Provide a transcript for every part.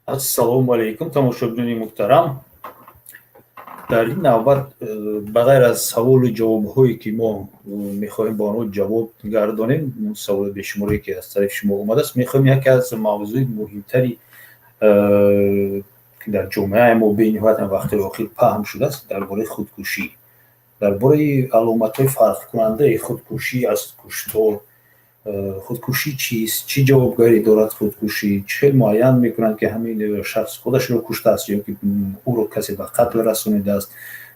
Ассалому алайкум, тамошобинони муҳтарам. Дар ин навбат ба ғайр аз саволу ҷавобҳое, ки мо мехоҳем ба онҳо ҷавоб гардонем, саволи бешуморе, ки аз тарафи шумо омадааст, мехоҳем яке аз мавзӯи муҳимтари, ки дар ҷомеаи мо бениҳоят вақтҳои охир паҳн шудааст, дар бораи худкушӣ, дар бораи аломатҳои фарқкунандаи худкушӣ аз куштор, худкушӣ чист, чӣ ҷавобгарӣ дорад худкушӣ, чӣ хел муайян мекунанд, ки ҳамин шахс худашро куштааст ё ки ӯро касе ба қатл расонидааст,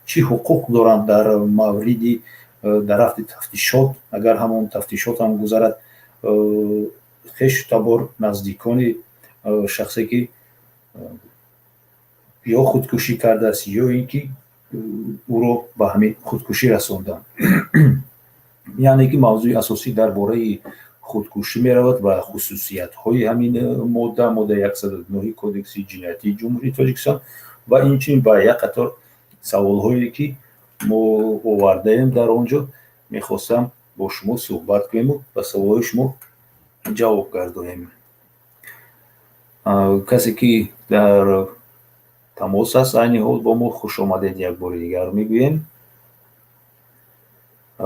чӣ ҳуқуқ доранд дар мавриди дар рафти тафтишот, агар ҳамон тафтишот ҳам гузарад, хешу табор, наздикони шахсе, ки ё худкушӣ кардааст, ё ин ки ӯро ба ҳамин худкушӣ расонданд. Яъне ки мавзӯи асосӣ дар бораи худкушӣ меравад ва хусусиятҳои ҳамин модда, моддаи 109 Кодекси ҷиноятии Ҷумҳурии Тоҷикистон, ва инчунин ба як қатор саволҳое, ки мо овардаем дар он ҷо, мехостам бо шумо суҳбат кунему ба саволҳои шумо ҷавоб гардонем. Касе, ки дар тамос аст айни ҳол бо мо, хушомадед як бори дигар мегӯем.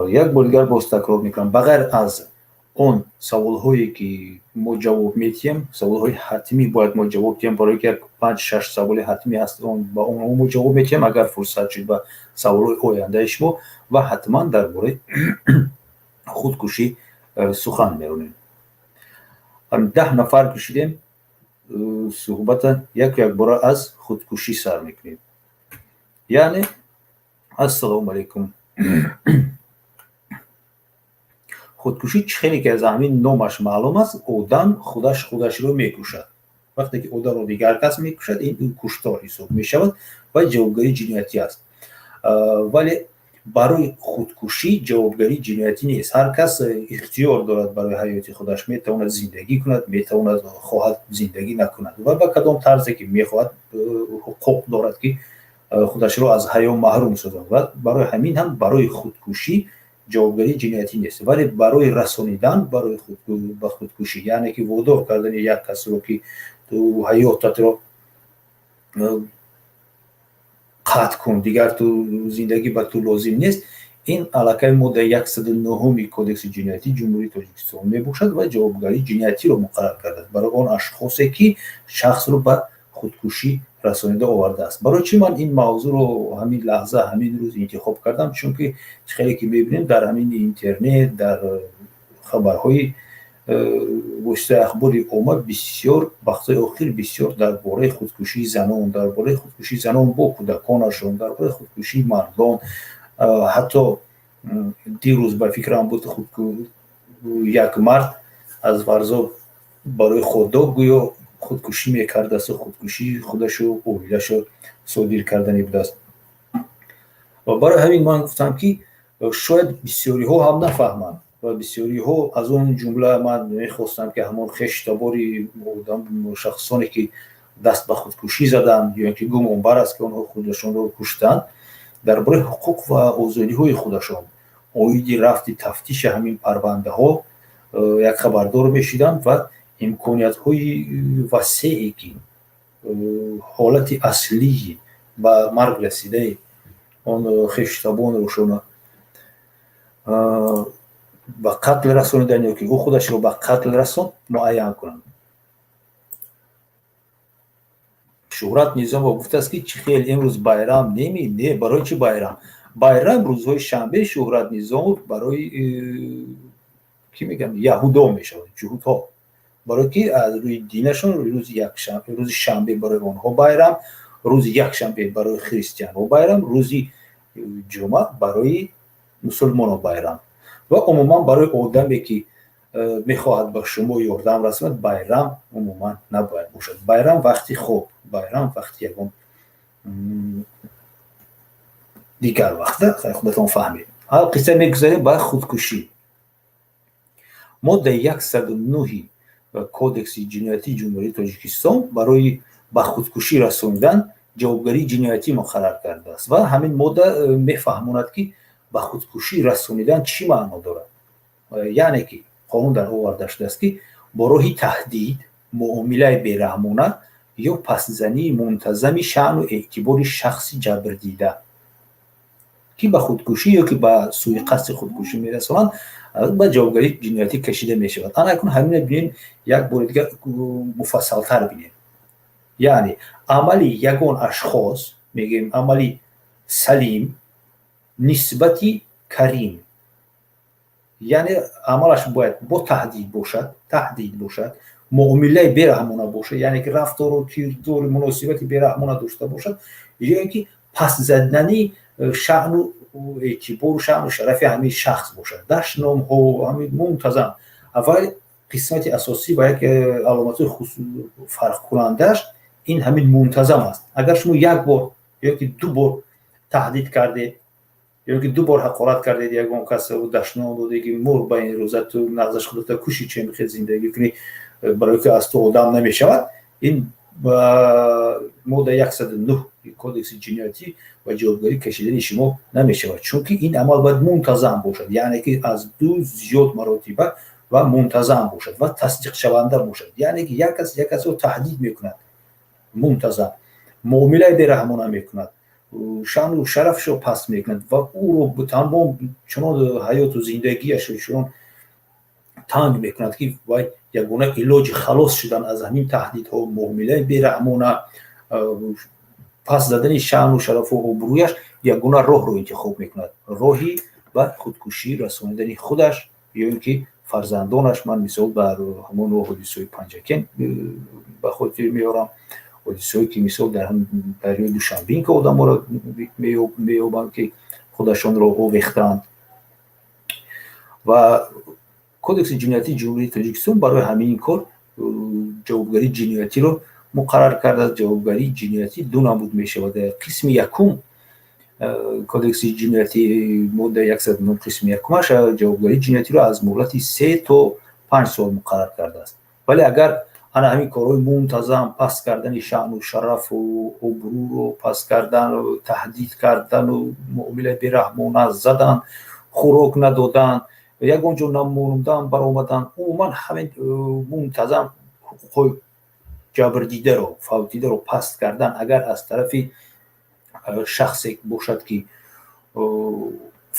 Як бори дигар боз такрор мекунам: ба ғайр аз он саволҳое, ки мо ҷавоб медиҳем, саволҳои ҳатмӣ бояд мо ҷавоб диҳем, барои ки як панҷ шаш саволи ҳатмӣ ҳаст, ба онҳо мо ҷавоб медиҳем, агар фурсат шуд, ба саволҳои ояндаи шумо, ва ҳатман дар бораи худкушӣ сухан меронем. 10 нафар ки шудем, суҳбата яку якбора аз худкушӣ сар мекунем. Яъне, ассалому алайкум. Худкушӣ, чӣ хеле ки аз ҳамин номаш маълум аст, одам худаш худашро мекушад. Вақте ки одамро дигар кас мекушад, ин куштор ҳисоб мешавад ва ҷавобгарии ҷиноятӣ аст. Вале барои худкушӣ ҷавобгарии ҷиноятӣ нест. Ҳар кас ихтиёр дорад барои ҳаёти худаш, метавонад зиндагӣ кунад, метавонад, хоҳад, зиндагӣ накунад ва ба кадом тарзе ки мехоҳад, ҳуқуқ дорад, ки худашро аз ҳаё маҳрум созад, ва барои ҳамин ҳам барои худкушӣ ҷавобгарии ҷиноятӣ нест. Вале барои расонидан барои ба худкушӣ, яъне ки водор кардани як касро, ки ту ҳаётатро қатъ кун, дигар ту зиндагӣ ба ту лозим нест, ин аллакай моддаи 109-уми Кодекси ҷиноятии Ҷумҳурии Тоҷикистон мебошад ва ҷавобгарии ҷиноятиро муқаррар кардааст барои он ашхосе, ки шахсро ба худкушӣ расонида овардааст. Барои чӣ ман ин мавзӯъро ҳамин лаҳза, ҳамин рӯз интихоб кардам? Чунки хеле ки мебинем, дар ҳамин интернет, дар хабарҳои воситаи ахбори омма бисёр вақтҳои охир бисёр дар бораи худкушии занон, дар бораи худкушии занон бо кӯдаконашон, дар бораи худкушии мардон, ҳатто дирӯз, ба фикрам, буд, як мард аз Варзоб барои хот-дог гӯё худкушӣ мекардасту худкушии худашу оилашу содир кардани будааст. Ва барои ҳамин ман гуфтам, ки шояд бисёриҳо ҳам нафаҳманд ва бисёриҳо, аз он ҷумла ман мехостам, ки ҳамон хештабори шахсоне, ки даст ба худкушӣ заданд ё ин ки гумонбар аст, ки онҳо худашонро куштанд, дар бораи ҳуқуқ ва озодиҳои худашон оиди рафти тафтиши ҳамин парвандаҳо як хабардор мешуданд ва имкониятҳои васеъе, ки ҳолати аслии ба марг расидаи он хештабонрошона ба қатл расонидан ё ки ӯ худашро ба қатл расонд, муайян кунанд. Шӯҳрат Низомов гуфтааст, ки чӣ хел, имрӯз байрам неми? Не, барои чӣ байрам? Байрам рӯзҳои шанбе, Шӯҳрат Низомов, барои кӣ мегӯям, яҳудо мешавад, ҷуҳудҳо, барое ки аз рӯи динашон рӯзи якшанбе, рӯзи шанбе барои онҳо байрам, рӯзи якшанбе барои христианҳо байрам, рӯзи ҷумъа барои мусулмонҳо байрам. Ва умуман барои одаме, ки мехоҳад ба шумо ёрдам расонад, байрам умуман набояд бошад. Байрам вақти хоб, байрам вақти ягон дигар вақта, худатон фаҳмед. Ҳал қисса, мегузарем ба худкушӣ. Моддаи 109-и Кодекси ҷиноятии Ҷумҳурии Тоҷикистон барои ба худкушӣ расонидан ҷавобгарии ҷиноятӣ муқаррар кардааст ва ҳамин модда мефаҳмонад, ки ба худкушӣ расонидан чӣ маъно дорад. Яъне ки қонун дар оварда шудааст, ки бо роҳи таҳдид, муомилаи бераҳмона. ё пастзании мунтазами шаъну эътибори шахси ҷабрдида, ки ба худкушӣ ё ки ба сӯи қасди худкушӣ мерасонанд, ба ҷавобгарии ҷиноятӣ кашида мешавад. Ана акнун ҳамина бинем, як бори дигар муфассалтар бинем. Яъне амали ягон ашхос, мегӯем, амали Салим нисбати Карим, яъне амалаш бояд бо таҳдид бошад, таҳдид бошад, муомилаи бераҳмона бошад, яъне ки рафтору кирдори, муносибати бераҳмона дошта бошад, ё ин ки паст задани шаъну эътибору шаъну шарафи ҳамин шахс бошад, дашномҳо ҳамин мунтазам. Аввал қисмати асосӣ ва як аломатҳои фарқкунандааш ин ҳамин мунтазам аст. Агар шумо як бор ё ки ду бор таҳдид кардед ё ки ду бор ҳақорат кардед, ягон кас дашном доде, ки мур ба ин рӯза, ту нағзаш худата куши, че мехоҳед зиндагӣ кунӣ, барои ки аз ту одам намешавад, ин модда 109 кодекси ҷиноятӣ ва ҷавобгарӣ кашидани шумо намешавад, чунки ин амал бояд мунтазам бошад, яъне ки аз ду зиёд маротиба ва мунтазам бошад ва тасдиқшаванда бошад, яъне ки як кас як касро таҳдид мекунад, мунтазам муомилаи бераҳмона мекунад, шаъну шарафшо паст мекунад ва ӯро тамом чунон ҳаёту зиндагиашро чунон танг мекунад, ки вай ягона илоҷи халос шудан аз ҳамин таҳдидҳо, муомилаи бераҳмона, паст задани шаъну шарафу обрӯяш, ягона роҳро интихоб мекунад, роҳи ба худкушӣ расонидани худаш ё ин ки фарзандонаш. Ман мисол бар ҳамон ҳодисаҳои Панҷакен ба хотир меорам, ҳодисаҳое ки мисол дар дарёи Душанбинка одаморо меёбанд, ки худашонро овехтаанд. Ва Кодекси ҷиноятии Ҷумҳурии Тоҷикистон барои ҳамин кор ҷавобгарии ҷиноятиро муқаррар кардааст. Ҷавобгарии ҷиноятӣ ду намуд мешавад. Қисми якум Кодекси ҷиноятӣ, модда 109, қисми якумаш ҷавобгарии ҷиноятиро аз муҳлати 3 то 5 сол муқаррар кардааст. Вале агар ана ҳамин корҳои мунтазам, паст кардани шаъну шарафу обрӯро паст кардан, таҳдид кардану муомилаи бераҳмона задан, хӯрок надодан, ягон ҷо намондан, баромадан, умуман ҳамин мунтазам ҳуқуқҳои ҷабрдидаро, фавтидаро паст кардан, агар аз тарафи шахсе бошад, ки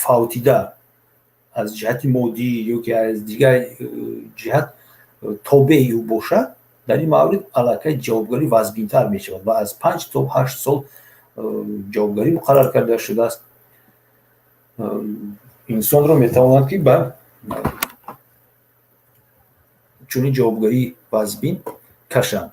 фавтида аз ҷиҳати моддӣ ё ки аз дигар ҷиҳат тобеи ӯ бошад, дар ин маврид аллакай ҷавобгарӣ вазбинтар мешавад ва аз 5 то 8 сол ҷавобгарӣ муқаррар карда шудааст. Инсонро метавонанд, ки ба чунин ҷавобгарии вазбин кашанд.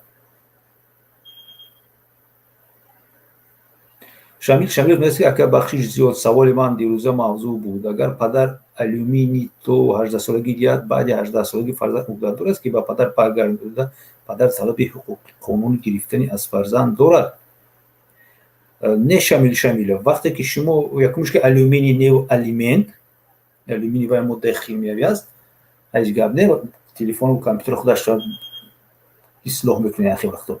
Шамил Шамилов мегӯяд, ки ака, бахшиш зиёд, саволи ман дирӯза мавзӯъ буд. Агар падар алюминий то 18-солагӣ диҳад, баъди 18-солагӣ фарзанд ӯҳдадор аст, ки ба падар баргардонида? Падар талаби ҳуқуқи қонунӣ гирифтани аз фарзанд дорад? Не, Шамил Шамилов, вақте ки шумо, якумш ки алюминий не алимент, алюминий вай моддаи химиявӣ аст, ҳеҷ гап не, телефону компютер худашро ислоҳ мекунед. Ахир вақто,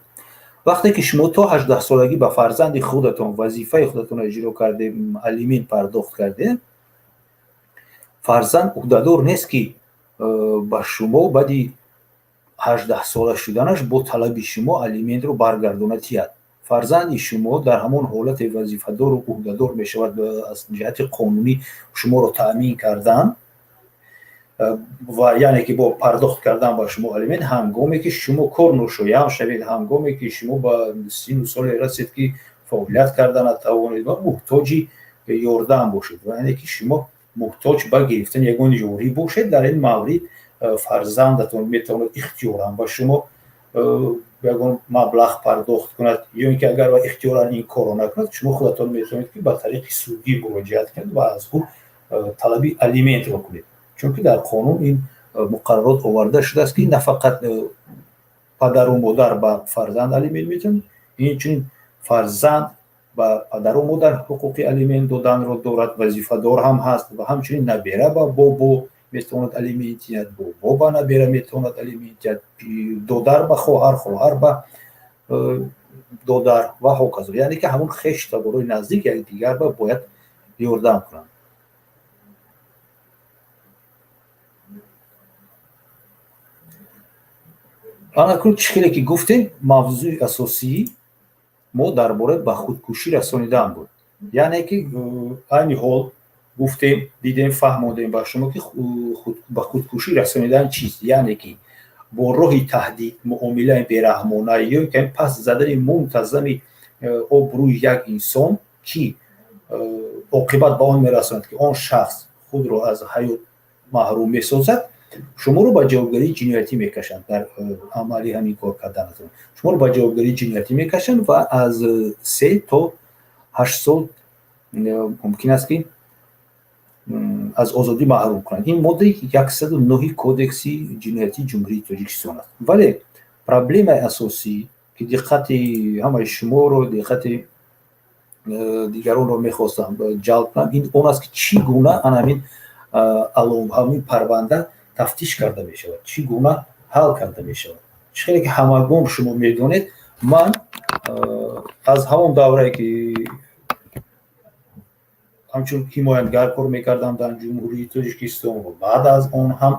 вақте ки шумо то 18-солагӣ ба фарзанди худатон вазифаи худатонро иҷро карде, алимент пардохт карде, фарзанд ӯҳдадор нест, ки ба шумо баъди 18-сола шуданаш бо талаби шумо алиментро баргардона тиҳад. Фарзанди шумо дар ҳамон ҳолате вазифадору ӯҳдадор мешавад аз ҷиҳати қонунӣ шуморо таъмин кардан ва яъне ки бо пардохт кардан ба шумо алимент, ҳангоме ки шумо корношоям шавед, ҳангоме ки шумо ба сину соле расед, ки фаъолият карда натавонед ва муҳтоҷи ёрдам бошед, ва яъне ки шумо муҳтоҷ ба гирифтани ягон ёрӣ бошед. Дар ин маврид фарзандатон метавонад ихтиёран ба шумо ягон маблағ пардохт кунад, ё ин ки агар ихтиёран ин корро накунад, шумо худатон метавонед, ки ба тариқи судӣ муроҷиат кунед ва аз ӯ талаби алиментро кунед, чунки дар қонун ин муқаррарот оварда шудааст, ки на фақат падару модар ба фарзанд алимент метавонад, инчунин фарзанд ба падару модар ҳуқуқи алимент доданро дорад, вазифадор ҳам ҳаст, ва ҳамчунин набера ба бобо метавонад алимент диҳад, бобо ба набера метавонад алимент диҳад, додар ба хоҳар, хоҳар ба додар ва ҳоказо. Яъне ки ҳамон хештаборои наздик якдигар ба бояд ёрдам кунанд. Анакун чӣ хеле ки гуфтем, мавзӯи асосии мо дар бораи ба худкушӣ расонидан буд. Яъне ки айни ҳол гуфтем, дидем, фаҳмодем ба шумо, ки ба худкушӣ расонидан чист. Яъне ки бо роҳи таҳдид, муомилаи бераҳмона ё ки пас задани мунтазами обрӯи як инсон, ки оқибат ба он мерасонад, ки он шахс худро аз ҳаёт маҳрум месозад, шуморо ба ҷавобгарии ҷиноятӣ мекашанд. Дар амали ҳамин кор карданатон шуморо ба ҷавобгарии ҷиноятӣ мекашанд ва аз 3 то 8 сол мумкин аст, ки аз озодӣ маҳрум кунанд. Ин моддаи 109-и Кодекси ҷиноятии Ҷумҳурии Тоҷикистон аст. Вале проблемаи асосӣ, ки диққати ҳамаи шуморо, диққати дигаронро мехостам ҷалб кунам, ин он аст, ки чӣ гуна ана ҳамин парванда тафтиш карда мешавад, чӣ гуна ҳал карда мешавад. Чӣ хеле ки ҳамагон шумо медонед, ман аз ҳамон даврае, ки ҳамчун ҳимоятгар кор мекардам дар Ҷумҳурии Тоҷикистон ва баъд аз он ҳам,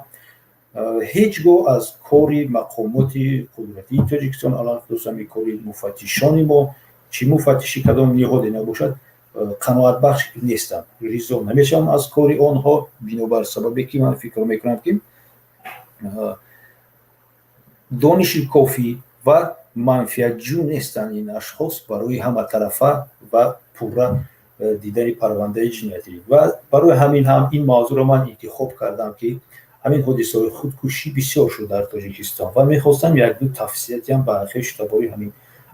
ҳеҷ гоҳ аз кори мақомоти қудратии Тоҷикистон, алалхусус ҳами кори муфаттишони мо, чӣ муфаттиши кадом ниҳоде набошад, қаноатбахш нестам, ризо намешавам аз кори онҳо, бинобар сабабе ки ман фикр мекунам, ки дониши кофӣ ва манфиатҷӯ нестанд ин ашхос барои ҳаматарафа ва пурра дидани парвандаи ҷиноятӣ. Ва барои ҳамин ҳам ин мавзӯъро ман интихоб кардам, ки ҳамин ҳодисаҳои худкушӣ бисёр шуд дар Тоҷикистон ва мехостам якду тавсиятиам ба хешу табори ҳамин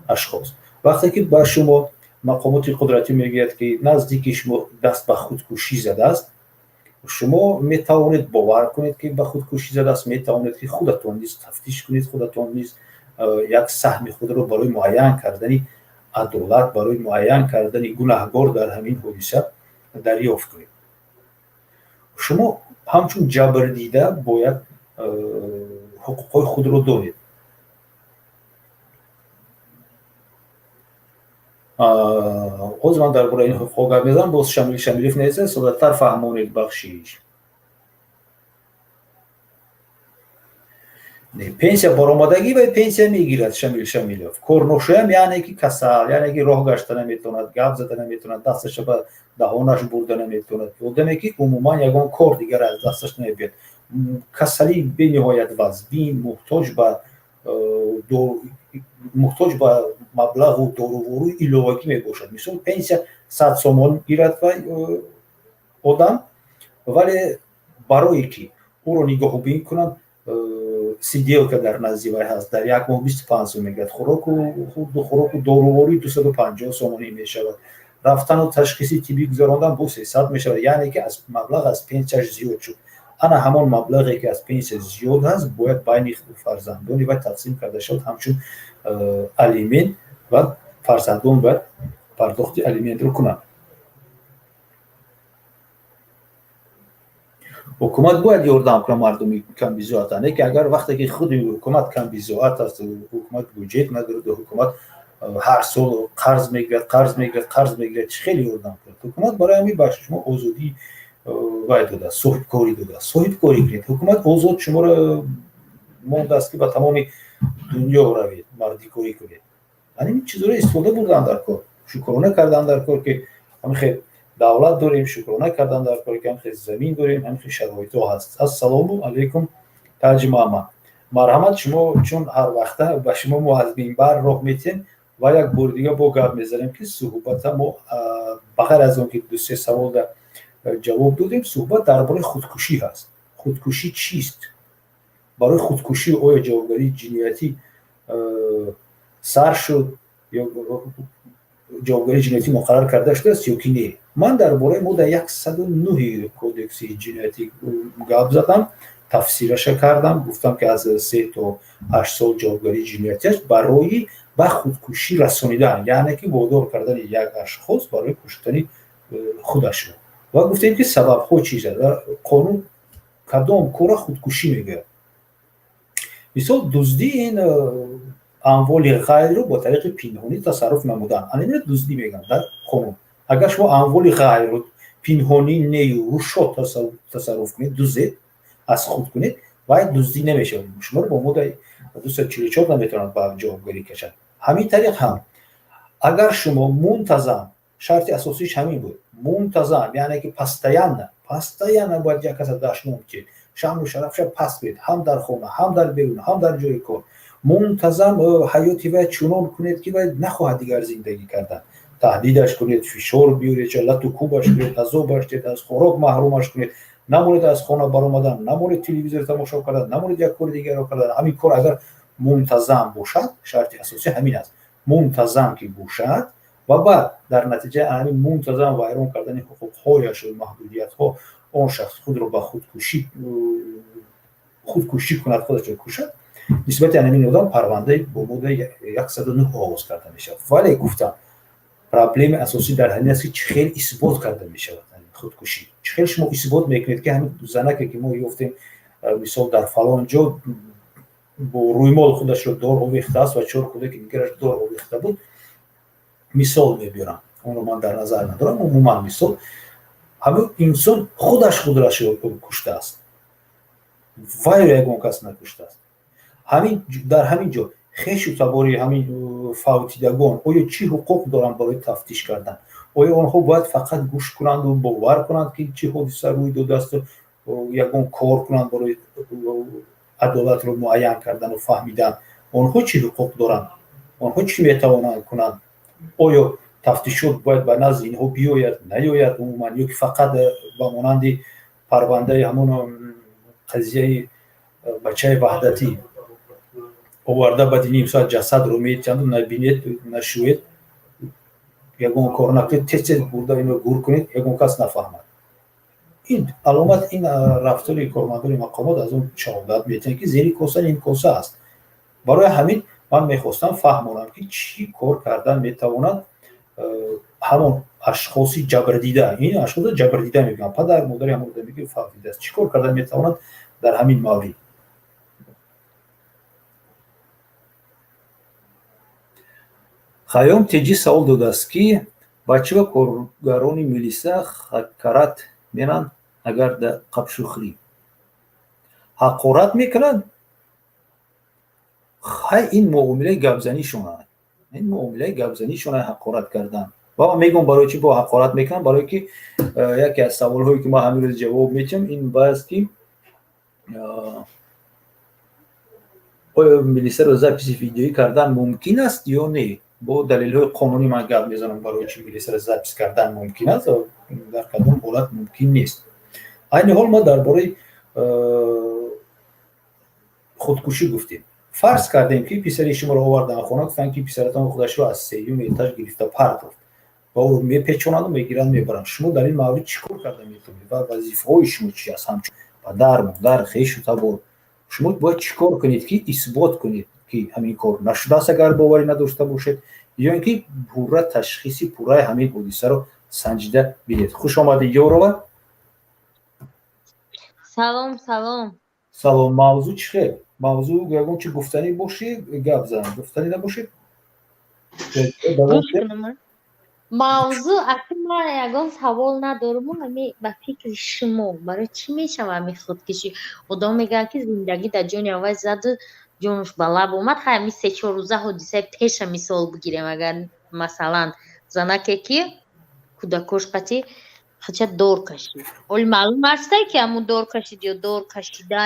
ашхос. Вақте ки ба шумо мақомоти қудратӣ мегӯяд, ки наздики шумо даст ба худкушӣ задааст, шумо метавонед бовар кунед, ки ба худкушӣ задааст, метавонед, ки худатон низ тафтиш кунед, худатон низ як саҳми худро барои муайян кардани адолат, барои муайян кардани гунаҳгор дар ҳамин ҳодиса дарёфт кунед. Шумо ҳамчун ҷабрдида бояд ҳуқуқҳои худро донед. Ҳозир ман дар бораи ин ҳуқуқҳо гап мезанам. Боз Шамил Шамилев нест, соддатар фаҳмонед, бахшиш. Пенсия баромадагӣ ва пенсия мегирад Шамил Шамилов. Корношоям, яъне ки касал, яъне ки роҳ гашта наметавонад, гап зада наметавонад, дасташа ба даҳонаш бурда наметавонад, одаме ки умуман ягон кор дигар аз дасташ намебиёд, касалии бениҳоят вазбин, муҳтоҷ ба маблағу доруворӯи иловагӣ мебошад. Мисол, пенсия 100 сомон гирад ва одам, вале барое ки ӯро нигоҳубин кунанд, сиделка дар назди вай ҳаст, дар як моҳ 25 сом мегирад, хӯроку доруворӣ 250 сомонӣ мешавад, рафтану ташхиси тиббӣ гузарондан бо 300 мешавад. Яъне ки аз маблағ аз пенсияш зиёд шуд. Ана ҳамон маблағе, ки аз пенсия зиёд аст, бояд байни фарзандони вай тақсим карда шавад ҳамчун алимент ва фарзандон бояд пардохти алиментро кунанд. Ҳукумат бояд ёрдам кунад мардуми камбизоата, не ки агар вақте ки худи ҳукумат камбизоат аст, ҳукумат буҷет надорад, ҳукумат ҳар сол қарз мегирад, қарз мегирад, қарз мегирад, чӣ хеле ёрдам кунад ҳукумат? Барои ҳамин ба шумо озодӣ вай додааст, соҳибкорӣ додааст, соҳибкорӣ кунед. Ҳукумат озод шуморо мондааст, ки ба тамоми дунё равед, мардикорӣ кунед. Ҳамин чизҳоро истифода бурдан дар кор, шукрона кардан дар кор, ки ҳамин давлат дорем, шукрона кардан дар кор, ки ҳамин замин дорем, ҳамин шароитҳо ҳаст. Ассалому алайкум, Таҷмама, марҳамат. Шумо чун ҳар вақта ба шумо мо аз минбар роҳ метиҳем ва як бори дига бо гап мезанем, ки суҳбата мо, ба ғайр аз он ки ду-се саволда ҷавоб додем, суҳбат дар бораи худкушӣ ҳаст. Худкушӣ чист? Барои худкушӣ оё ҷавобгарии ҷиноятӣ сар шуд ё ҷавобгарии ҷиноятӣ муқаррар карда шудааст ё ки не? Ман дар бораи модда 109-и Кодекси ҷиноятӣ гап задам, тафсираша кардам, гуфтам, ки аз 3 то 8 сол ҷавобгарии ҷиноятӣ аст барои ба худкушӣ расонидан, яъне ки водор кардани як ашхос барои куштани худашро. Ва гуфтем, ки сабабҳо чиз аст, қонун кадом кора худкушӣ мегӯяд. Мисол, дуздӣ — ин амволи ғайрро бо тариқи пинҳонӣ тасарруф намудан. Ана инро дуздӣ мегӯянд дар қонун. Агар шумо амволи ғайрро пинҳонӣ нею рӯшод тасарруф кунед, дуздед, аз худ кунед, вай дуздӣ намешавад. Шуморо бо моддаи 244 наметавонад ба ҷавобгарӣ кашад. Ҳамин тариқ ҳам агар шумо мунтазам, шарти асосиш ҳамин буд, мунтазам, яъне ки постоянно бояд як каса дашном диҳед, шаъну шарафша паст кунед, ҳам дар хона, ҳам дар берун, ҳам дар ҷои кор. Мунтазам ҳаёти вай чунон кунед, ки вай нахоҳад дигар зиндагӣ кардан. Таҳдидаш кунед, фишор биёред, лату кӯбаш кунед, азобаш диҳед, аз хӯрок маҳрумаш кунед, намонед аз хона баромадан, намонед телевизор тамошо кардан, намонед як кори дигарро кардан. Ҳамин кор агар мунтазам бошад, шарти асосӣ ҳамин аст, мунтазам ки бошад, ва баъд дар натиҷаи ҳамин мунтазам вайрон кардани ҳуқуқҳояш ва маҳдудиятҳо он шахс худро ба худкушӣ кунад, худашро кушад, нисбати ҳамин одам парвандаи бо моддаи 109 оғоз карда мешавад. Вале гуфтам, проблемаи асосӣ дар ҳамин аст, ки чӣ хел исбот карда мешавад худкушӣ. Чӣ хел шумо исбот мекунед, ки ҳамин занаке, ки мо ёфтем, мисол, дар фалон ҷо бо рӯймол худашро дор овехтааст ва чор кӯдаки дигараш дор овехта буд, мисол мебиёрам, онро ман дар назар надорам, умуман мисол, ҳамин инсон худаш худрашро куштааст, вайро ягон кас накуштааст. Ҳамин дар ҳамин ҷо хешу табори ҳамин фавтидагон оё чӣ ҳуқуқ доранд барои тафтиш кардан? Оё онҳо бояд фақат гӯш кунанду бовар кунанд, ки чӣ ҳодиса рӯй додааст, ягон кор кунанд барои адолатро муайян кардану фаҳмидан? Онҳо чӣ ҳуқуқ доранд? Онҳо чӣ метавонанд кунанд? Оё тафтишот бояд ба назди инҳо биёяд, наёяд умуман, ё ки фақат ба монанди парвандаи ҳамон қазияи бачаи Ваҳдатӣ оварда, баъди ним соат ҷасадро метиҳанду набинед, нашӯед, ягон кор накунед, тез тез бурда инро гур кунед, ягон кас нафаҳмад? Ин аломат, ин рафтори кормандони мақомот аз он шаҳодат метиҳанд, ки зери коса ним коса аст. Барои ҳамин ман мехостам фаҳмонам, ки чӣ кор кардан метавонад ҳамон ашхоси ҷабрдида, ин ашхоси ҷабрдида мегӯям, падар, модари ҳамон одаме, ки фавтидааст, чӣ кор кардан метавонад дар ҳамин маврид. Хайём Теҷӣ савол додааст, ки ба чӣ ба коргарони милиса хакарат меранд, агар да қапшухрӣ ҳақорат мекунанд? Хай, ин муомилаи гапзанишона, ин муомилаи гапзанишона, ҳақорат кардан. Ва ман мегӯям, барои чӣ бо ҳақорат мекунам, барое ки яке аз саволҳое, ки ман ҳамин рӯз ҷавоб метиҳам, ин бааст, ки оё милисаро записи видеоӣ кардан мумкин аст ё не. Бо далелҳои қонунӣ ман гап мезанам, барои чӣ милисаро запис кардан мумкин аст, дар кадом ҳолат мумкин нест. Айни ҳол мо дар бораи худкушӣ гуфтем. Фарз кардем, ки писари шуморо овардан хона, гуфтанд, ки писаратон худашро аз сеюм этаж гирифта партофт, ва ӯро мепечонанду мегиранд, мебаранд. Шумо дар ин маврид чӣ кор карда метавонед ва вазифаҳои шумо чи аст ҳамчун падар, модар, хешу табор? Шумо бояд чӣ кор кунед, ки исбот кунед, ки ҳамин кор нашудааст, агар боварӣ надошта бошед, ё ин ки пурра ташхиси пурраи ҳамин ҳодисаро санҷида бинед? Хуш омадӣ, Ёрова. Салом, салом. Салом. Мавзӯъ чӣ хел? Мавзӯъ ягон чи гуфтанӣ бошӣ, гап зан, гуфтанӣ набошӣ. Мавзӯъ аки ман ягон савол надорум. Ами ба фикри шумо, барои чӣ мешава ами худкушӣ? Одам мегӯянд, ки зиндагӣ дар ҷони аввал заду ҷонуш ба лаб омад. Хай, ами се-чор рӯза ҳодисаи пеша мисол бигирем. Агар, масалан, занаке, ки кӯдакош қати хача дор кашид, оли маълум астае, ки ҳамун дор кашид ё дор кашида.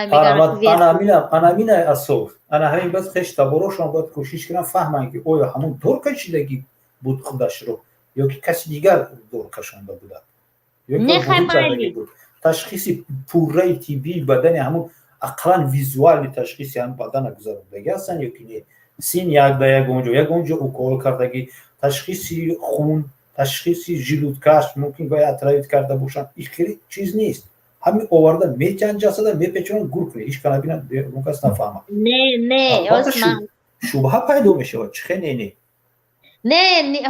Анамина асос, ана ҳамин баъд хеш таборошон бояд кӯшиш кунанд фаҳманд, ки оё ҳамун дор кашидагӣ буд худашро ё ки каси дигар дор кашонда буда. Ташхиси пурраи тиббии бадани ҳамун, ақаллан визуали ташхиси ҳам бадана гузарондагӣ ҳастанд ё ки не, син як да ягон ҷо, ягон ҷо укол кардагӣ, ташхиси хун, ташхиси желудкаш, мумкин вай отравить карда бошанд. Ин хеле чиз нест. Ҳамин оварда метиҳанд ҷасада, мепечонанд, гур кунед, ҳеҷ ка набинад, ягон кас нафаҳмад. Не, не. Шубҳа пайдо мешавад. Чӣ хел не, не? Не,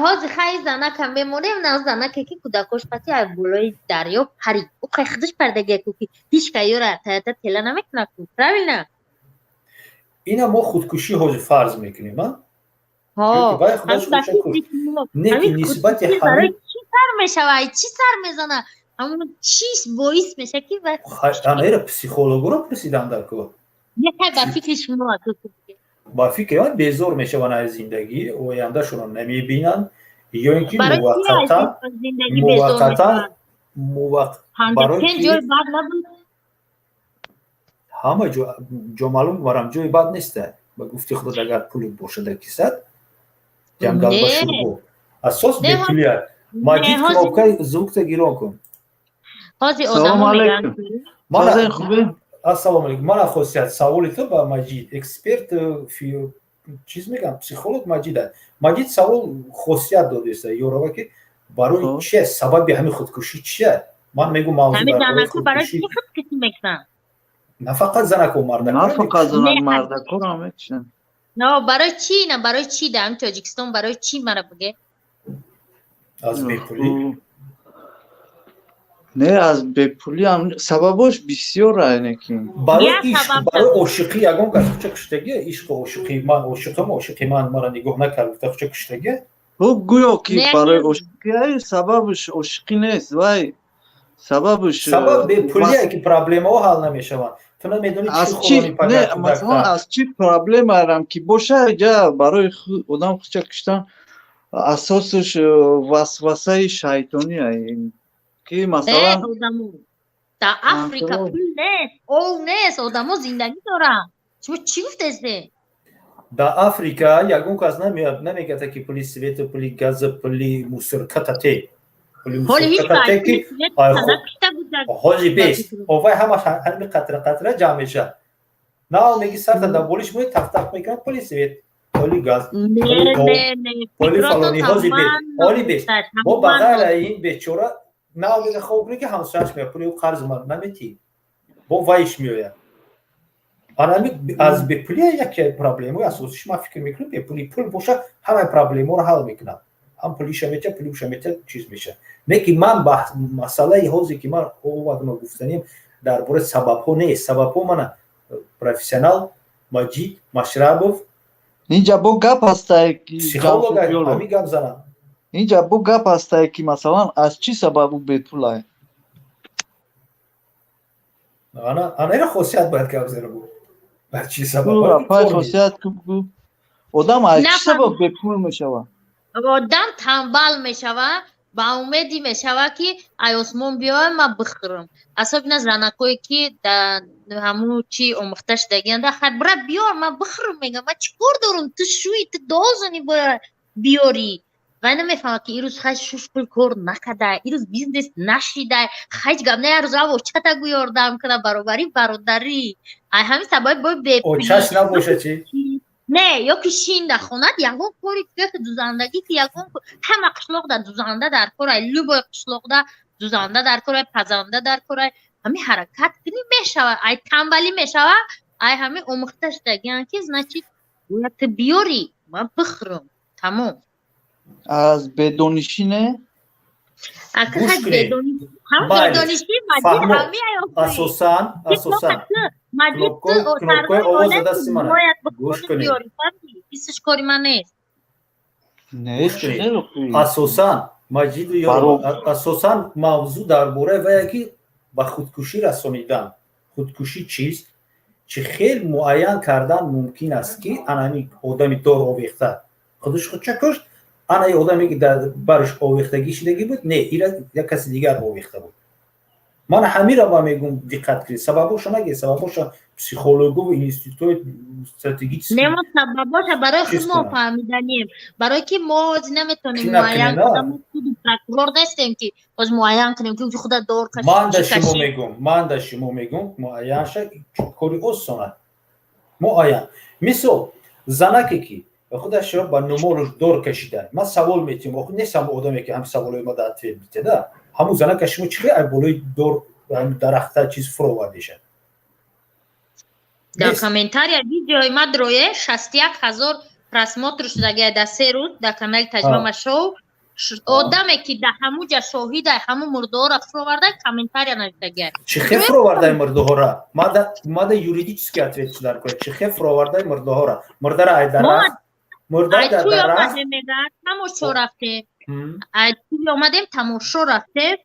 ҳозир хай занака мемонем, на занаке, ки кӯдакош қати аз болои дарё парид. Ӯ хай худаш пардагия ку, ки ҳеҷ ка ёра таята тела намекунад ку, правильно? Ина мо худкушӣ ҳозир фарз мекунем, а не ки нисбати чӣ сар мешава, чӣ сар мезана, ҳамун чӣ боис меша, ки анаира психологро пурсидан дар ку. Не, хай, ба фикри шумо. Ба фикри ман, безор мешаванд аз зиндагӣ, ояндашонро намебинанд ё ин ки муваққатан муваққатан барои ҳама ҷо маълум барам, ҷои бад неста. Ба гуфти худат, агар пули бошад дар кисат, ҷангал ба шурбо асос бепулия. Маҷид, кнопкаи звукта гирон кун. Ҳозир одамо мегӯянд. Ассалому алейкум. Мана, Хосият, саволи ту ба Маҷид, эксперт, чиз мегӯям, психолог Маҷид. Маҷид, савол Хосият додеста ёрова, ки барои чия, сабаби ҳамин худкушӣ чия. Ман мегӯм, мавзӯ барои чӣ худкушӣ мекунанд? На фақат занако, мардако. На фақат занак, мардакоро мекушанд. Но барои чӣ? На, барои чӣ дар ҳамин Тоҷикистон, барои чӣ, мара биге. Аз бепулӣ. Не, аз бепулӣ ҳам сабабош бисёр айне ки. Барои ишқ, барои ошиқӣ ягон кас хуча куштагия? Ишқу ошиқӣ, ман ошиқам, ошиқи ман мара нигоҳ накард гуфта, хуча куштагия? Хуб, гӯё ки барои ошиқӣ, сабабаш ошиқӣ нест, вай сабабаш Сабаб бепулие, ки проблемаҳо ҳал намешаванд. Ту намедонӣ. Аз чӣ? Не, масалан, аз чӣ проблемарам ки боша, ҷа барои одам хуча куштан асосаш васвасаи шайтонӣ, ки масалан Дар Африка пул нест, ов нест, одамо зиндагӣ доранд. Шумо чӣ гуфтесте? Дар Африка ягон кас намегӯяд, ки пули свету, пули газа, пули мусоркатате. Ҳози бест овай ҳамаш ҳами қатра қатра ҷамъ мешавад. На, меги, сарта дар болиш мои тахтах мекунад, пули свет, пули газ, пули фалони. Ҳози бест, ҳоли бест. Бо ба ғайра ин бечора нав мега, хоб кунӣ, ки ҳамсояш меяд, пули ӯ қарз наметӣ, бо вайш меояд. Анами аз бепулия яке проблемаи асосиш, ман фикр мекунам, бепули. Пул боша, ҳамаи проблемаро ҳал мекунад, ҳам пулиша метиҳад, пулиша метиҳад, чиз мешавад. Не ки ман ба масъалаи ҳозе ки ман овардама гуфтанем, дар бораи сабабҳо нест. Сабабҳо мана профессионал Маҷид Машрабов. Инҷа бо гап ҳастае ки Психолог ҳами гап занам. Инҷа бо гап ҳастае, ки масалан, аз чӣ сабаб ӯ бепулае? Ана ира Хосият бояд гап зана бу. Аз чӣ сабаб? Пай, Хосият, гу, одам аз чӣ сабаб бепул мешавад? Одам танбал мешавад, ба умеди мешавад, ки ай осмон биёяд, ман бихӯрам. Особенно занакое, ки дар ҳамун чи омӯхта шудагианда. Хай, бира, биёр, ман бихӯрам, мегам. Ман чӣ кор дорам? Ту шӯи, ту должен бояд биёрӣ. Вай намефаҳмад, ки ирӯз хай шуш пул кор накарда, ирӯз бизнес нашида. Ҳеҷ гап не, ярӯз рав, очата гӯ, ёрдам кана, баробарӣ, бародарӣ. Ай ҳамин сабаби бо бепулӣ. Очаш набоша чӣ? Не, ё ки шин дар хонат, ягон кори дузандагӣ ки, ягон ҳама қишлоқда дузанда дар корай, любой қишлоқда дузанда дар корай, пазанда дар корай. Ҳамин ҳаракат кунӣ, мешавад. Ай танбалӣ мешава, ай ҳамин омӯхта шудагиан, ки значит бояд ту биёрӣ, ман бихӯрам, тамом. Аз бедонишӣ не? Асосан кнопкаи овоз дасти ман, гӯш кунед. Кори ман нест. Асосан, Маҷиду, асосан мавзӯъ дар бораи вае, ки ба худкушӣ расонидан. Худкушӣ чист? Чӣ хел муайян кардан мумкин аст, ки анами одами дор овехта худаш худша кушт, ана одаме, ки дар барш овехтагӣ шидагӣ буд, не, ира як каси дигар овехта буд? Ман ҳамира ма мегум, диққат кунед, сабабоша наге, сабабоша психологову институтҳои стратегический. Не, мо сабабоша барои худ мо фаҳмиданем, барое ки мо ҳозир наметавонем муайян кунем. Суду прокурор нестем, ки ҳозир муайян кунем, ки худа дор. Ман да шумо мегум, ман да шумо мегум, муайянша кори осона. Муайян, мисол, занаке, ки худашро ба нумолуш дор кашида, ман савол метиҳам, охир нест ҳамон одаме, ки ҳам саволои ма да ответ битеда. Ҳамун занака шумо чӣ хел болои дор, дарахта чиз фуровардеша? Дар комментария видеои ма дрое, 61 000 просмотр шудагия дар 3 рӯз дар канали Таҷмама Шоу. Одаме, ки дар ҳамуҷа шоҳида, ҳамун мурдаҳоро фуроварда, комментария навиштагия. Чӣ хел фуровардаи мурдаҳора? Мада юридически ответ дар кор, чӣ хел фуровардаи мурдаҳора? Мурдара ай дарахт, мурда дар дарахт. Тамошо рафтем, ай туй омадем, тамошо рафтем.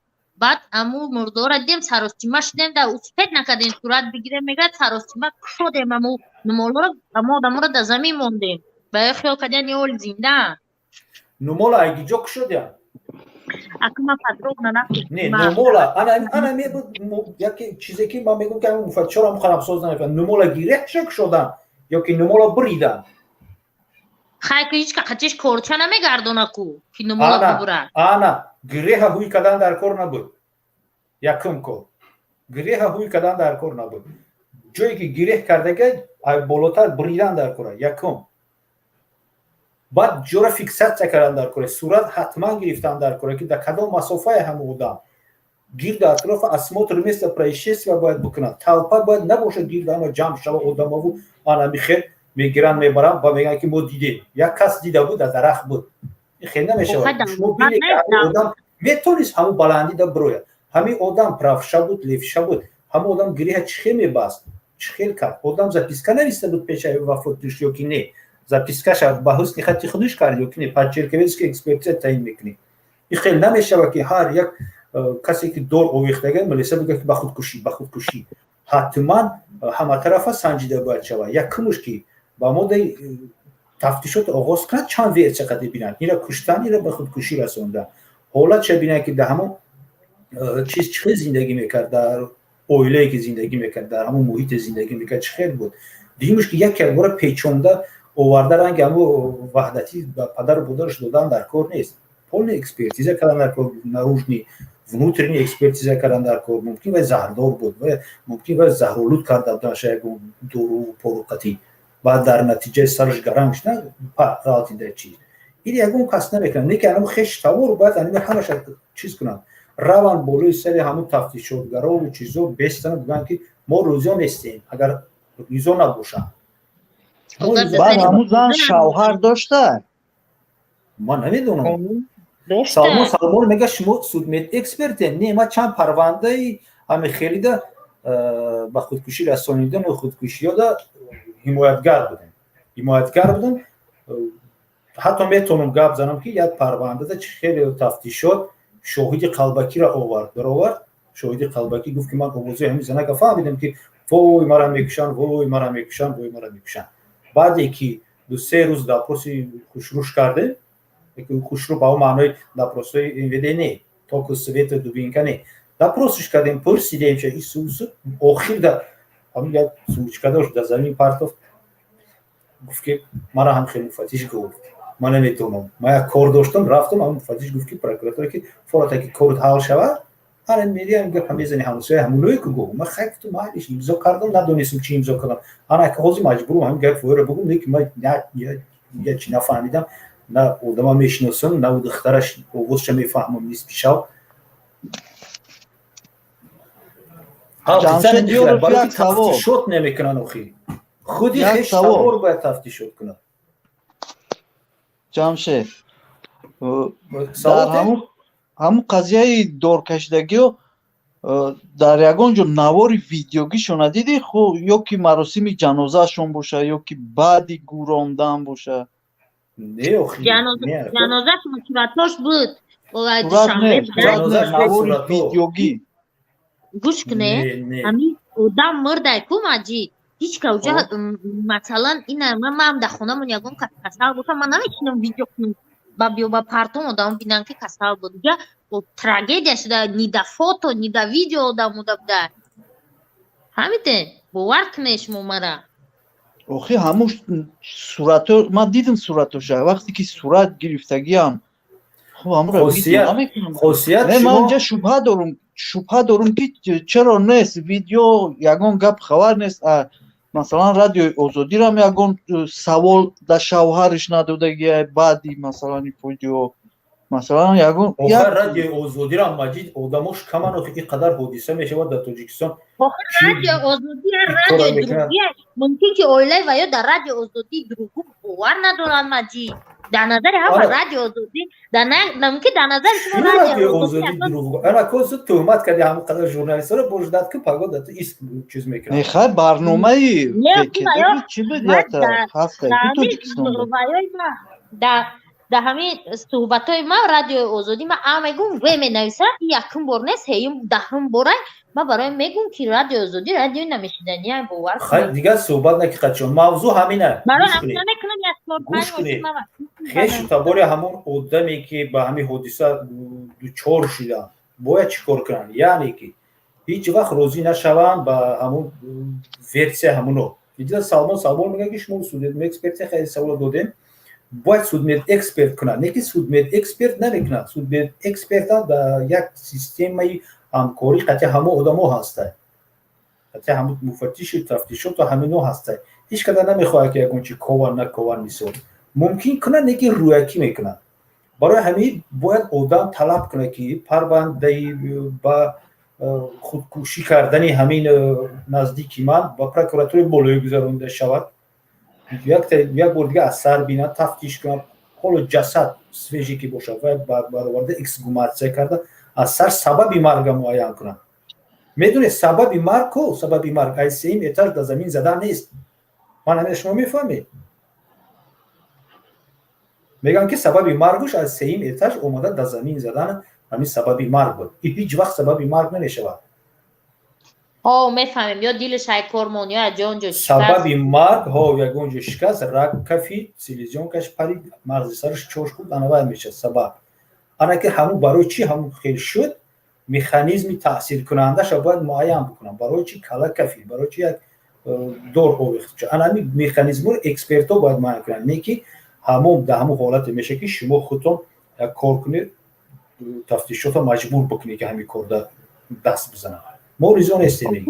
Баъд аму мурдора дидем, саростима шудем, да успеть накардем сурат бигирем, мегӯяд, саростима кушодем аму нумолоро, аму одаморо да замин мондем. Ба ё хиёл кардян, ё зиндаанд. Нумола айгиҷо кушодям? Аку ман подробно. Не, нумола ана мебуд яке чизе, ки ман мегӯм, ки ҳамин муфаттишорам харамсоз намефаҳмад. Нумола гирехша кушодан ё ки нумола буридан? Хай, ку ҳеч қачиш корча намегардона ку, ки нумола бубурад. Ана гиреҳа ҳуй кардан дар кор набуд. Якум кор, гиреҳа ҳуй кардан дар кор набуд. Ҷое ки гиреҳ кардага, болотар буридан дар кора якум. Баъд ҷора фиксация кардан дар кора, сурат ҳатман гирифтан дар кора, ки дар кадом масофае ҳама одам. Гирду атрофа осмотр места происшествия бояд бикунад. Толпа бояд набошад, гирду ҳама ҷамъ шава одамову ана михел мегиранд, мебаранд ва мегӯянд, ки мо дидем, як кас дида буд, дар дарахт буд. Ин хел намешавад. Шумо бинед, ки одам метавонист ҳамун баландида бирояд. Ҳамин одам правша буд, левша буд? Ҳамун одам гиреҳа чӣ хел мебаст, чӣ хел кард? Одам записка нависта буд пешаи вафотиш ё ки не? Запискаша ба ҳусни хати худиш кард ё ки не? Почерковедческий экспертиза таъин мекунӣ. Ин хел намешавад, ки ҳар як касе ки дор овехтага, милиса бигӯяд, ки ба худкушӣ, ба худкушӣ. Ҳатман ҳаматарафа санҷида бояд шавад. Якумуш, ки ба моддаи тафтишот оғоз кунад, чанд версия қади бинанд: ира куштан, ира ба худкушӣ расондан. Ҳолатша бинанд, ки дар ҳамон чиз чӣ хел зиндагӣ мекард, дар оилае ки зиндагӣ мекард, дар ҳамон муҳите зиндагӣ мекард, чӣ хел буд. Дуюмш, ки як якбора печонда оварда, ранги ҳамо Ваҳдатӣ ба падару модараш додан дар кор нест. Полный экспертиза кардан дар кор, наружный, внутренний экспертиза кардан дар кор. Мумкин вай заҳрдор буд, мумкин вай заҳролуд карда будаша ягон дору поруқатӣ, баъд дар натиҷаи сараш гаранг шуда ғалтида чиз. Ин ягон кас намекунад. Не ки анам хеш тавор бояд аними ҳамаша чиз кунанд, раванд болои сари ҳамун тафтишотгарову чизо бестананд, бигӯянд, ки мо рӯзо нестем, агар ризо набошанд. Баъд ҳамун зан шавҳар дошта? Ман намедонам. Салмон мега, шумо судмедэксперте. Не, ман чанд парвандаи ҳами хелида ба худкушӣ расонидану худкушиёда ҳимоятгар будем, ҳимоятгар будем. Ҳатто метавонам гап занам, ки як парвандада чи хеле тафтишот шоҳиди қалбакиро овард, баровард. Шоҳиди қалбакӣ гуфт, ки ман овозои ҳамин занака фаҳмидам, ки вой, мара мекушанд, вой, мара мекушанд, вой, мара мекушанд. Баъде ки 2-се рӯз допроси хушрӯш кардем, хушрӯ ба он маънои допросҳои МВД не, току света, дубинка не, допросш кардем, пурсидем ча исусу. Охир да ҳамин як сумочка дошт, дар замин партофт, гуфт, ки мара ҳам хел муфаттиш гуфт, ман наметавонам, ман як кор доштам, рафтам. Ҳамн муфаттиш гуфт, ки прокуратура, ки фората ки корт ҳал шавад, ана мериам, гапа мезани ҳамсоя ҳамуное ку гуфт. Ман хай гуфтам, майлиш, имзо кардам, надонистам, чӣ имзо кардам. Ана ҳозир маҷбурам ҳамин гап воеро бугум, не ки ман я чӣ нафаҳмидам, на одама мешиносам, на ӯ духтараш овозша мефаҳмам нисфи шав. Тафтишот намекунанд охи, худи хеш тавор бояд тафтишот кунад. Ҷамшед, дар ҳамун қазияи доркашидагиё дар ягон ҷо навори видеогишона дидӣ? Хо, ё ки маросими ҷанозаашон боша, ё ки баъди гӯрондан боша? Не, охи. Ҷанозашон суратош буд. Навори видеогӣ. Гӯш куне, ҳамин одам мурдай ку, Маҷид, ҳеҷ ка уҷа, масалан, ина ман дар хонамон ягон кас касал бошам, ман наметунам видео кунам ба биё ба партом, одам бинам, ки касал буд. Уҷа трагедия шуда, ни да фото, ни да видео одам уда буда. Фаҳмиде? Бовар куне шумо мара. Охи, ҳамун сурато ман дидим, суратоша, вақте ки сурат гирифтагиам, хуб, ҳамуро видео намекунам. Хосият. Ман инҷа шубҳа дорум, шубҳа дорум, ки чаро нест видео, ягон гап хабар нест. Масалан, Радиои Озодирам ягон савол да шавҳариш надодагия баъди, масалан, фоҷио, масалан, ягон. Охир Радиои Озодирам, Маҷид, одамош каман. Охи, ин қадар ҳодиса мешавад дар Тоҷикистон. Охир Радио Озодӣ радиои дурӯғия. Мумкин ки оилаи ва ё дар Радио Озодӣ дурӯғу бовар надоранд. Маҷид, дар назари ҳама Радио Озодӣ, мумкин дар назари шумо Радио Озодӣ дурӯғ. Ана козу туҳмат карди ҳамон қадар журналистҳоро, бождат ки паго да ту иск чиз мекунад. Не, хай, барномаи чӣ буд, ҳаста Тоҷикистон. Да. Дар ҳамин суҳбатҳои ман, Радиои Озодӣ, ман а мегум, в менависам. Якум бор нест, ҳеюм, даҳум борай ман барои мегум, ки Радиои Озодӣ радиои намешиданиям, бовар. Дигар суҳбат накиқатшон, мавзӯъ ҳамина. Намекунам. Гӯш кунед, хешу табори ҳамон одаме, ки ба ҳамин ҳодиса дучор шуданд, бояд чӣ кор кунанд? Яъне ки ҳеҷ вақт розӣ нашаванд ба ҳамон версия ҳамуно. Дида, Салмон мегӯяд, ки шумо судмедэксперт, хеле савола додем, бояд судмедэксперт кунад. Не ки судмедэксперт намекунад, судмедэксперта дар як системаи ҳамкорӣ қатъи ҳамон одамо ҳастад, қатъи ҳамон муфаттишу тафтишоту ҳамино ҳастад. Ҳеҷ када намехоҳад, ки ягон чи кован накован. Мисол, мумкин кунад, не ки рӯякӣ мекунад. Барои ҳамин бояд одам талаб кунад, ки парвандаи ба худкушӣ кардани ҳамин наздики ман ба прокуратураи болоӣ гузаронида шавад, як бор дига аз сар бинад, тафтиш кунад. Ҳоло ҷасад свежий ки бошад, ва бароварда, эксгуматсия карда, аз сар сабаби марга муайян кунад. Медонед, сабаби марг ко, сабаби марг аз сеюм этаж дар замин задан нест. Ман ҳамина шумо мефаҳмед. Мегӯям, ки сабаби маргуш аз сеюм этаж омада дар замин задан, ҳамин сабаби марг буд. Ин ҳеҷ вақт сабаби марг намешавад. Ҳо, мефаҳмем, ё дилаш ай кор монд, ё аз ҷон ҷо шикаст. Сабаби марг, ҳо, ягон ҷо шикаст, раг кафид, селезёнкаш парид, мағзи сараш чош хӯрд, анавай мешавад сабаб. Ана ки ҳамун барои чӣ ҳамун хел шуд, механизми таъсиркунандаша бояд муайян бикунам. Барои чӣ кала кафид, барои чӣ як дор овехт шуд, ана ҳамин механизмро экспертҳо бояд муайян кунанд. Не ки ҳамон дар ҳамон ҳолате мешавад, ки шумо худтон як кор кунед, тафтишотро маҷбур бикунед, ки ҳамин корда даст бизанад. Мо ризо нестем.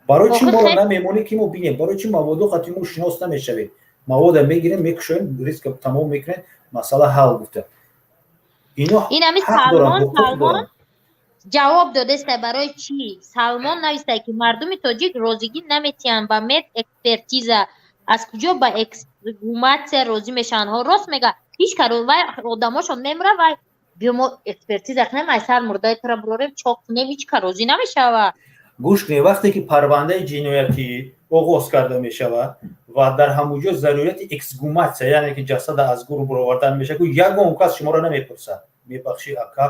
Барои чӣ моро намемонед, ки мо бинем? Барои чӣ маводо қати мо шинос намешавед? Мавода мегирем, мекушоем, риска тамом мекунем, масъала ҳал гуфта. Ино Ин ҳами Салмон ҷавоб додеста, барои чӣ. Салмон нависта, ки мардуми тоҷик розигӣ наметиҳанд ба мед экспертиза, аз куҷо ба эксгуматсия розӣ мешаванд? Ҳо, рост мега. Ҳеҷ кар вай одамошон мемура, вай биё, мо экспертиза кунем, ай сар мурдаи тура бурорем, чоқ кунем, ҳеҷ кар розӣ намешава. Гӯш кунед, вақте ки парвандаи ҷиноятӣ оғоз карда мешавад ва дар ҳамон ҷо зарурияти эксгуматсия, яъне ки ҷасада аз гур буровардан мешавад, ягон кас шуморо намепурсад: «Мебахшӣ, ака,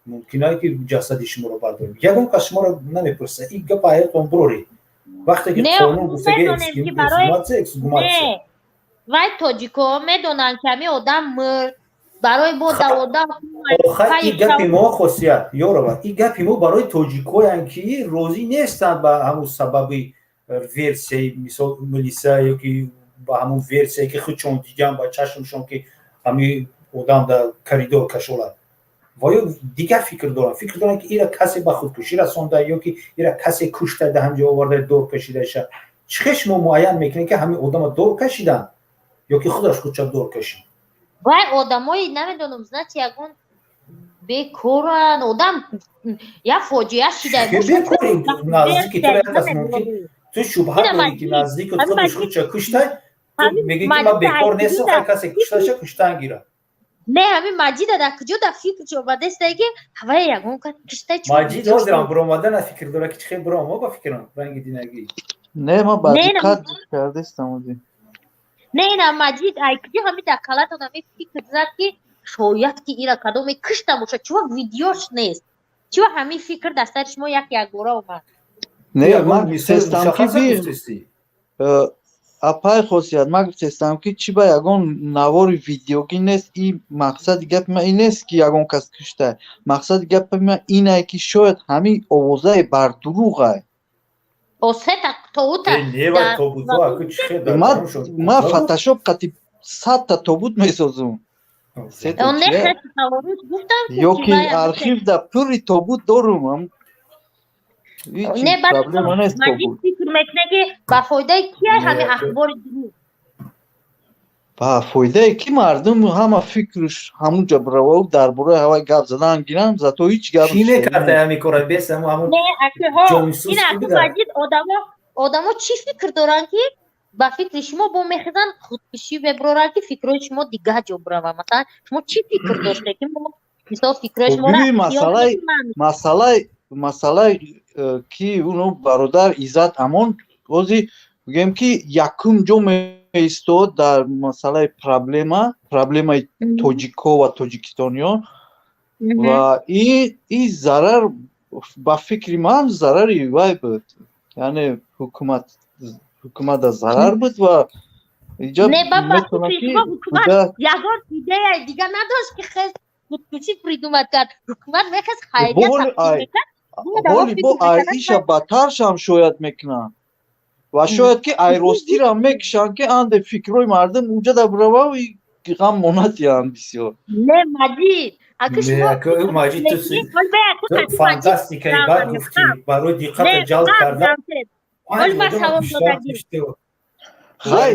мумкин ки ҷасади шуморо бардорем?» Ягон кас шуморо намепурсад. Ин гапа ҳаётон буроред. Вақте ки қонун гуфтаги эксгуматсия, эксгуматсия. Вай тоҷико медонанд, ки ҳамин одам мурд, барои мо давода. Охир ин гапи мо, Хосият Ёрова, ин гапи мо барои тоҷикоянд, ки розӣ нестанд ба ҳамун сабаби версияи, мисол, милиса ё ки ба ҳамун версияе, ки худшон диданд ба чашмшон, ки ҳамин одам дар коридор кашолад. Ва ё дигар фикр доранд, фикр доранд, ки ира касе ба худкушӣ расонда ё ки ира касе кушта, да ҳамҷо оварда, дор кашидаша. Чӣ хел шумо муайян мекунед, ки ҳамин одама дор кашиданд ё ки худаш худша дор кашид? Вай одамои намедонам, значит, ягон бекоранд. Одам як фоҷиа шида. Бекори наздики ту як кас мумкин, ту шубҳа дорӣ, ки наздики худаш худша кушта, мегӯӣ, ки ман бекор нестам, хай касе кушташа, куштан гирад. Не, ҳамин Маҷида дар куҷо дар фикр омадастае, ки ҳавай ягон кас кишта? Маҷид ҳозирам буромадана фикр дора, ки чӣ хел бурома, ба фикрам, ранги динагӣ. Не, ман ба диққат гӯш кардастам. Не, ина Маҷид ай куҷо ҳамин дар калатон ҳамин фикр зад, ки шояд ки ира кадоме кишта бошад? Чува видеош нест, чува ҳамин фикр дар сари шумо як якбора омад? Не, ман гуфтестам, ки апай Хосият, ман гуфтестам, ки чӣ ба ягон навори видеогӣ нест. И мақсади гапи ман ин нест, ки ягон кас кушта. Мақсади гапи ман инае, ки шояд ҳамин овозае бар дурӯғай. Тоута. Ман фотошоп қати 100-та тобут месозум ё ки архивда пури тобут дорум. Не, Маҷид фикр мекунад, ки ба фоидаи кия ҳамин ахбори дурӯғ? Ба фоидаи ки мардум ҳама фикруш ҳамунҷа биравад, дар бораи ҳавай гап задан гирам, зато ҳеҷ гап. Кӣ мекарда ҳамин кора бес ҳамун? Не, маҷид, одамо чӣ фикр доранд, ки ба фикри шумо бо мехезанд, худкушӣ мебароранд, ки фикрҳои шумо дигар ҷо бираванд? Масалан, шумо чӣ фикр доште, ки мо, мисол, фикрҳои шуморо Масъалаи ки уно бародар Иззат Амон ҳозир бигӯем, ки якум ҷо. Меистод дар масъалаи проблемаи тоҷикҳо ва тоҷикистониён ва и зарар, ба фикри ман, зарари вай буд, яъне ҳукумата зарар буд ва инҷа ягон идеяи дига надошт, ки хез худкушӣ придумать кард. Ҳукумат мехез хайрия. Ҳоли бо айиша бадтаршам шояд мекунанд ва шояд ки ай ростирам мекушанд, ки анде фикрҳои мардум унҷа бирава, ғам монатиянд бисёр. Не, Маҷид. Маҷид, фантастикаи бад гуфтӣ барои диққата ҷалб кардан. Хай.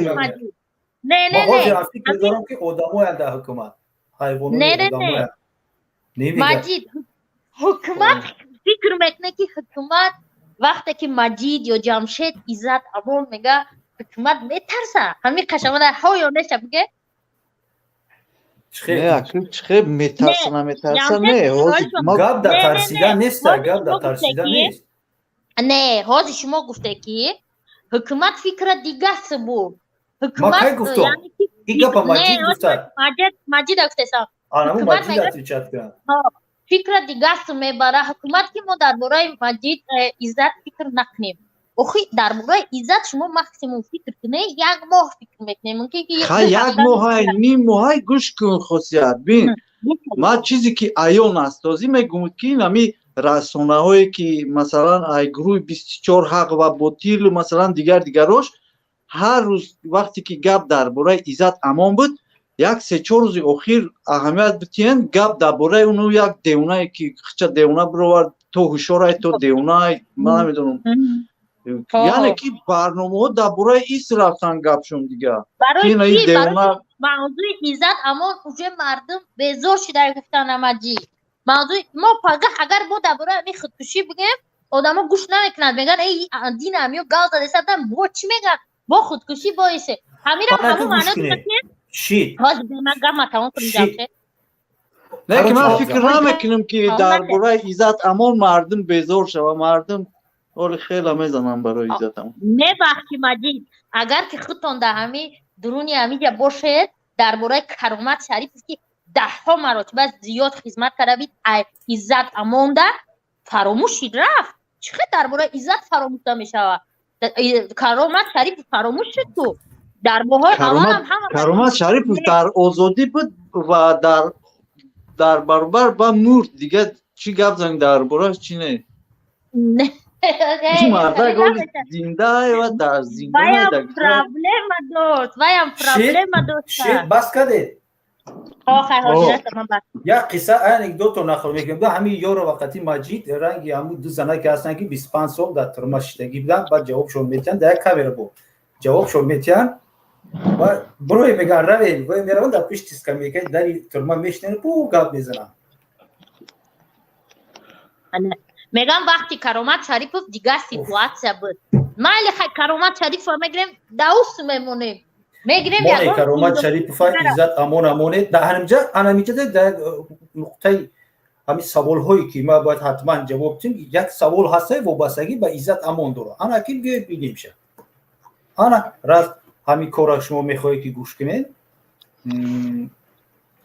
Не, не, не. Фикр дорам, ки одамоянд дар ҳукумат. Не, не, не, Маҷид, ҳукумат фикр мекунад, ки ҳукумат вақте ки Маҷид ё Ҷамшед Иззат Амон мега, ҳукумат метарса. Ҳамин қашамада ҳо ё неша биге. Чихе метарса, наметарса, не. Гап дар тарсидан неста, гап дар тарсидан нест. Не, ҳозир шумо гуфте, ки ҳукумат фикра дигаст буд. Ҳукумат ин гапа Маҷид гуфта. Маҷида гуфтесам. Фикра дигаст мебара ҳукумат, ки мо дар бораи Маҷид, Иззат фикр накунем. Охи, дар бораи Иззат шумо максимум фикр кунед, як моҳ фикр мекунем, мумкин ки. Ха, як моҳай, ним моҳай. Гӯш кун, Хосият, бин, ман чизе ки аён аст, ҳозир мегӯм, ки ҳами расонаҳое ки, масалан, ай гурӯҳи 24 ҳақ ва ботил, масалан, дигар дигарош, ҳар рӯз вақте ки гап дар бораи Иззат Амон буд, як се-чор рӯзи охир аҳамият битиҳен, гап дар бораи уну як девонае ки хича девона бировард, то ҳушёрай, то девонай, ман намедонам, яъне ки барномаҳо дар бораи ис рафтан гапшон дига. Мавзӯи Иззат Амон уже мардум безор шуда гуфтан. Амаҷи, мавзӯи мо пагаҳ агар бо дар бораи ҳамин худкушӣ бигем, одамо гӯш намекунанд, мегӯянд: «Эй, динам ё гав задесадан, бо чӣ мегӯянд, бо худкушӣ боисе». Ҳаминам ҳамон маъно дорад, ки ҳозир ман гапма тамом кунем, Ҷамшед. Не, ки ман фикр намекунам, ки дар бораи Иззат Амон мардум безор шава. Мардум ҳоли хела мезанам барои Иззат Амон. Не, бахти Маҷид, агар ки худтон дар ҳамин дуруни ҳамиҷа бошед, дар бораи Каромат Шарипов, ки даҳҳо маротиба зиёд хизмат карда бид, Иззат Амонда фаромӯш шид, рафт. Чӣ хел дар бораи Иззат фаромӯш мешавад? Каромат Шарипов фаромӯш шуд ку дар моҳҳои аввалам ҳама. Каромат Шарипов дар озодӣ буд ва дар баробар ба мурд. Дига чӣ гап занем дар борааш, чӣ не? Мардак оли зиндае ва дар зиндон. Проблема дошт, ваям проблема дошт. Бас кардед? Як қисса, анекдото нақл мекунем. Ҳамин ёро вақати Маҷид ранги ҳамун ду зана ки ҳастанд, ки 25 сол дар турма шиштагӣ буданд, баъд ҷавобшон метиҳанд, дар як камера бо ҷавобшон метиҳанд ва бирое мегӯянд: «Равед». Мераванд, дар пишти скамейка дари турма мешинанд, бу гап мезананд. Мегам, вақти Каромат Шарипов дигар ситуация буд. Майли, хай, Каромат Шарипова мегирем, даус мемонем, мегирем. Каромат Шарипова, Иззат Амон амоне дар ҳаминҷа, анаминҷа дар нуқтаи ҳамин саволҳое ки ма бояд ҳатман ҷавоб дим, як савол ҳаста, вобастагӣ ба Иззат Амон дорад. Ана ки биёед бигемша. Ана раз ҳамин корра шумо мехоҳед, ки гӯш кунед.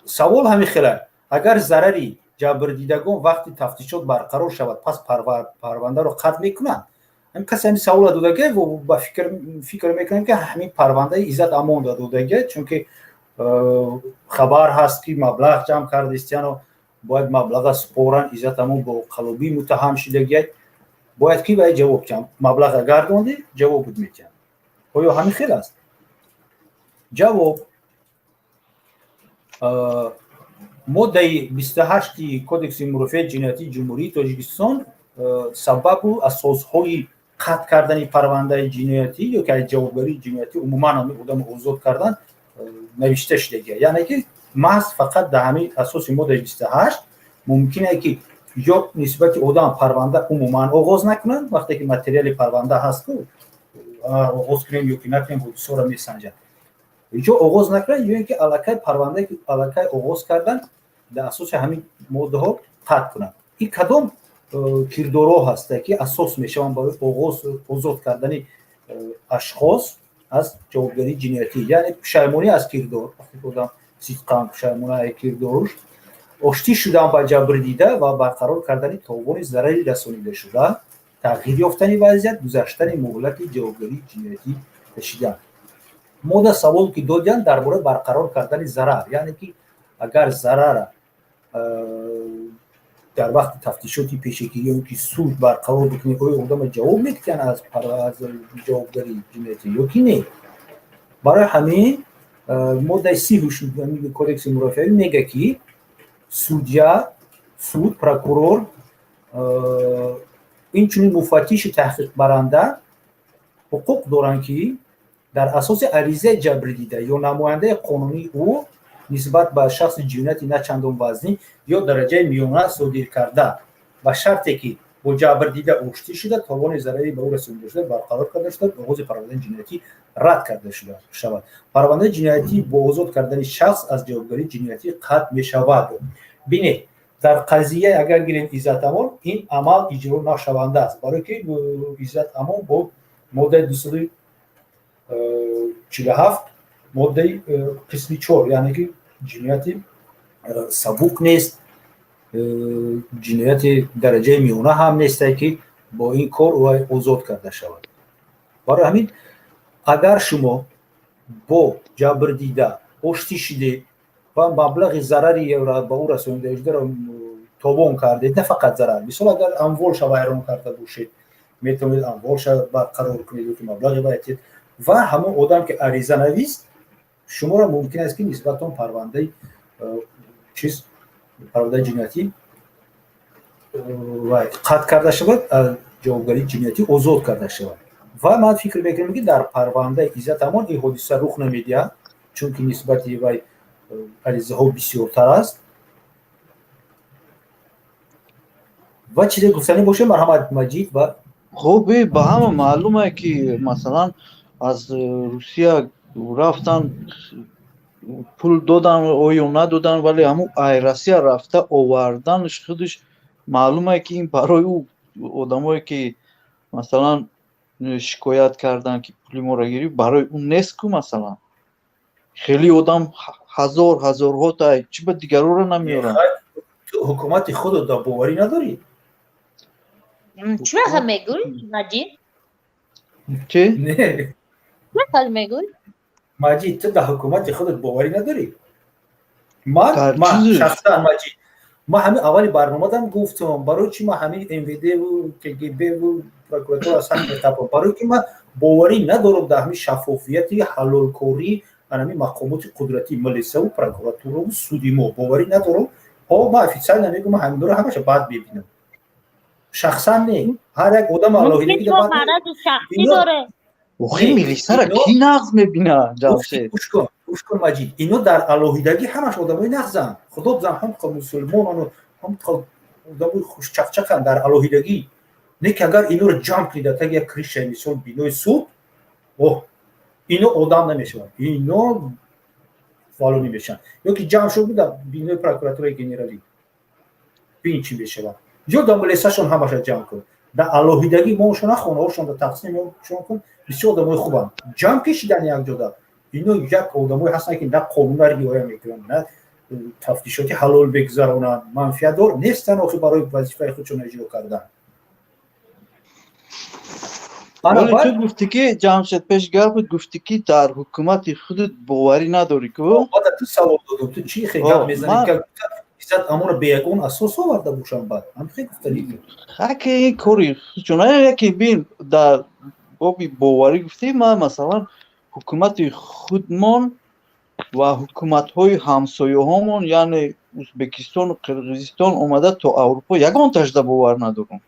Савол ҳамин хела: агар зарари ҷабрдидагон вақти тафтишот барқарор шавад, пас парвандаро қатъ мекунанд? Ҳамин касе ҳамин савола додага, ба фикр мекунем, ки ҳамин парвандаи Иззат Амонда додага, чунки хабар ҳаст, ки маблағ ҷамъ кардистияно, бояд маблаға супоранд. Иззат Амон бо қалобӣ муттаҳам шидагия, бояд ки вай ҷавоб диҳанд: маблаға гардонди, ҷавоб буд метиҳанд. Оё ҳамин хел аст? Ҷавоб: моддаи 28-и Кодекси мурофиаи ҷиноятии Ҷумҳурии Тоҷикистон сабабу асосҳои қатъ кардани парвандаи ҷиноятӣ ё ки аз ҷавобгарии ҷиноятӣ умуман ҳамин одамро озод кардан навишта шудагия. Яъне ки маҳз фақат дар ҳамин асоси моддаи 28 мумкине, ки ё нисбати одам парванда умуман оғоз накунанд, вақте ки материали парванда ҳаст ку, оғоз кунем ё ки накунем, ҳодисаро месанҷанд, ё оғоз накунанд, ё ин ки аллакай парвандае ки аллакай оғоз кардан, дар асоси ҳамин моддаҳо қатъ кунанд. Ин кадом кирдорҳо ҳаста, ки асос мешаванд барои оғоз озод кардани ашхос? аз ҷавобгарии ҷиноятӣ, яъне пушаймонӣ аз кирдор, вақте ки одам сидқан пушаймона кирдоруш, оштӣ шудан ба ҷабрдида ва барқарор кардани товони зарари расонидашуда, тағйир ёфтани вазъият, гузаштани муҳлати ҷавобгарии ҷиноятӣ кашидан. Мода савол ки додиянд дар бораи барқарор кардани зарар, яъне ки агар зарара дар вақти тафтишоти пешакӣ ё ки суд барқарор бикунӣ, оё одама ҷавоб мекунанд аз ҷавобгарии ҷиноятӣ ё ки не? Барои ҳамин моддаи 30 кодекси мурофиавӣ мега, ки судья, суд, прокурор, инчунин муфаттиши таҳқиқбаранда ҳуқуқ доранд, ки дар асоси аризаи ҷабрдида ё намояндаи қонунии ӯ нисбат ба шахси ҷинояти на чандон вазнин ё дараҷаи миёна содир карда, ба шарте ки бо ҷабрдида оштӣ шуда, товони зарари ба ӯ расонида шуда барқарор карда шуда, оғози парвандаи ҷиноятӣ рад карда шавад. Парвандаи ҷиноятӣ бо озод кардани шахс аз ҷавобгарии ҷиноятӣ қатъ мешавад. Бинед, дар қазия агар гирем Иззат Амон, ин амал иҷро нашаванда аст, барое ки Иззат Амон бо моддаи 247 моддаи қисми 4, яъне ки ҷинояти сабук нест, ҷинояти дараҷаи миёна ҳам несте, ки бо ин кор вай озод карда шавад. Барои ҳамин агар шумо бо ҷабрдида оштӣ шидед ва маблағи зарари ба ӯ расонида тобон кардед, на фақат зарар, мисол, агар амволша вайрон карда бошед, метавонед амволша барқарор кунед ё ки маблағи вай, ва ҳамон одам ки ариза навист, шуморо мумкин аст, ки нисбатон парвандаи чиз, парвандаи ҷиноятӣ қатъ карда шавад, ҷавобгарии ҷиноятӣ озод карда шавад. Ва ман фикр мекунам, ки дар парвандаи Иззат Амон ин ҳодиса рух намедиҳад, чунки нисбати вай аризаҳо бисёртар аст. Ва чизе гуфтанӣ бошед, марҳамат, Маҷид. Ва Хуб, ба ҳама маълуме, ки масалан аз Русия рафтан, пул додан оё надодан, вале ҳамун ай Россия рафта оварданаш худаш маълуме, ки ин барои ӯ одамое, ки масалан шикоят карданд, ки пули моро гирифт, барои ӯ нест ку. Масалан, хеле одам ҳазор ҳазорҳо та чӣ ба дигарора намеоранд? Ту ҳукумати худро да боварӣ надорӣ? Чӣ хел мегӯй, Маҷид? Чӣ? Не. Чӣ хел мегӯй? Маҷид, ту дар ҳукумати худат боварӣ надорӣ? Ман шахсан, Маҷид, ман ҳамин аввали барномадам гуфтам, барои чи ман ҳамин МВДву КГБву прокуратура сахт метапам, барои ки ман боварӣ надорам дар ҳамин шаффофияти ҳалолкорӣ ҳамин мақомоти қудратӣ, милисаву прокуратураву суди мо боварӣ надорам. Ҳо, ман официально мегӯм, ман ҳаминро ҳамаша бад мебинам, шахсан не, ҳар як одам алоҳидагӣ. Охи, милисара ки нағз мебинад, Ҷамшед? Гӯш кун, Маҷид, ино дар алоҳидагӣ ҳамаш одамои нағзанд, худо бизан, ҳам мусулмонану ҳам одамои хушчақчақанд дар алоҳидагӣ. Не ки агар иноро ҷамъ кунӣ дар таги як крыша, мисол, бинои суд, оҳ, ино одам намешаванд, ино фалонӣ мешаванд. Ё ки ҷамъ шуд дар бинои прокуратураи генералӣ, бин, чӣ мешавад. Ё дар милисашон ҳамаша ҷамъ кун, дар алоҳидагӣ мошона хонаҳошонда тақсимшон кун, бисёр одамои хубанд. Ҷамъ кишидан якҷода, ино як одамое ҳастанд, ки на қонуна риоя мекунанд, на тафтишоти ҳалол бигзаронанд, манфиатдор нестанд охи барои вазифаи худшон иҷро кардан. Ту гуфтӣ, ки, Ҷамшед, пеш гапат гуфтӣ, ки дар ҳукумати худат боварӣ надорӣ ку. Ту савол додум, ту чӣ хел гап мезанӣ? Иззат Амонро беягон асос оварда бошам, баъд ҳамхел гуфтанӣ. Хаки ин кори чун яке бин, дар боби боварӣ гуфтӣ, ман масалан ҳукумати худмон ва ҳукуматҳои ҳамсояҳомон, яъне Ӯзбекистону Қирғизистон омада то Аврупо, ягонташда бовар надорам.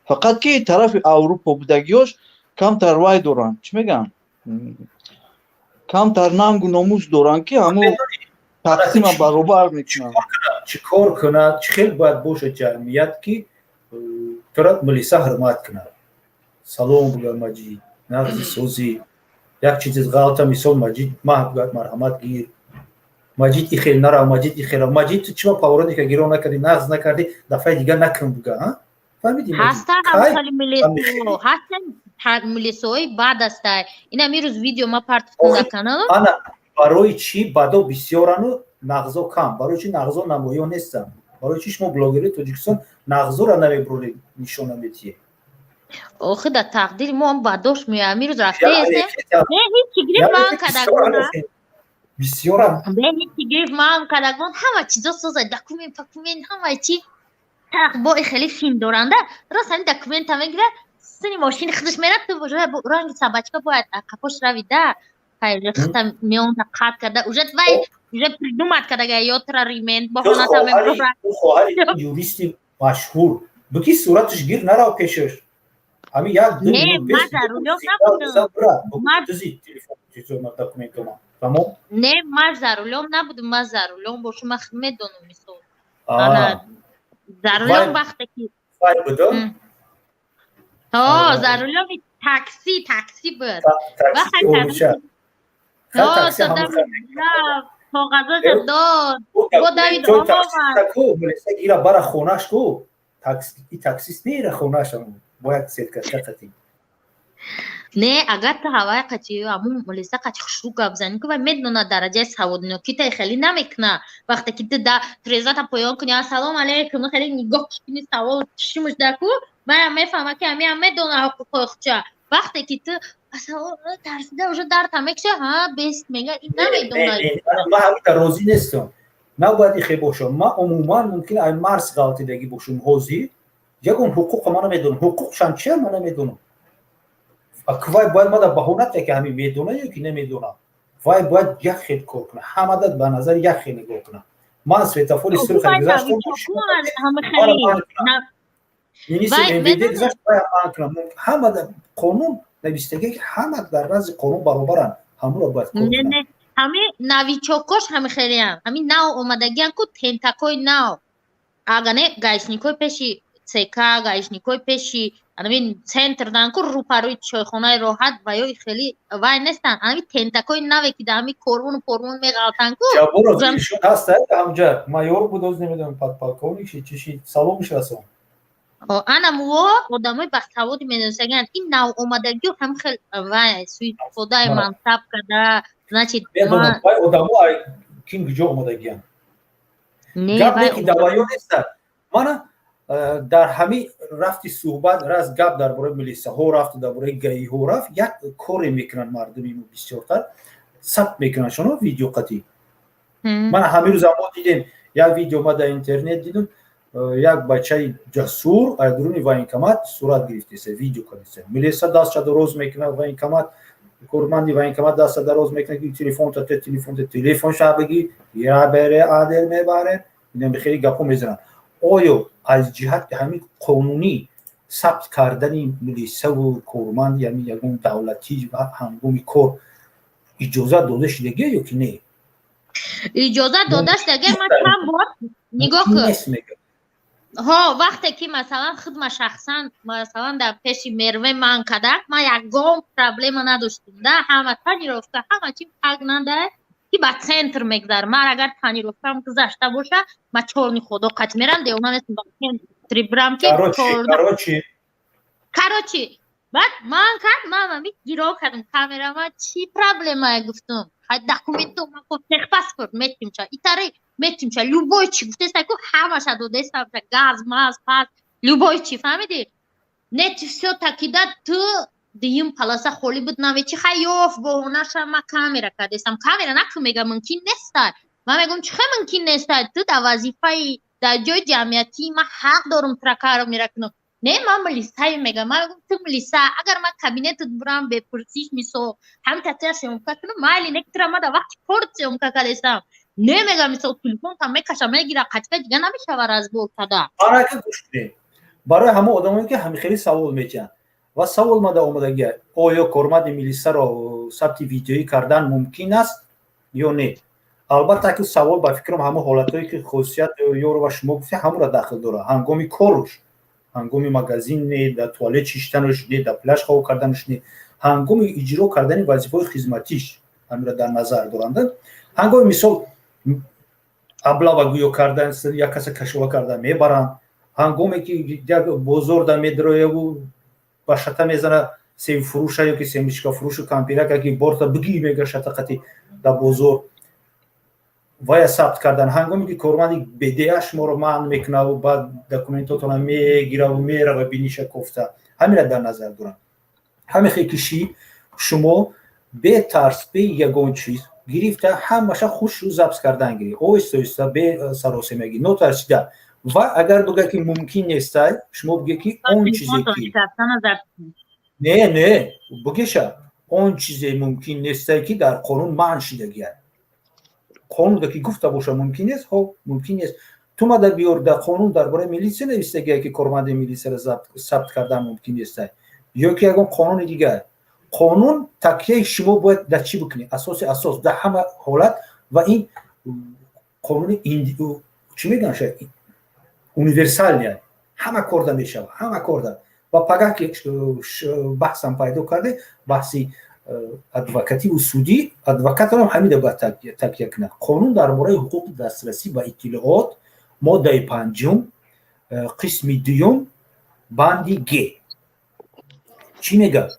Фақат ки тарафи Аврупо будагиёш камтар вай доранд, чӣ мегӯянд, камтар нангу номус доранд, ки ҳамун тақсима баробар мекунанд. Чӣ кор кунад, чӣ хел бояд бошад ҷамъият, ки тура милиса ҳурмат кунад, салом бугӯяд, Маҷид, нағзи, созӣ, як чизи ғалта, мисол, Маҷид, маҳ бугӯяд, марҳамат, гир, Маҷид, и хел нара, Маҷид, и хел, Маҷид, ту чима поворотника гиро накардӣ, нағз накардӣ, дафъаи дигар накун, буга. Фаҳмидӣ? Ҳастан ҳамхали милисо, ҳастан милисои бад астай. Ина мирӯз видео ма партофтам дар каналам. Ана, барои чӣ бадо бисёрану нағзо кам? Барои чӣ нағзо намоён нестанд? Барои чӣ шумо, блогери Тоҷикистон, нағзоро намебуред, нишон наметиҳед? Охи, дар тақдири мо ҳам бадош меояд. Мирӯз рафтаесем, не, ҳичи гирифт, ман кадагона. Бисёрам. Не, ҳичи гирифт, ман кадагон, ҳама чизо соза, документ пакумент, ҳама чи бо хеле филм доранда. Рост, ҳамин документа мегирад, сини мошини худаш мерад, ту ранги собачка бояд қапош равида, хата меонда қат карда, уже вай уже придумать кардага, ё тра ремень баҳоната мебурад. Хоҳари юристи машҳур буки, сураташ гир, нарав пешаш, ҳамин як ду. Не, ман за рулём набудам. Документома тамом. Не, ман за рулём набудам. Ман за рулём бошум, ман медонам, мисол, ана за рулём вақте ки Вай буда. Ҳо, за рулёми такси буд. Такси. Коғазоша дод, бо давид омад. Ира бара хонаш ку, таксист не, ира хонаш бояд сеткача. Не, агар ту ҳавай қачи, ҳамун милиса қачи хушрӯ гап занӣ ку, вай медонад дараҷаи саводнокӣ та, хеле намекуна. Вақте ки ту да трезата поён кунӣ, «Ассалому алайкум», хеле нигоҳ кунӣ, савол чишмуш да ку, ваям мефаҳма, ки ҳамиам медона ҳуқуқҳои худша. Вақте ки ту тарсида уже дарта мекша, ҳа, бест мега, ин намедонад. Ман ҳамита розӣ нестам, набояд ихе бошам. Ман умуман мумкин ай марс ғалтидагӣ бошум. Ҳозир ягон ҳуқуқа ман намедонам, ҳуқуқшам чия, ман намедонам. Вай бояд мада баҳона ки ҳамин медона ё ки намедона. Вай бояд як хел кор кунад, ҳамада ба назари як хел нигоҳ кунад. Ман светофори сурха гузаштам, министр МВД гузашт, бояд ман кунам. Ҳама қонун навистагӣ ки ҳама дар назди қонун баробаранд, ҳамуро бояд кор кунад. Ҳамин новичокош ҳами хелеам, ҳамин нав омадагиан ку, тентакои нав, ага, не, гаишникои пеши ЦК, гаишникои пеши анамин центр дан ку, рӯпарӯи чойхонаи «Роҳат», ва ё хеле вай нестанд. Анами тентакои наве ки дар ҳами корвону порвон меғалтанд ку. Ҳаста ҳамҷа майор буд, оз намедонам, подполковник ши, чӣ ши, саломш расон. Ана муо одамои басаводи медонистагианд. Ин нав омадагиё ҳам хел вай суистифодаи мансаб карда, значит. Вай одамо ким куҷо омадагианд, гап не ки даваё неста. Мана, дар ҳамин рафти суҳбат, раз гап дар бораи милисаҳо рафту дар бораи гаиҳо рафт, як коре мекунанд мардуми мо, бисёртар сабт мекунанд шуно видеоқатӣ. Мана, ҳамин рӯза мо дидем, як видео ма дар интернет дидум, як бачаи ҷасур аз дуруни военкомат сурат гирифтеса, видео кардеса. Милиса дастша дароз мекунад, военкомат, корманди военкомат даста дароз мекунад, ки телефонта, телефонта, телефон ша бигӣ, я бере адер мебаре, инам хеле гапҳо мезананд. Оё аз ҷиҳати ҳамин қонунӣ сабт кардани милисаву корманди ҳамин ягон давлатӣ ва ҳангоми кор иҷозат дода шудагия ё ки не? Иҷозат дода шудагия. Ман чанд бор, нигоҳ кун, ҳо, вақте ки, масалан, худма шахсан, масалан, дар пеши Мерве ман кадак, ман ягон проблема надоштум да. Ҳама тонировка, ҳама чи пак нада ки ба центр мегзарам. Ман агар тонировкам гузашта боша, ма чорни худо қат мерам, девона нестам, ба центри бирам ки. Короче, баъд ман кард, ман ами гиро кардам камера. Ман чӣ проблемае гуфтум, документу ман техпаспорт метимча, итари метимча, любой чи гуфтеста ку, ҳамаша додестамча, газ маз пас, любой чи, фаҳмидӣ? Не, всё таки да, ту дуюм полоса холӣ буд, навечи хайёф боҳонаша. Ма камера кардестам, камера наку, мега, мумкин неста. Ман мегӯм, чӣ хел мумкин неста? Ту дар вазифаи, дар ҷои ҷамъиятӣ, ман ҳақ дорум тура камера кунам. Не, ман милисаи, мегам. Ман мегӯм, ту милиса, агар ман кабинетат бурам, бепурсиш, мисол, ҳамин татия съёмка кунам, майли, не, тура ма дар вақти кор съёмка кардестам. Не, мегам, мисол, телефонтам мекаша, мегира, қатика дига намешава разбор када. Арака, гӯш кунед, барои ҳамон одамое ки ҳамин хеле савол метиҳанд ва савол мада омадагия, оё корманди милисаро сабти видеоӣ кардан мумкин аст ё не? Албатта ки савол, ба фикрам, ҳамон ҳолатҳое ки Хосият ёро ва шумо гуфте, ҳамонро дахл дорад: ҳангоми коруш, ҳангоми магазин не, дар туалет шиштанаш не, дар пляж хоб карданаш не, ҳангоми иҷро кардани вазифаҳои хизматиш ҳаминро дар назар доранд. Ҳангоми, мисол, облава гӯё кардан, як каса кашола кардан мебаранд. Ҳангоме ки як бозор да медрояву ба шата мезана себфурӯша ё ки семечкафурӯшу кампирака, ки борта бигӣ, мега, шата қати да бозор вая сабт кардан. Ҳангоме ки корманди БДА шуморо манъ мекунаву баъд документотона мегираву мерава биниша кофта, ҳамира дар назар дорам. Ҳамихе киши шумо бетарс, бе ягон чиз гирифта, ҳамаша хушу запись кардан гирӣ, оҳиста оҳиста, бе саросемагӣ, нотарсида. Ва агар бигӯяд, ки мумкин нестай, шумо бигӯед, ки он чизе ки не, не, бигеша, он чизе мумкин нестай, ки дар қонун манъ шидагиад. Қонунда ки гуфта боша, мумкин нест. Хоб, мумкин нест. Ту мада биёр, дар қонун дар бораи милитсия навистагия, ки корманди милитсияро сабт кардан мумкин нестай, ё ки ягон қонуни дигар. Қонун такияи шумо бояд дар чӣ бикунед? Асоси асос дар ҳама ҳолат ва ин қонуни чӣ мегӯянд, универсальный, ҳама корда мешавад, ҳама корда. Ва пагаҳ ки баҳсам пайдо карде, баҳси адвокативу судӣ, адвокаторам ҳамида бояд такя кунад. Қонун дар бораи ҳуқуқи дастрасӣ ба иттилоот, моддаи панҷум, қисми дуюм, банди г чӣ мегӯяд?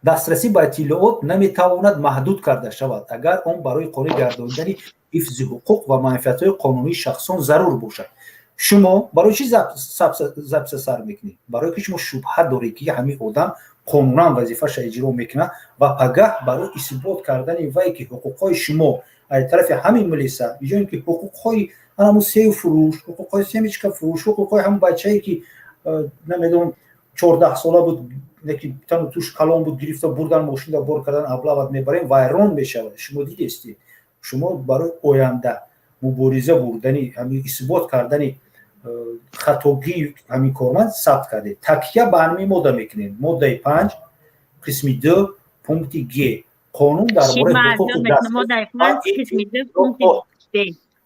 Дастрасӣ ба иттилоот наметавонад маҳдуд карда шавад, агар он барои қонеъ гардонидани ҳифзи ҳуқуқ ва манфиатҳои қонунии шахсон зарур бошад. Шумо барои чӣ запись а сар мекунед? Барое ки шумо шубҳа доред, ки ҳамин одам қонунан вазифаша иҷро мекунад. Ва пагаҳ барои исбот кардани вай, ки ҳуқуқҳои шумо аз тарафи ҳамин милиса ё ин ки ҳуқуқҳои ҳамун севфурӯш, ҳуқуқҳои семечкафурӯш, ҳуқуқҳои ҳамун бачае, ки намедонам, 14сола буд, ки тану туш калон буд, гирифта бурдан, мошинда бор кардан, облава мебарем, вайрон мешавад. Шумо дидестед, шумо барои оянда мубориза бурдани, ҳамин исбот кардани хатогии ҳамин корманд сабт кардед. Такя ба ҳамин модда мекунем: моддаи 5, қисми 2, пункти г, қонун дар бораи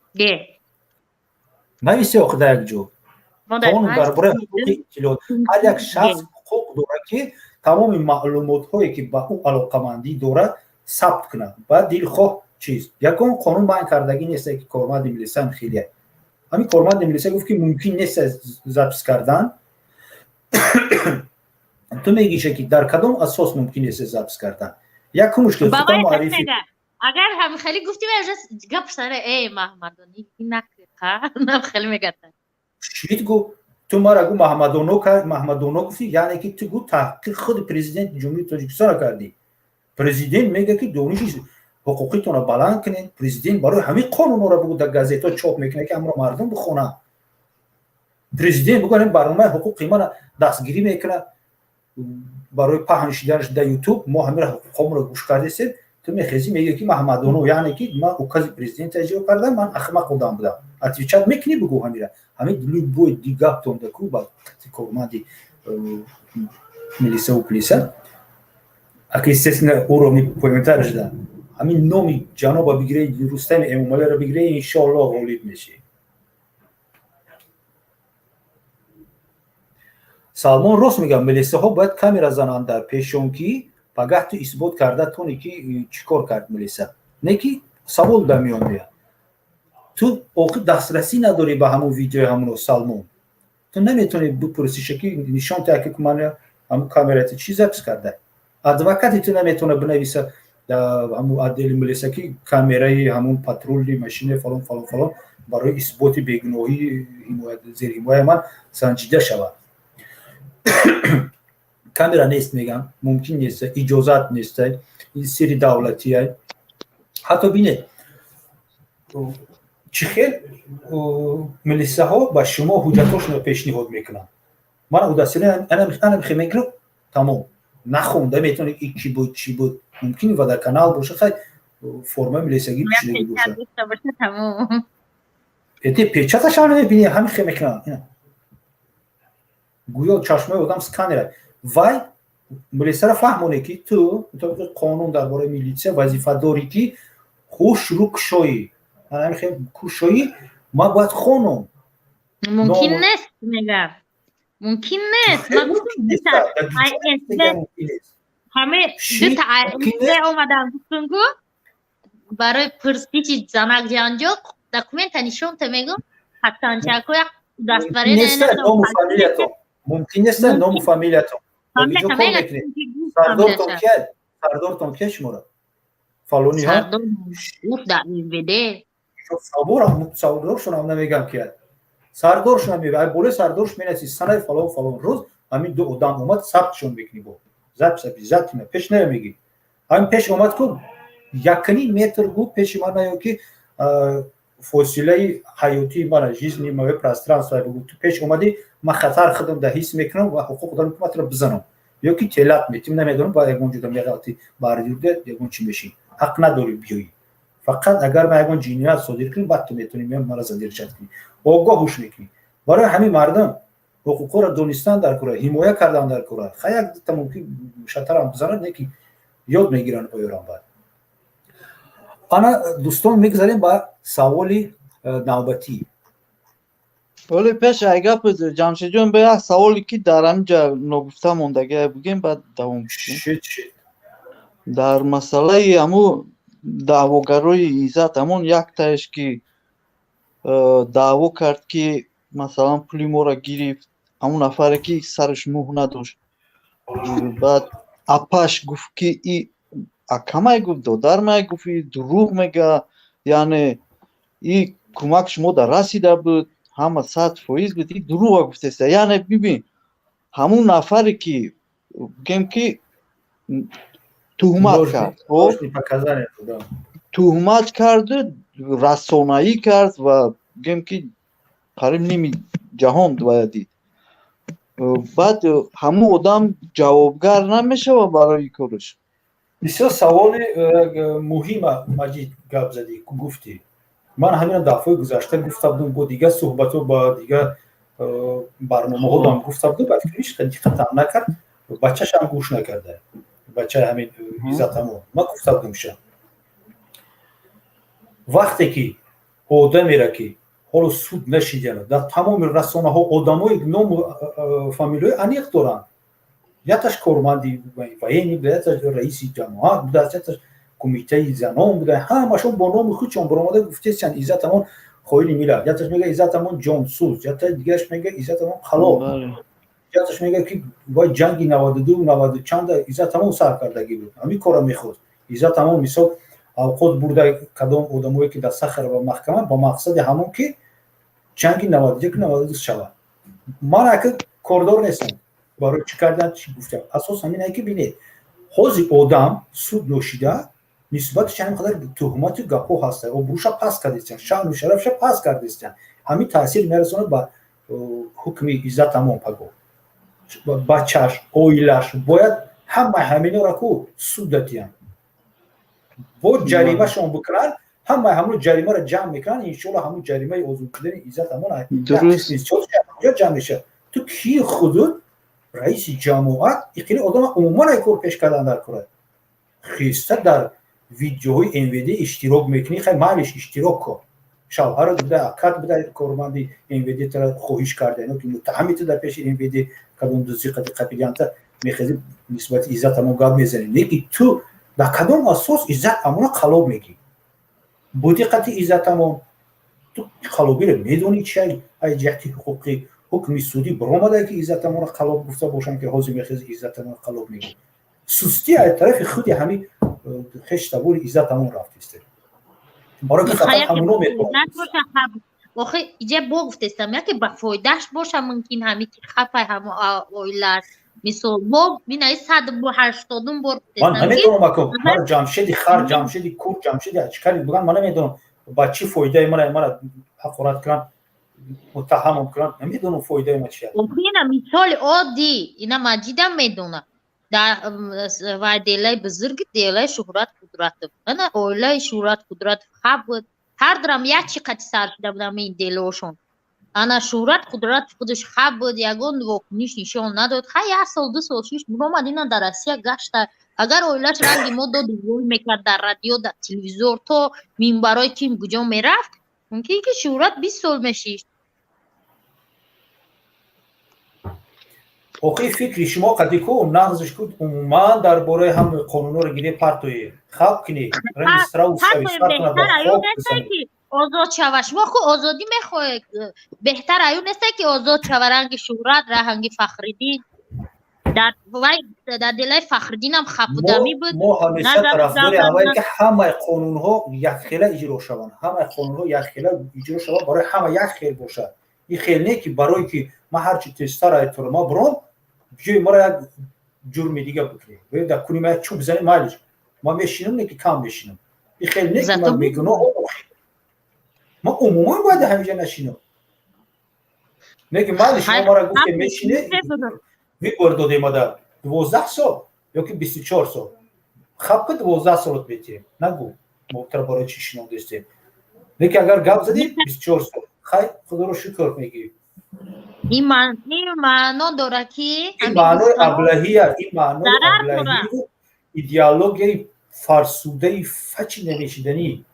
ҳуқуқи. Нависе охи дар як ҷо: қонун дар бораи ҳуқуқи иттилоот. Ҳар як шахс ҳуқуқ дорад, ки тамоми маълумотҳое, ки ба ӯ алоқамандӣ дорад, сабт кунад ба дилхоҳ чиз. Ягон қонун манъ кардагӣ нест, ки корманди милисаам хеле. Ҳамин корманди милиса гуфт, ки мумкин нест запись кардан. Ту мегиша, ки дар кадом асос мумкин нест запись кардан? Якумш ки муаррифӣ. Агар ҳами хеле гуфти, гап сара э Маҳмадони хеле мегата. Шид гу, ту мара гу, Маҳмадоно, Маҳмадоно гуфти, яъне ки ту гу таҳқиқ худи президенти Ҷумҳурии Тоҷикистонро кардӣ. Президент мега, ки дониши ҳуқуқитонро баланд кунед. Президент барои ҳамин қонунҳоро, бугу, дар газетҳо чоп мекунад, ки ҳамро мардум бихонанд. Президент, бугу, ҳамин барномаи ҳуқуқи мана дастгирӣ мекунад барои паҳн шиданаш дар Ютуб. Мо ҳамира ҳуқуқҳомонро гӯш кардесем. Ту мехезӣ, мегӯӣ, ки Маҳмадоно, яъне ки ман укази президента иҷро кардам, ман ахмақ одам будам. Отвечать мекунӣ, бугу ҳамира. Ҳамин любой дигаптон даку ба корманди милисаву полиса, ака, естественно, уровни поёнтар шуда, ҳамин номи ҷаноба бигиред, Рустами Эмомалиро бигиред, иншоаллоҳ ғолиб мешӣ. Салмон рост мегӯяд: милисаҳо бояд камера зананд дар пешон, ки пагаҳ ту исбот карда тоне, ки чӣ кор кард милиса. Не ки савол дар миён меяд, ту охир дастрасӣ надорӣ ба ҳамун видеои ҳамуно. Салмон, ту наметавонӣ бипурсиша, ки нишон таҳ, ки ман ҳамун камерати чӣ запись карда. Адвокати ту наметавона бинависа ҳамун отдели милиса, ки камераи ҳамун патрулни машинаи фалон, фалон, фалон барои исботи бегуноҳии зерҳимояи ман санҷида шавад. Камера нест, мегам, мумкин нест, иҷозат нест, ин сирри давлатия. Ҳатто бинед, чӣ хел милисаҳо ба шумо ҳуҷҷатҳошонро пешниҳод мекунанд. Ман удостоверение мегирам, тамом, нахонда метавонед, и чӣ буд, чӣ буд, мумкин водоканал боша, хай, формаи милисагӣ пӯшидагӣ боша, эте печаташам намебини, ҳамин хел мекунанд, гӯё чашмои одам сканера. Вай милисаро фаҳмоне, ки ту мутобиқи қонун дар бораи милитсия вазифа дорӣ, ки хушрӯ кушоӣ, кушоӣ, ман бояд хонум. Мумкин нест, мега, мумкин нест. Ман гуфтам, ҳаме дута омадам, гуфтум ку барои пурсиши занак ҷанҷол документа нишонта, мегум ҳатанчако як. Удостоверение ному фамилиятон мумкин нест, ному фамилиятон. Сардортон кия? Сардортон кия шуморо? Фалони ҳа? Сардоршонам намегам кия. Сардоршонам мега, болои сардорш менаси, санаи фалон фалон рӯз ҳамин ду одам омад, сабтшон мекунӣ, бо запись обязательно пеш намегӣ. Ҳамин пеш омад ку, якним метр гу пеши ман наё, ки фосилаи ҳаётии мана, жизни моё пространство бугу. Ту пеш омадӣ, ман хатар худам да ҳис мекунам ва ҳуқуқ дорам, ки ман туро бизанам ё ки телат метим, намедонам, ба ягон ҷуда меғалти, бардюрда ягон чӣ мешӣ. Ҳақ надорӣ биёӣ. Фақат агар ман ягон ҷиноят содир кунам, баъд ту метавонӣ мара задержать кунӣ. Огоҳ ҳуш мекунӣ. Барои ҳамин мардум ҳуқуқҳоро донистан дар кора, ҳимоя кардан дар кора. Ха, як та мумкин шатарам бизанад, не ки ёд мегиранд оёрам баъд. Ана, дӯстон, мегузарем ба саволи навбатӣ. Вале пеш ай гап, Ҷамшедҷон, ба як саволе, ки дар ҳаминҷа ногуфта мондагия, бигем, баъд давом. Дар масъалаи ҳаму даъвогарои Иззат, ҳамон яктаеш, ки даъво кард, ки масалан пули моро гирифт, ҳамон нафаре, ки сараш мӯҳ надошт, баъд апаш гуфт, ки и акамай гуфт, додармай гуфт, и дурӯғ мега, яъне и кӯмак шумо дар расида буд, ҳама 100% буд, и дурӯға гуфтеста. Яъне бибин, ҳамун нафаре, ки бигем, ки туҳмат кард, туҳмат карду расонаӣ кард ва бигем, ки қариб ними ҷаҳон бояд дид, баъд ҳамун одам ҷавобгар намешавад барои кораш? Бисёр саволи муҳима, Маҷид, гап задӣ, гуфтӣ. Ман ҳамина дафъаи гузашта гуфта будам, бо дигар суҳбатҳо, ба дигар барномаҳо ҳам гуфта будам. Ба фикр диққатам накард, бачашам гӯш накарда, бачаи ҳамин Иззатамо. Ман гуфта будам ша, вақте ки одамеро, ки ҳоло суд нашидана, дар тамоми расонаҳо одамои ному фамилияи аниқ доранд, яташ корманди военный буда, яташ раиси ҷамоат будааст, яташ кумитаи занон буда, ҳамашон бо номи худшон баромада гуфтесиянд: «Иззатамон хоини миллат». Яташ мега: «Иззатамон ҷонсӯз», ята дигараш мега: «Иззатамон қалоб», яташ мега, ки вай ҷанги 92, наваду чанда Иззатамон сар кардагӣ буд, ҳамин корро мехост. Иззатамон мисол авқот бурда кадом одамое, ки дар Сахарова маҳкама, ба мақсади ҳамон, ки ҷанги 91, 92 шавад. Ман ака кордор нестам, барои чӣ кардан, чӣ гуфтам. Асос ҳамин, ки бинед, ҳозир одам суд ношида, нисбаташ ҳамин қадар туҳмату гапҳо ҳаста, обрӯша паст кардистиян, шаъну шарафша паст кардистиян. Ҳамин таъсир мерасонад ба ҳукми Иззатамон. Паго бачаш, оилаш бояд ҳама ҳаминора ку суд датиян, бо ҷаримашон бикунанд, ҳамаи ҳамон ҷаримаро ҷамъ мекунанд. Иншоалло, ҳамон ҷаримаи озод шудани Иззатамон ҷамъ мешавад. Ту ки худут раиси ҷамоат, иқили одама умуман ай кор пеш кардан дар кора, хиста дар видеоҳои МВД иштирок мекунӣ. Хай, майлиш, иштирок кун, шавҳарат буда, акат буда, корманди МВД тара хоҳиш карда, ино ки муттаҳами ту дар пеши МВД кадом дузи қади қапидианта, мехези, нисбати Иззат Амон гап мезанӣ. Не ки ту дар кадом асос Иззат Амона қалоб мегӣ? Буди қати Иззат Амон, ту қалобиро медонӣ чи? Ай ҷиҳати ҳуқуқӣ ҳукми судӣ баромада, ки Иззат Амонро қалоб гуфта бошам, ки ҳозир мехези, Иззат Амонро қалоб мегӣ? Сустӣ аз тарафи худи ҳамин хештабори Иззат Амон рафтиста, барои ки фақат ҳамуно метавонад. Охи, иҷа бо гуфтестам, яке ба фоидааш боша, мумкин ҳами ки хафай ҳамо оилаш. Мисол, мо минаи 180-ум бор. Ман намедонам, ако ман Ҷамшеди хар, Ҷамшеди кур, Ҷамшеди ачкари буган, ман намедонам ба чӣ фоидаи мана ҳақорат кунанд, муттаҳамам кунанд. Намедонам фоидаи ма чи. Ина мисоли оддӣ, ина Маҷидам медонад, дар вай делаи бузурги, делаи Шуҳрат Қудратов. Ана оилаи Шуҳрат Қудратов хаб буд, ҳардрам як чи қати сар шуда будам ин делошон. Ана Шуҳрат Қудратов худаш хаб буд, ягон вокуниш нишон надод. Хай, як сол, 2 сол шиш, буромад, ина дар Россия гашта. Агар оилаш ранги мо доду вой мекард дар радио, дар телевизор, то минбарои ким куҷо мерафт, мумкин ки Шуҳрат 20 сол мешишт. Охи, фикри шумо қади ку нағзиш ку, умуман дар бораи ҳамаи қонунҳоро гире партои, хаб кунӣ. Озод шава. Шумо ку озодӣ мехоҳед, беҳтар аю несте, ки озод шава, ранги Шӯҳрат, ранги Фахриддин. Дар вай, дар делаи Фахриддинам хапудамӣ буд. Мо ҳамеша тарафдори аввале, ки ҳамаи қонунҳо якхела иҷро шаванд, ҳамаи қонунҳо якхела иҷро шаванд, барои ҳама як хел бошад. Ин хел не, ки барое ки ман ҳарчи тезтар ай тюрьма буром, ҷои маро як ҷурми дига бикунем, дар куни як чӯб занем, майлиш, ман мешинам, не ки кам мешинам. Ин хел не, ки ман бегуноҳ, ман умуман бояд ҳамиҷа нашинам. Не ки майли, шумо мара гуфте, мешине, выбор додем, ада 12 сол ёки 24 сол хапка, 12 солот метиҳем, нагӯ мо тара барои чӣ шинондестем. Лекин агар гап задӣ, 24 сол, хай, худоро шукр мегӯӣ. Ин маъно дорад, ки Ин маънои аблаҳия, ин маънои аблаҳию идеологияи фарсудаи фачи намешиданӣ.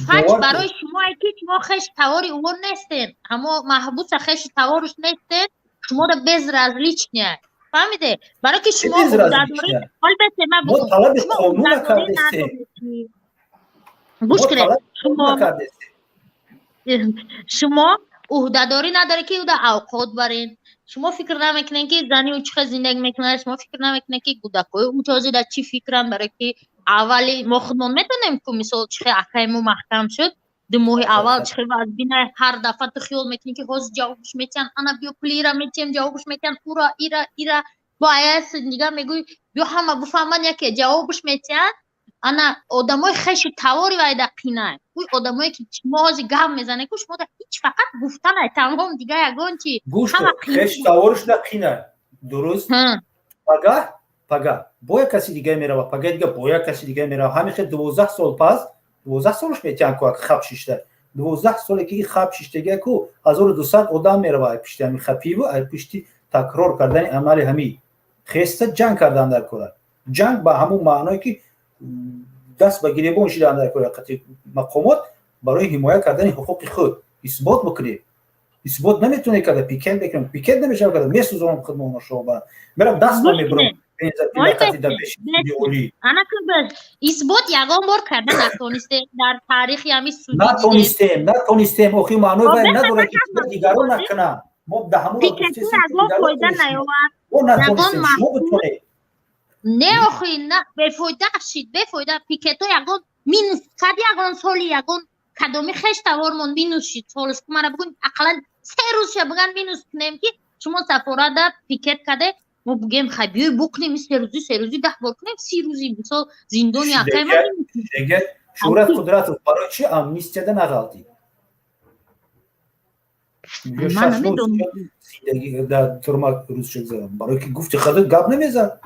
Фач барои шумое, ки шумо хеши тавори ӯ нестен, ҳамо маҳбуса хеши таворуш нестен, шуморо безразличния, фаҳмиде? Барое ки шумо талаби қонун накардестем. Гӯш кунед, шумо ӯҳдадорӣ надоред, ки ӯда авқот барен. Шумо фикр намекунед, ки зани ӯ чӣ хел зиндагӣ мекунад. Шумо фикр намекунед, ки кӯдакҳои ӯ ҳозир чӣ фикранд. Барое ки аввали мо худмон метонем ку, мисол, чӣ хел акаи мо маҳкам шуд, 2 моҳи аввал чӣ хел вазбина. Ҳар дафъа ту хиёл мекунӣ, ки ҳозир ҷавобш метиҳанд, ана биё, пулира метиҳем, ҷавобш метиҳанд, ура, ира, ира, бо аяс дига мегӯй, биё, ҳама бифаҳманд, яке ҷавобш метиҳанд. Ана одамои хешу тавори вайда қинай. Ӯ одамое, ки шумо ҳозир гап мезанед ку, шумо ҳеҷ, фақат гуфтанай, тамом, дига ягон чи. Хеш таворушда қинай, дуруст. Пага, пага бо як каси дига мерава, пага дига бо як каси дига мерава. Ҳамин хел 12 сол пас 12 солаш метиҳанд ку, як хаб шишта. 12 соле ки хаб шиштагия ку, 1200 одам мерава ай пишти ҳами хапиву ай пишти такрор кардани амали ҳами. Хеста ҷанг кардан дар кора, ҷанг ба ҳамун маъное, ки даст ба гиребон шидан дар кора қати мақомот барои ҳимоя кардани ҳуқуқи худ. Исбот бикунед, исбот наметавонед карда, пикет мекунем, пикет намешава карда, месӯзонам худмоно, шоба мерам, даст ма мебурам. Исбот ягон бор карда натонистем дар таърихи ҳами. Натонистем, натонистем. Охи, маънои вай надорад, ки дигарон накунанд. Мо да ҳамон ягон фоида наёвард. Натонистем, шумо битонед. Не, охи, на, бефоида шид, бефоида. Пикето ягон минус кад, ягон соли, ягон кадоми хеш тавормон минус шид солш, мара бигӯ, ақаллан 3 рӯзша биган минус кунем, ки шумо сафорада пикет каде, мо бугем, хай, биёй букунем, 3 рӯзи, 3 рӯзи 10 бор кунем, 30 рӯзи, мисол, зиндони акай. Шӯҳрат Қудратов барои чи амнистияда нағалтид? Зиндагӣ дар тюрьма рӯзша гузарон, барое ки гуфти хадат гап намезад.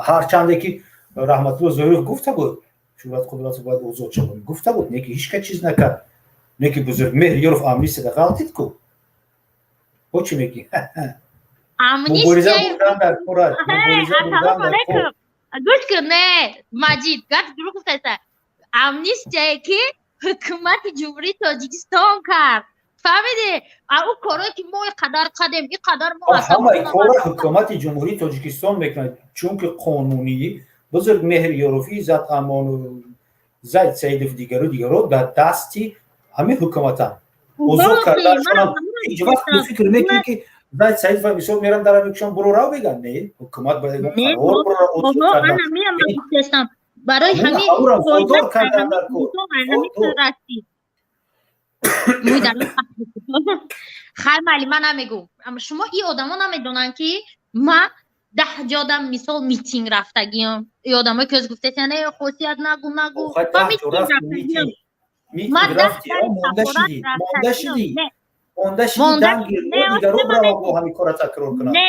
Ҳарчанде ки Раҳматулло Зоиров гуфта буд, Шӯҳрат Қудратов бояд озод шавад, гуфта буд, не ки ҳеҷ кас чиз накард. Не ки Бузургмеҳр Ёров амнистияда ғалтид ку, бо чӣ мегӣ? Мубориза бурдан дар кора, мубориза бурдан дар кор. Гӯш кун, не, Маҷид, гап дурӯғ гуфтаста. Амнистияе, ки ҳукумати Ҷумҳурии Тоҷикистон кард, фаҳмидӣ? А ӯ корое, ки мо иқадар кардем, иқадар мо. Ҳамаи кора ҳукумати Ҷумҳурии Тоҷикистон мекунад, чунки қонунӣ Бузургмеҳр Ёров, Иззат Амону, Зайд Саидов, дигару дигаро дар дасти ҳамин ҳукуматанд. Озод кардаашонам ҳеҷ вақт ту фикр мекунӣ, ки Зайд Саид ва мисол мерам дар мекушам, буро рав меган? Не, ҳукумат бояд қарор буро озод кардан. Барои ҳамин водор кардан дар кор. Расид. Хай, майли, ман намегӯм. Шумо и одамо намедонанд, ки ма 10 ҷодам, мисол, митинг рафтагиам. И одамое, ки гуфтед, не, хосият, нагу, нагу. Митинг рафти, монда шидӣ, монда шидӣ, монда шидӣ, дангир дигаро брава, бо ҳамин кора такрор кунанд. Не,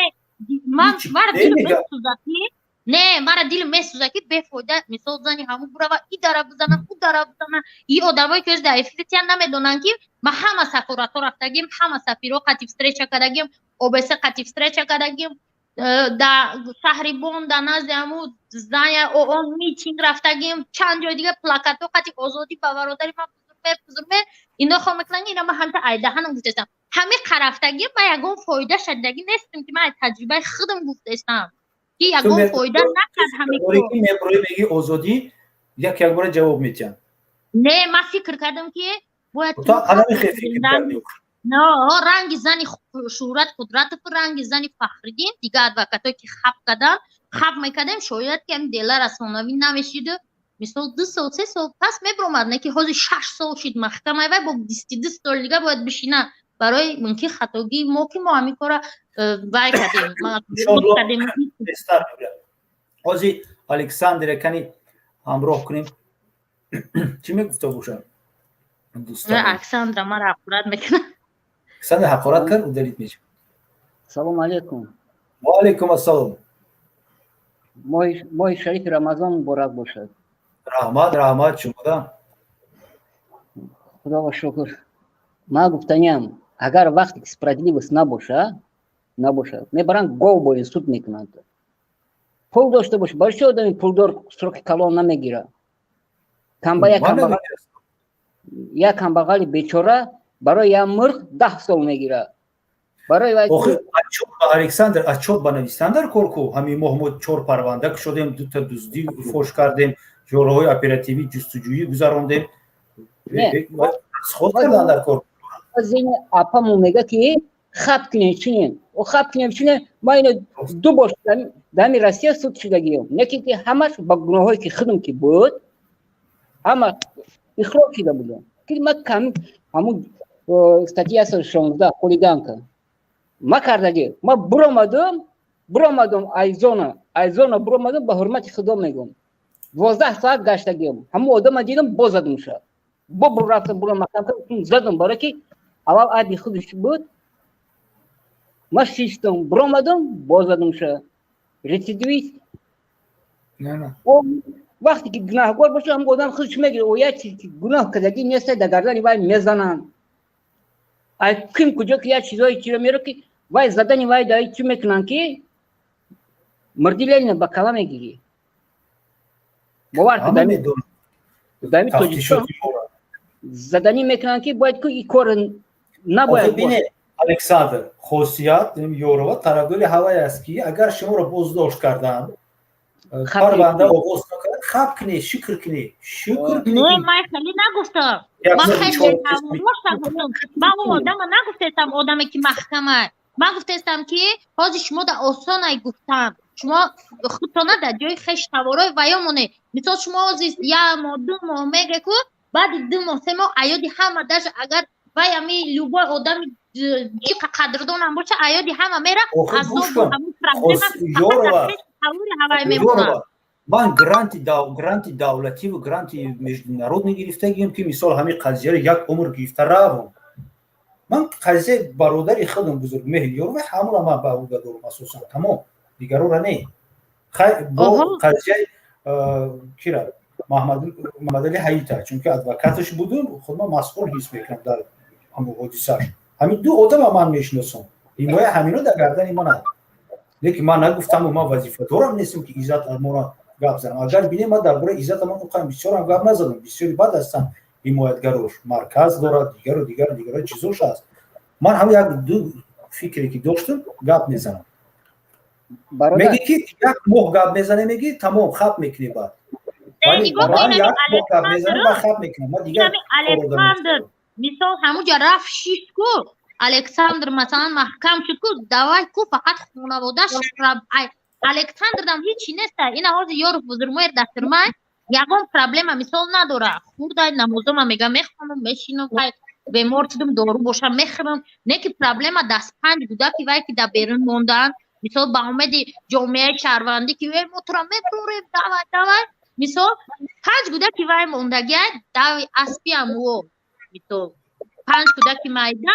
ман мара дилм месӯзад, ки не, мара дилм месӯзад, ки бефоида, мисол, зани ҳамун бурава, и дара бизана, ӯ дара бизана. И одамое, ки дар эфиртиян, намедонанд, ки ма ҳама сафоратҳо рафтагим, ҳама сафирҳо қатӣ встреча кардагим, ОБСЕ қатӣ встреча кардагим, дар шаҳри Бон, дар назди ҳамун здания ООН митинг рафтагим, чанд ҷои дига плакатҳо қати «Озодӣ ба бародари ман Бузургмеҳр, Бузургмеҳр». Ино хо мекунанд, ина ман ҳамта айдаҳанам гуфтестам. Ҳами қарафтагим, ма ягон фоида шадидагӣ нестам, ки ман таҷрибаи худам гуфтестам, ки ягон фоида накард ҳами. Меброи, меги озодӣ. Як якбора ҷавоб метиҳанд. Не, ман фикр кардам, ки бояд ранги зани Шӯҳрат Қудратов, ранги зани Фахриддин, дигар адвокатое, ки хаб кардан, хаб мекардем, шояд ки ҳамин дела расонавӣ намешиду, мисол, 2 сол, 3 сол пас мебиромад. Не ки ҳозир 6 сол шид маҳкамаи вай, бо 22 соли дига бояд бишина барои мумкин хатогии мо, ки мо ҳамин кора вай кардем. Ҳозир Александр кани ҳамроҳ кунем, чӣ мегуфта бошад? Александра мара ҳақорат мекунад. Александр ҳақорат кард, удалить мешавад. Салому алейкум. Ва алейкум ассалом. Моҳи шарифи Рамазон муборак бошад. Раҳмат, раҳмат, шумода. Худоро шукр. Ман гуфтаниям, агар вақте ки справедливость набоша, мебаранд, гов боин суд мекунанд. Пул дошта боша, барои чи одами пулдор сроки калон намегирад? Як камбағали бечора барои як мурғ 10 сол мегирад. Барои Александр, отчёт ба навистан дар кор ку. Ҳамин моҳ мо чор парванда кушодем, дута дуздӣ фош кардем, чораҳои оперативӣ ҷустуҷӯӣ гузарондем, ход кардан дар кор. Апамон мега, ки хаб кунем, чинем, хаб кунем, чинем. Ма ино ду бор дами Россия суд шудагием, не ки ҳамаш ба гуноҳое, ки худам ки буд, ҳама ихроҷ шуда будам, ки ма ҳамун статья 116, хулиганка ма кардаги. Ма буромадум ай зона буромадум, ба ҳурмати Худо мегум, 12 соат гаштагием. Ҳамун одама дидам, боз задум ша, бо рафтам, бурам маҳкам задум, барое ки аввал айби худаш буд. Ма шиштум, буромадум, боз задум ша, рецидивист. Вақте ки гунаҳгор боша, ҳам одам худаш мегирад. О, як чиз ки гуноҳ кардагӣ неста, дар гардани вай мезананд. Ай ким куҷо ки як чизое чиро меро, ки вай задани вай дай чӣ мекунанд, ки мурди Ленина ба кала мегирӣ. Бовар, дами Тоҷикистон заданӣ мекунанд, ки бояд ку и кор набояд. Александр, Хосият Ёрова тарафдори ҳавай аст, ки агар шуморо боздошт карданд, парванда оғоз накард, хаб кунӣ, шукр кунӣ, шукр кунӣ. Не, ман хеле нагуфтам. Ман хеле гуфтам. Ман он одама нагуфтестам, одаме ки маҳкама. Ман гуфтестам, ки ҳозир шумо да осонай гуфтам, шумо худтона дар ҷои хеш таворои ваё монед. Мисол, шумо ҳозир як моҳ, 2 моҳ меге ку, баъди 2 моҳ, 3 моҳ аёди ҳама, даже агар вай ами любой одами чӣ қадрдонам боша, аёди ҳама мера, азобу ҳамун проблема ҳавай мемонад. Ман гранти давлативу гранти международный гирифтагием, ки мисол ҳамин қазияро як умр гирифта равам. Ман қазияи бародари худам Бузургмеҳр Ёрова, ҳамонро ман ба ӯга дорам асосан, тамом, дигарора не. Бо қазияи кира, Маҳмадали Ҳаита, чунки адвокаташ будум, худман масъул ҳис мекунам дар ҳамон ҳодисааш. Ҳамин ду одама ман мешиносам, ҳимоя ҳамино дар гардани ман аст. Лекин ман нагуфтаму ман вазифадорам нестам, ки Иззат аморо гап занам. Агар бинем, ман дар бораи Иззат Амон оқам бисёрам гап назадам. Бисёри бад ҳастанд ҳимоятгарош, марказ дорад, дигару дигару дигаро чизош аст. Ман ҳам як ду фикре ки доштам, гап мезанам. Меги, ки як моҳ гап мезане, меги, тамом, хаб мекунӣ. Баъд як моҳ гап мезанам, баъд хаб мекунам ман дигар. Александр, мисол, ҳамуҷа рафт, шишт ку. Александр, масалан, маҳкам шуд ку, давай ку, фақат хонаводаш. Александрдам ҳичи неста. Ина ҳозир Ёров Бузургмоер дар тюрьма, ягон проблема, мисол, надора. Хурдай, намозома мега мехонам, мешинам, бемор шудум, дору боша мехӯрам. Не ки проблема даст панҷ кӯдаки вай, ки дар берун мондаанд. Мисол, ба умеди ҷомеаи шаҳрвандӣ, ки э мо тура мебурем, давай, давай. Мисол, панҷ кӯдаки вай мондагиай, дави аспи амуо. Мисол, панҷ кӯдаки майда,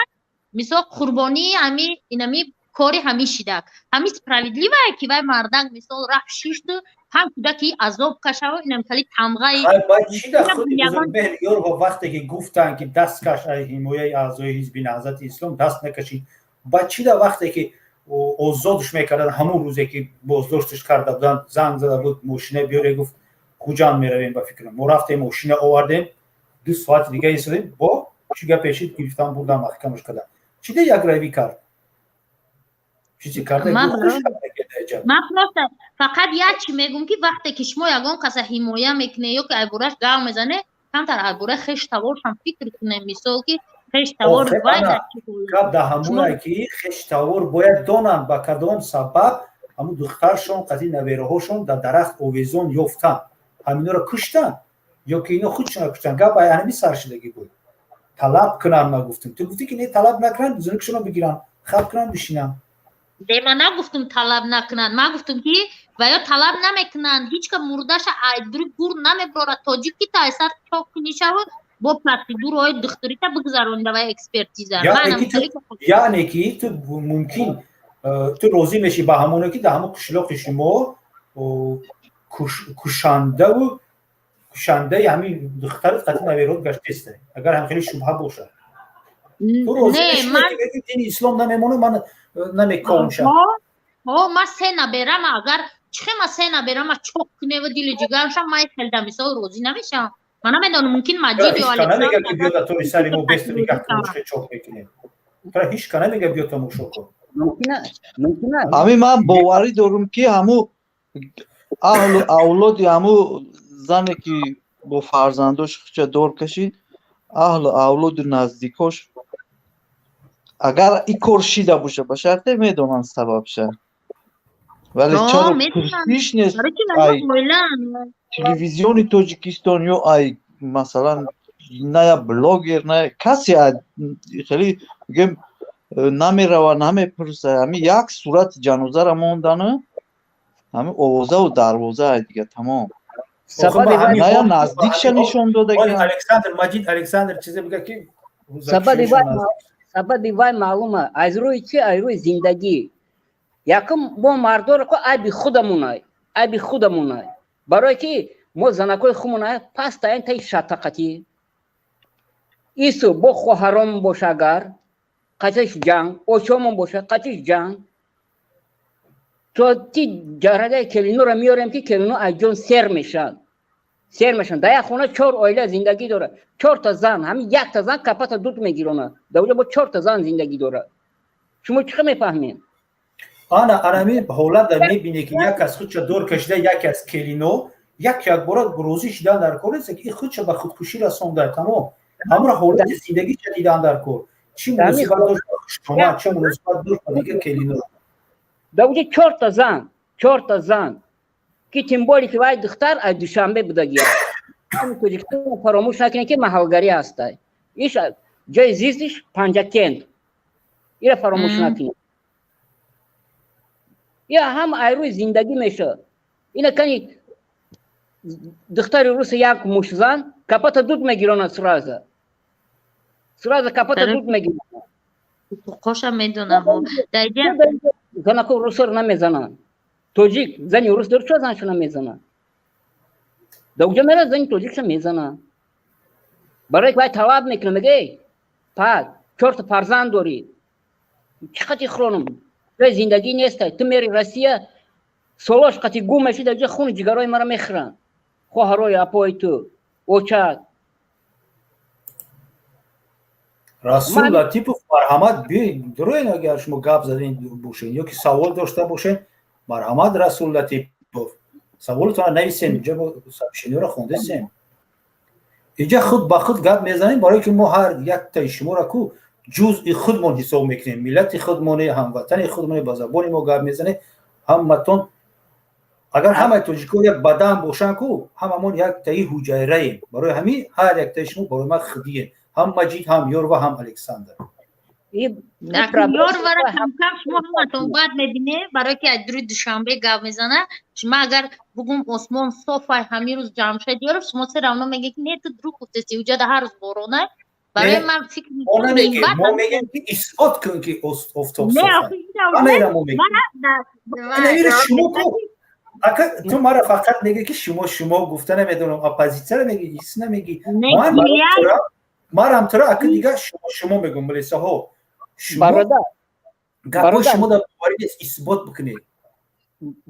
мисол, қурбонии ҳами инами кори ҳами шидак. Ҳами справедливое, ки вай мардак, мисол, рафт, шишту панҷ кӯдаки азоб кашава, инам кали тамғаи. Вақте ки гуфтанд, ки даст каш аз ҳимояи аъзои ҳизби Наҳзати Ислом, даст накашид. Ба чида вақте ки озодш мекарданд, ҳамон рӯзе ки боздошташ карда буданд, занг зада буд, мошина биёре, гуфт, Хуҷанд меравем. Ба фикрам, мо рафтем, мошина овардем, 2 соати дига истодем. Бо чӣ гап пешид, гирифтан, бурдан, маҳкамаш кардан. Чида якравӣ кард? Чизе карда? Ман просто Фақат як чӣ мегӯм, ки вақте ки шумо ягон каса ҳимоя мекунед ё ки айбораш гав мезанед, камтар айбораи хештаворшам фикр кунем, мисол, ки хештавор вай гап да ҳамонае, ки хештавор бояд донанд, ба кадом сабаб ҳамун духтаршон қатъи набераҳошон дар дарахт овезон ёфтанд, ҳаминора куштанд ё ки ино худшона куштанд. Гап ай ҳамин саршидагӣ буд. Талаб кунанд, ма гуфтем, ту гуфтӣ, ки не, талаб накунанд, зунукшоно бигиранд, хаб кунанд, бишинанд. Де, ман нагуфтум талаб накунанд, ман гуфтум, ки ва ё талаб намекунанд, ҳеҷ ка мурдаша айдури гур намебарорад. Тоҷик ки тайсар чок кунишаву бо процедураҳои духтурита бигзаронида ва экспертиза. Яъне ки ту мумкин, ту розӣ мешӣ ба ҳамоне, ки дар ҳамон қишлоқи шумо кушандаву кушандаи ҳамин духтари қатъи наверот гаштеста, агар ҳам хеле шубҳа бошад, ту розӣ мешӣ, дини ислом намемонад, ман намекомшам? Ман се наберама, агар чихе ма се наберама чок куневу дили ҷигаршам, ман хелда мисол розӣ намешавам. Ман намедонам, мумкин Маҷид ё Александр ки биёд тори сари мо бесту нигаҳ кун, чок мекунем. Тура ҳеҷ ка намега, биё тамошо кун. Ҳамин ман боварӣ дорум, ки ҳаму аҳлу авлоди ҳаму зане, ки бо фарзандош хуча дор кашид, аҳлу авлоду наздикош, агар и кор шида боша, ба шарте медонанд сабабша, вале чаро пурсиш нест ай телевизиони Тоҷикистон ё ай, масалан, на я блогер, на касе хеле мегӯем, намерава, намепурса. Ҳами як сурати ҷанозара мондана, ҳами овозаву дарвоза, дига тамом, ная наздикша нишон додаги. Александр, Маҷид, Александр чизе бига, ки Сабаби вай маълума. Аз рӯи чи? Аз рӯи зиндагӣ. Якум, мо мардоро ко айби худамонай, айби худамонай, барое ки мо занакои хумонай пас таин таи шатақатӣ ису бо хоҳаром боша, агар қатиш ҷанг, очомон боша, қатиш ҷанг, то ти ҷарадаи келинуро меорем, ки келино аз ҷон сер мешаванд, сер мешаванд. Дар як хона чор оила зиндагӣ дорад, чорта зан, ҳамин якта зан капата дуд мегиронад, дар оҷа бо чорта зан зиндагӣ дорад. Шумо чӣ хел мефаҳмед? Ана анами ҳолат дар мебине, ки як кас худша дор кашида, яке аз келино як якбора розӣ шидан дар кор нест, ки худша ба худкушӣ расонда, тамом. Ҳамро ҳолати зиндагиша дидан дар кор, чӣ муносибат дошт ба хуштомад, чӣ муносибат дошт ба дигар келино. Дар оҷа чорта зан, чорта зан, ки тем более ки вай духтар аз Душанбе будагия. Тоҷикистон фаромӯш накунед, ки маҳалгарӣ ҳастай, иш ҷои зистиш Панҷакент, ира фаромӯш накунед. Я ҳам айрӯи зиндагӣ мешавад. Ина кани духтари руса як мушзан капата дуд мегиронад, сразу, сразу капата дуд мегиронад. Ҳуқуқоша медонам. Занако русоро намезананд. Тоҷик зани рус дор, чо заншо намезанад? Да уҷа мерад, зани тоҷикша мезанад, барое ки вай талаб мекунад, мега: «Эй, пак, чорта фарзанд дорӣ, чӣ қати хӯронам? Ҷои зиндагӣ нестай, ту мери Россия, солош қати гум меши, дар ҷо хуни ҷигарои мара мехӯранд хоҳарои апои ту, очат». Расул Латипов, марҳамат, биёед, дуроен, агар шумо гап заден бошед ё ки савол дошта бошед. Марҳамат, Расул Латипов, саволатонро нависем, инҷа мо сообщениёро хондесем. Инҷа худ ба худ гап мезанем, барое ки мо ҳар яктаи шуморо ку ҷузъи худмон ҳисоб мекунем, миллати худмоне, ҳамватани худмоне, ба забони мо гап мезанем ҳаматон. Агар ҳамаи тоҷикҳо як бадан бошанд ку, ҳамамон яктаи ҳуҷайраем. Барои ҳамин ҳар яктаи шумо барои ман худием, ҳам Маҷид, ҳам Ёрва, ҳам Александр. Ёрвара камкам шумо ҳаматон бад мебинед, барое ки аз дури Душанбе гап мезана. Шумо агар бугум осмон софай ҳамин рӯз, Ҷамшед Ёров, шумо се равно мегӯед, ки не, ту дурӯғ гуфтеси, уҷада ҳар рӯз борона. Барои ман фикр мо мегӯем, ки исбот кун, ки офтоб софай. Шумо ку ака, ту мара фақат мегӯӣ, ки шумо, шумо гуфта намедонам, оппозитсияро мегӯӣ, ҳис намегӣ. Марам тура ака дигар шумо, шумо мегӯм, милисаҳо, гапҳои шумо дар боварӣ нест, исбот бикунед.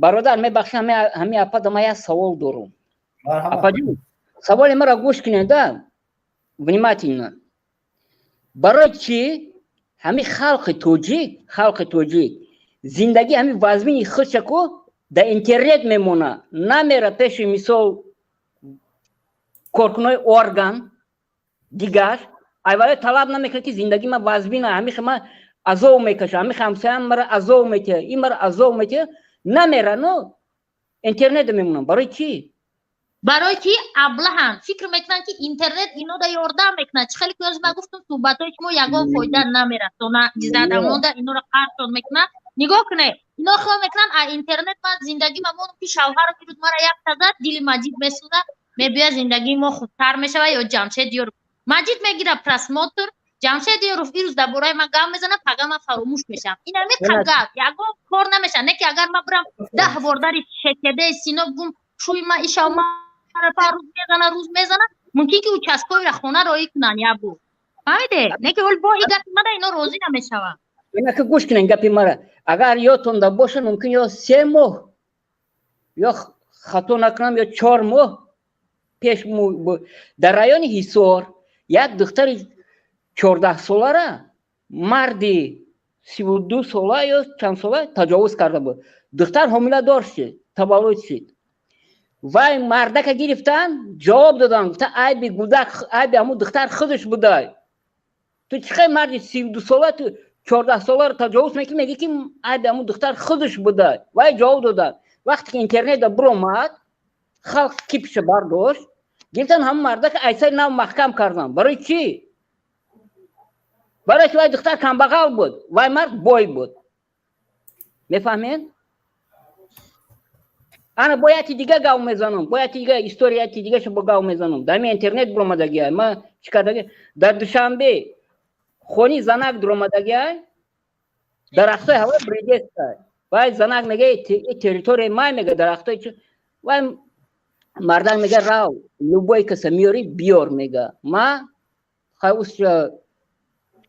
Бародар, мебахшам, ҳами апа, да ман як савол дорум. Апаҷон, саволи маро гӯш кунед, да, внимательно. Барои чӣ ҳами халқи тоҷик, халқи тоҷик зиндагӣ ҳами вазмини худша ку Дар интернет мемона, намера пеши, мисол, коркунои орган дигар, айваё талаб намекунад, ки зиндагӣ ма вазбина, ҳамихе ма азоб мекаша, ҳамихе ҳамсоям мара азоб метиҳа, ин мара азоб метиҳа, намера, но интернет мемонам. Барои чӣ? Барои ки аблаҳанд, фикр мекунанд, ки интернет инода ёрдам мекунад. Чӣ хеле ки ман гуфтам, суҳбатҳои шумо ягон фоида намерасона, задамонда инора қарзтон мекунад. Нигоҳ кунед, ино хиёл мекунанд, а интернет ман зиндагӣ ма монам, ки шавҳарам ирӯз мара як тазад, дили Маҷид месӯзад, мебиёяд, зиндагии мо хубтар мешавад, ё Ҷамшед Ёров Маҷид мегирад просмотр, Ҷамшед Ёров ирӯз дар бораи ман гап мезанад, пага ман фаромӯш мешавам. Ин ҳами гап ягон кор намешавад. Не ки агар ман бирам 10 бор дари шекедаи сино гум шӯи ма ишав рӯз мезана, рӯз мезана, мумкин ки участковый ра хона роӣ кунанд як бор. Фаҳмиде? Не ки ҳол бо и гапи мада ино розӣ намешаванд. Инаки гӯш кунен гапи мара. Агар ёдтонда боша, мумкин ё 3 моҳ, ё хато накунам, ё 4 моҳ пеш дар райони Ҳисор як духтари 14-солара марди 32 сола ё чандсола таҷовуз карда буд. Духтар ҳомиладор шуд, таваллуд шуд. Вай мардака гирифтан, ҷавоб доданд, гуфта, айби гудак, айби ҳамун духтар худаш будай. Ту чӣ хел марди 32 сола, ту 14-соларо таҷовуз мекунӣ, мегӣ, ки айби ҳамун духтар худаш будай? Вай ҷавоб доданд. Вақте ки интернета биромад, халқ кипиша бардошт, гирифтан, ҳамун мардака айсаи нав маҳкам карданд. Барои чӣ? Барои ки вай духтар камбағал буд, вай мард бой буд. Мефаҳмед? Ана бо яки дига гав мезанам, бо яки дига история, яки дигаша бо гав мезанам. Дар ҳамин интернет биромадагиай. Ма чӣ кардаги? Дар Душанбе хони занак дуромадагиай, дарахтои ҳавои бридестай. Вай занак мега, территорияи май, мега, дарахтои. Вай мардак мега, рав, любой каса миёри, биёр, мега. Ма хай усча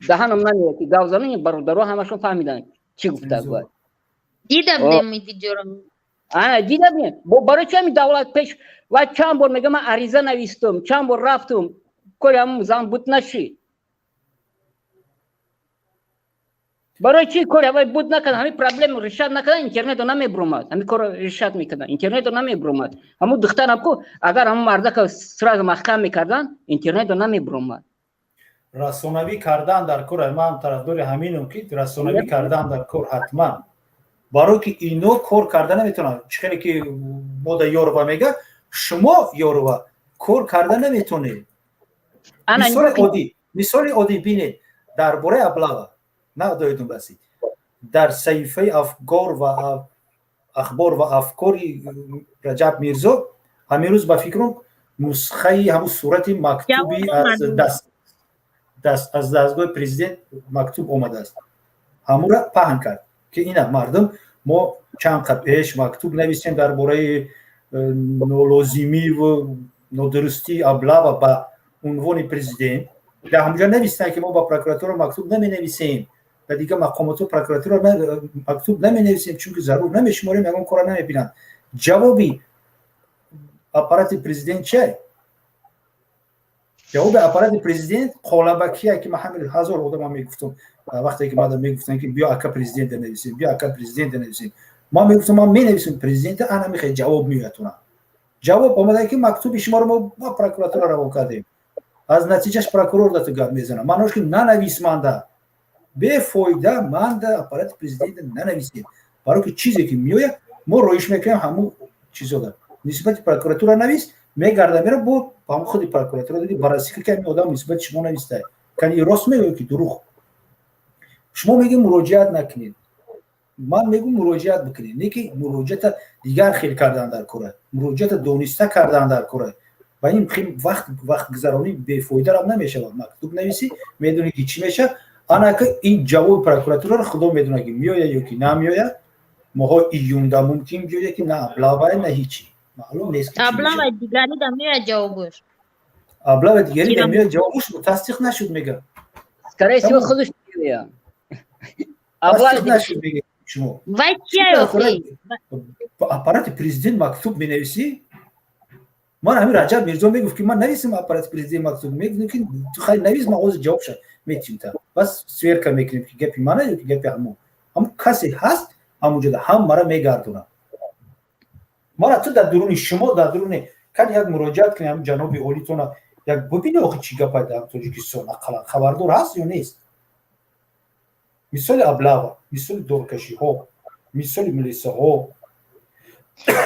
даҳанам намеяд, ки гав занани, бародаро ҳамашон фаҳмиданд, чӣ гуфта вай. Дида будем видеоро. Ана, дида будем. Барои чи ҳамин давлат пеш вай чанд бор мега, ман ариза навистум, чанд бор рафтум, кори ҳамун зан буд нашид. Барои чи кори ҳавай буд накард? Ҳамин проблема решать накардан, интернетро намебуромад. Ҳамин корро решать мекардан, интернетро намебуромад. Ҳамун духтарам ку, агар ҳамун мардака сразу маҳкам мекардан, интернетро намебуромад. Расонавӣ кардан дар кор, ман тарафдори ҳаминам, ки расонавӣ кардан дар кор ҳатман, барое ки ино кор карда наметавонанд. Чӣ хеле ки мода Ёрова мега, шумо, Ёрова, кор карда наметонед. Мисоли оддӣ, мисоли оддӣ бинед, дар бораи облава на доидум расид, дар саҳифаи афгор ва ахбор ва афкори Раҷаб Мирзо ҳамин рӯз, ба фикрам, нусхаи ҳамун сурати мактуби аз даст аз дастгоҳи президент мактуб омадааст, ҳамура паҳн кард, ки ина мардум, мо чанд қад пеш мактуб нависем дар бораи нолозимиву нодурустии облава ба унвони президент. Дар ҳамуҷа навистанд, ки мо ба прокуратура мактуб наменависем, ба дигар мақомоту прокуратура мактуб наменависем, чунки зарур намешуморем, ягон кора намебинанд. Ҷавоби аппарати президент чия? Ҷавоби аппарати президент қолабакия, ки ман ҳамин ҳазор одама мегуфтам, вақте ки мада мегуфтанд, ки биё, ака, президента нависем, биё, ака, президента нависем, ман мегуфтам, ман менависем президента, ана мехоҳед, ҷавоб меоятона. Ҷавоб омада, ки мактуби шуморо мо ба прокуратура равон кардем, аз натиҷаш прокурор дату гап мезанам. Маънош ки нанавис, манда бефоида, манда аппарати президента нанависем, барое ки чизе ки меояд, мо роиш мекунем. Ҳамун чизода нисбати прокуратура навис, мегарда, мера, бо ҳамун худи прокуратура диди баррасӣ, ки ҳамин одам нисбати шумо нависта, кани рост мегӯяд ки дурӯғ. Шумо мегӯед, муроҷиат накунед, ман мегӯм, муроҷиат бикунед, не ки муроҷиата дигар хел кардан дар кора, муроҷиата дониста кардан дар кора. Ба ин вақт вақтгузаронӣ бефоидарам намешавад. Мактуб нависӣ, медонӣ, ки чӣ мешавад. Анака ин ҷавоби прокуратураро худо медонад, ки меояд ё ки намеояд. Моҳои июнда мумкин биёяд, ки на облавае, на ҳичи маълум нест. Облава дигари да меояд ҷавобуш. Облава дигари да меояд ҷавобуш, тасдиқ нашуд, мега. Скорее всего, худаш меояд. Тасдиқ нашуд, мега шумо. Вай кия? Аппарати президент мактуб менависӣ. Ман ҳамин Раҷаб Мирзо мегуфт, ки ман нависем аппарати президент мактуб, мегуфтем, ки ту хай навис, ман ҳозир ҷавобша метим, та бас сверка мекунем, ки гапи мана ё ки гапи ҳамун касе ҳаст ҳамунҷода ҳам мара мегардонад. Мана ту дар дуруни шумо, дар дуруни кан як муроҷиат кунем ҷаноби олитона, як бубини, охи чӣ гапай дар Тоҷикистон, ақаллан хабардор ҳаст ё нест. Мисоли облава, мисоли доркашиҳо, мисоли милисаҳо.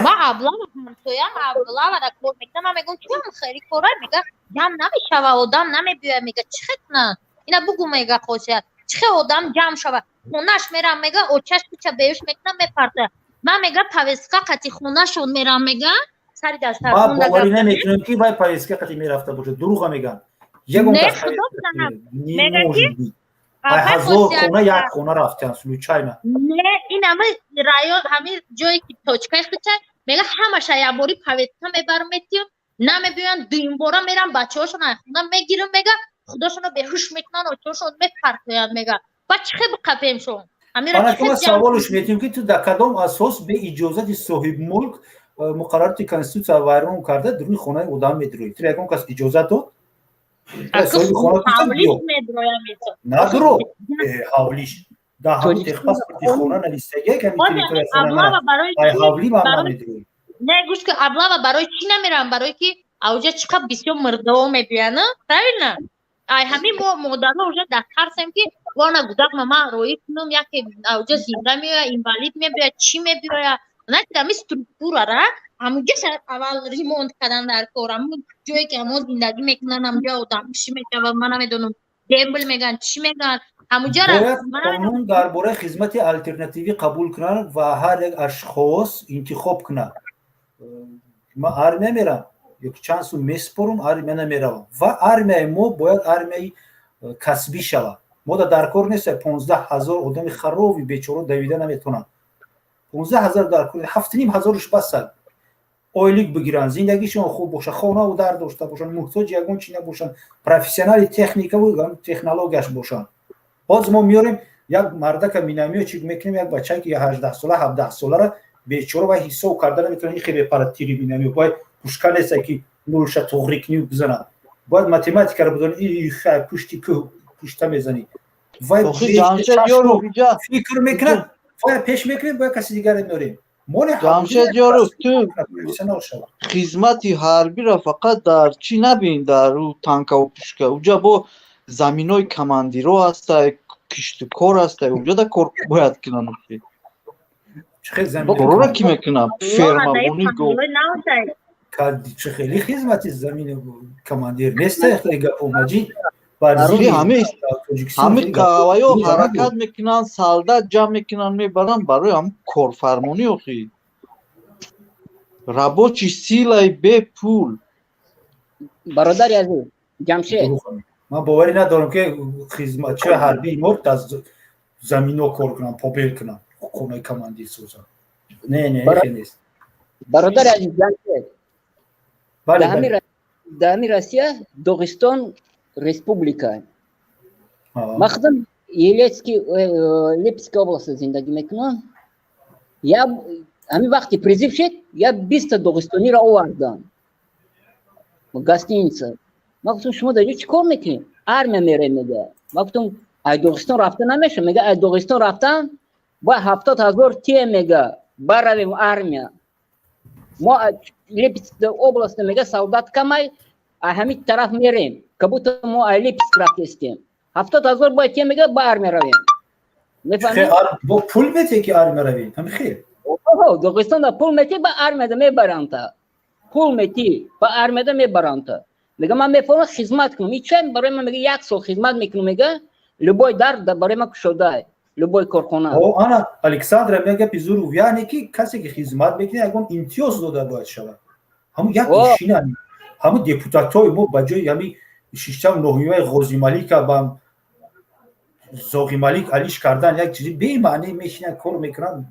Ма облава, ҳамсоям облавада кор мекунам. Ма мегӯм, чӣ хеле кора? Мега, ҷамъ намешава, одам намебиёя. Мега, чӣ хел кунам ина, бугу. Мега, хосият, чӣ хел одам ҷамъ шава? Хонаш мерам, мега, очаш куча беюш мекунам, мепарта. Ман, мега, повестка қати хонашон мерам, мега, сари дастархон. Боварӣ намекунам, ки вай повестка қати мерафта бошад. Дурӯға меган. Не, худо бизанам, мега, ки 1000 хона як хона рафтан случайно. Не, ин ҳами район, ҳами ҷое ки точкаи хича, мега, ҳамаша якбори повестка мебарам, метиём, намебиёянд. Дуюмбора мерам, бачаҳошон хона мегирам, мега, худошонро беҳуш мекунанд, очаҳошон мепартоянд. Мега, ба чӣ хел биқапемшон? Саволш метиҳем, ки ту дар кадом асос бе иҷозати соҳибмулк муқаррароти конститутсия вайрон карда, дуруни хонаи одам медироӣ? Ту ягон кас иҷозат дод? Соҳиби хона надуро ҳавлиш дар ҳамун техпаспорти хона навистагия, ки территория хона, ҳавли ман намедироӣ. Не, гӯш ки, облава барои чӣ намерам? Барои ки ауҷа чӣ қадр бисёр мурдао мебиёянд, правильно? Ай ҳамин мо модаро уже дар тарсем, ки вона гудак ман роӣ кунам, яке ауҷа зинда меоя, инвалид мебиёя, чӣ мебиёя. Значит, ҳамин структурара ҳамуҷа аввал ремонт кардан дар кор. Ҳамун ҷое ки ҳамо зиндагӣ мекунанд, ҳамуҷа одамкушӣ мешавад. Ман намедонам, дембел меган, чӣ меган ҳамуҷара. Бояд қонун дар бораи хизмати алтернативӣ қабул кунанд ва ҳар як ашхос интихоб кунад: ман армия мерам ёки чанд сум месупорум, армия намеравам. Ва армияи мо бояд армияи касбӣ шавад. Мо дар кор нест 15 000 одами харови бечора давида наметавонанд. 15 000 дар кор, 7,5 ҳазорш басад, ойлик бигиранд, зиндагишон хуб бошад, хонаву дар дошта бошанд, муҳтоҷи ягон чи набошанд, профессионали техникаву технологияш бошанд. Ҳозир мо меорем як мардака, миномётчик мекунем, як бачае ки 18 сола, 17 солара бечора, вай ҳисоб карда наметавонад, ихе мепарад тири миномёт. Бояд пушка неста, ки нулша туғрӣ кунӣ, бизанад, бояд математикаро бидонӣ, пушти кӯҳ пушта мезанӣ. Вай фикр мекунад, вай пеш мекунем, бояд каси дигаре меорем. Ҷамшед Ёров, ту хизмати ҳарбиро фақат дар чӣ набин, дар танкаву пушка. Уҷа бо заминои командиро ҳастай, кишту кор ҳастай, уҷада кор бояд кунанд. Корора кӣ мекунад? Фермабони го. Чӣ хеле хизмати замини командир неста, гапо, Маҷид. Ҳами қаваё ҳаракат мекунанд, солдат ҷамъ мекунанд, мебаранд барои ҳам корфармонӣ. Охи, рабочий силаи бепул. Бародари азиз Ҷамшед. Ман боварӣ надорам, ки хизматчиҳои ҳарбии мо дар замино кор кунанд, побел кунанд, хонаи командир созанд. Не, не, нест. Бародари азиз Ҷамшед, дар ҳамин Россия Доғистон республика. Ман худам Елецкий, Липецкий областда зиндагӣ мекунам. Я ҳамин вақти призыв шед, я 20-та доғистониро овардам гостиница. Ман гуфтам, шумо дар ҷо чӣ кор мекунед? Армия мерем, мега. Ман гуфтам, ай Доғистон рафта намеша. Мега, ай Доғистон рафтан бояд 70 000 тие, мега, баравем армия. Мо Липецк областда, мега, солдат камай, ҳамин тараф мерем, как будто мо ай Липецк рафтестем. 70 000 бояд тие, мега, ба армия равем. Мефаҳмед? Бо пул мете, ки армия равем, ҳами хел? Доғистонда пул мети, ба армияда мебаранта. Пул мети, ба армияда мебаранта. Мега, ман мефаҳмам, хизмат кунам ича барои ман, мега, як сол хизмат мекунам, мега, любой дар барои ман кушода, любой корхона. Ана Александра мега, пизуров, яъне ки касе ки хизмат мекунад, ягон имтиёз дода бояд шавад. Ҳамун як ишина, ҳамун депутатҳои мо ба ҷои ҳами шиштам ноҳияи Ғозималика ба Зоғималик алиш кардан, як чизи бемаъне мешинанд, кор мекунанд.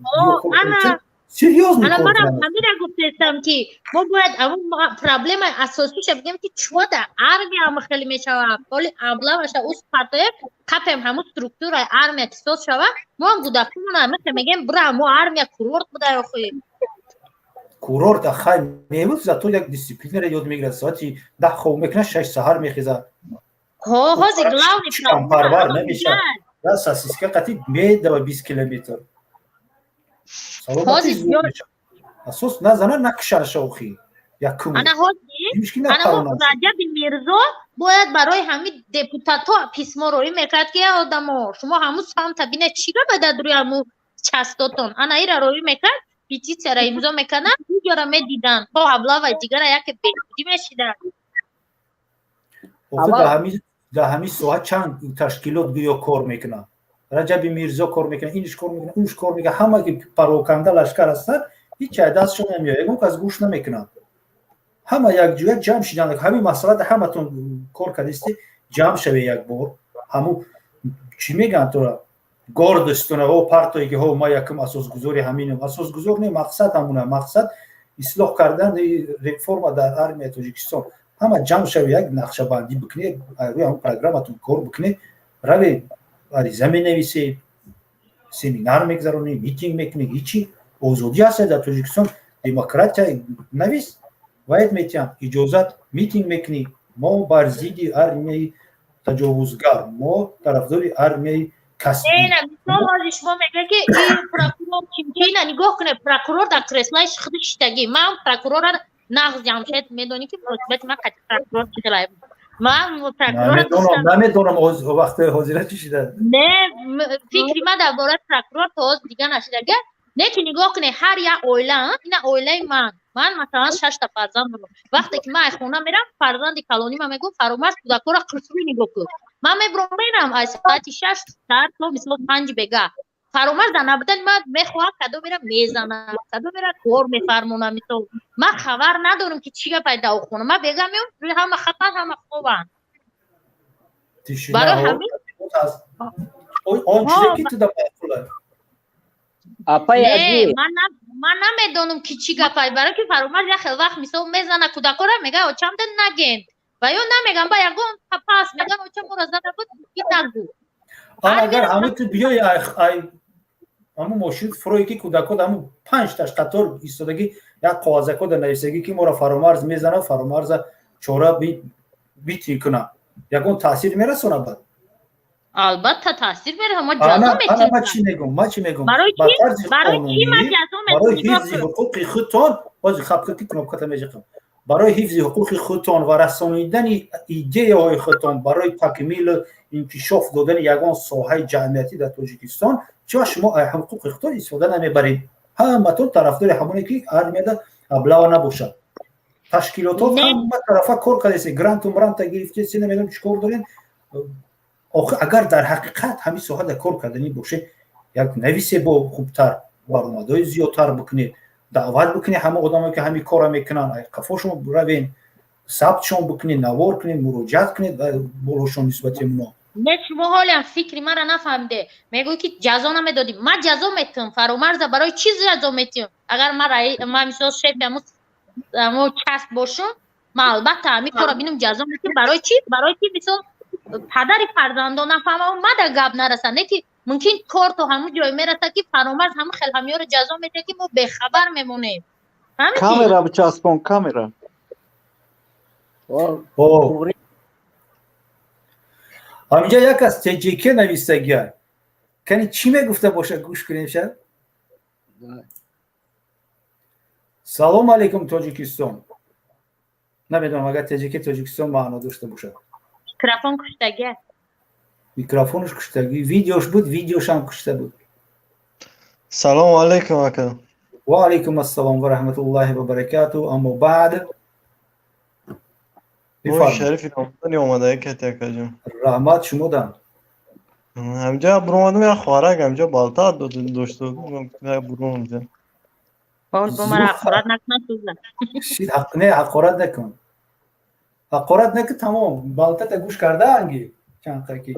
Серьёзно. Ана манам ҳамина гуфтестам, ки мо бояд ҳамун проблемаи асосиша бигем, ки чо дар армия ҳама хеле мешавад. Ҳоли облаваша ус партоем, қапем, ҳамун структураи армия ки соз шава, мо ҳам гудакумона ҳамихе мегем, бура мо армия курорт буда охи. Курорт хай мебуд, зато як дисциплинара ёд мегирад: соати 10 хоб мекунад, 6 саҳар мехезад. Ҳо, ҳози главный парвар намешавад, сосиска қатӣ медава 20 километр. Ҳози Асос назана, накушаша охи. Якум. Ана ҳозир Раҷаби Мирзо бояд барои ҳамин депутатҳо письмо роӣ мекард, ки одамо, шумо ҳамун самта бинед, чӣ гапа рӯи ҳамун частотон. Ана ира роӣ мекард, петитсияра имзо мекарданд, видеора медиданд, то облава дигара яке беҳбудӣ мешиданд. Дар ҳамин соҳа чанд ташкилот гӯё кор мекунанд. Раҷаби Мирзо кор мекунад, инш кор мекунад, унш кор мекунад, ҳама ки пароканда лашкар ҳастанд, ҳеҷ чай дастшон намеояд, ягон кас гӯш намекунад. Ҳама якҷоя ҷамъ шиданд. Ҳамин масъала ҳаматон кор кардисти, ҷамъ шаве як бор. Ҳаму чӣ мегӯянд, тора гордость тона о партое, ки ҳо, ма якум асосгузори ҳаминам. Асосгузор не, мақсад ҳамуна, мақсад ислоҳ кардан, реформа дар армияи Тоҷикистон. Ҳама ҷамъ шаве, як нақшабандӣ бикунед, рӯи ҳамн программатон кор бикунед, раве ариза менависед, семинар мегзаронед, митинг мекунед. Ҳичи озодӣ ҳаст дар Тоҷикистон, демократия. Навис, ваед метиҳам иҷозат, митинг мекунӣ: мо бар зидди армияи таҷовузгар, мо тарафдори армияи касбӣ. Мисол, ҳозир шумо мегӯед, ки прокурор чимчина. Нигоҳ кунед, прокурор дар креслаи худи шиштагӣ. Ман прокурора нағз, Ҷамшед медонӣ, ки муносибати ман қати прокурор чӣ хела. Ман прокурор намедонам, вақти ҳозира чӣ шида. Не, фикри ман дар бораи прокурор то ҳозир дига нашидага. Не, ки нигоҳ кунед, ҳар як оила, ина оилаи ман, ман масалан шашта фарзанд дорам. Вақте ки ман ай хона мерам, фарзанди калонима мегӯ: «Фаромарз кӯдакҳоро қурсрӯй нигоҳ кун». Ман мебурам, мерам аз соати 6 сар то мисол 5 бега. Фаромарз дар набудани ман мехоҳам, кадомера мезанам, кадомера кор мефармонам. Мисол, ман хабар надорам, ки чӣ гапай дар хона. Ман бега меом, ҳама хапан, ҳама хобанд. Барои ҳамин Он чизе ки ту да маъқула. Апаи азиз, ман намедонам, ки чӣ гапай, барои ки Фаромарз як хел вақт мисол мезана кӯдакора, мега: «Очамда наген», ва ё намеган, ба ягон пас меган: «Оча моро зада буд, ки нагӯ». Агар ҳамин ту биёи, ай ҳамун мошин фурое, ки кӯдакот ҳамун панҷташ қатор истодагӣ, як коғазако дар нависагӣ, ки моро Фаромарз мезанад, Фаромарза чора битин кунам, ягон таъсир мерасонад бад? Албатта, таъсир мерасонад, мо ҷазо метиҳем. Ма чӣ мегӯм, ма чӣ мегӯм? Барои чӣ, барои чӣ ма ҷазо? Барои ҳифзи ҳуқуқи худтон. Ҳозир хабки кнопката меҷиқам. Барои ҳифзи ҳуқуқи худтон ва расонидани идеяҳои худтон, барои такмилу инкишоф додани ягон соҳаи ҷамъиятӣ дар Тоҷикистон, чива шумо ҳуқуқи худтон истифода намебаред? Ҳаматон тарафдори ҳамоне, ки армияда облава набошад. Ташкилотот ҳама тарафа кор кардест, гранту мранта гирифтед, намедонам чӣ кор доред. Охир, агар дар ҳақиқат ҳамин соҳада кор карданӣ бошед, як нависе, бо хубтар баромадҳои зиёдтар бикунед, даъват бикунед ҳама одамое, ки ҳамин корро мекунанд, қафошон равен, сабтшон бикунед, навор кунед, муроҷиат кунед болошон нисбати оно. Не, шумо ҳолиам фикри мара нафаҳмиде. Мегӯй, ки ҷазо намедодӣ. Ман ҷазо метиҳам. Фаромарза барои чӣ ҷазо метиҳам? Агар ман мисол шефи ҳамо часть бошум, ман албатта ҳамин корро бинам, ҷазо метиҳам. Барои чӣ? Барои ки мисол падари фарзандон нафаҳмам, мада гап нараса. Не, ки мумкин кор то ҳамун ҷой мераса, ки Фаромарз ҳамун хел ҳамёро ҷазо медиҳад, ки мо бехабар мемонем. Камера бичаспон, камера. Ҳаминҷа як аз ТЖК навистагия. Кани, чӣ мегуфта боша, гӯш кунем ша. Салом алейкум, Тоҷикистон. Намедонам, агар ТЖК Тоҷикистон маъно дошта бошад. Микрофон куштагӣ. Микрофонаш куштагӣ, видеош буд, видеошам кушта буд. Салому алейкум, ака. Ва алейкум ассалом ва раҳматуллоҳи ва баракату. Аммо баъд. Шарифи рамазони омада кати, акаҷон. Раҳмат шумодан. Ҳамҷа буромадам, як хоҳарак ҳамҷа балта дошту, буром. Ҳақорат накунад. Не, ҳақорат накун, ҳақорат накун, тамом. Балтата гӯш кардаанги, чанд ки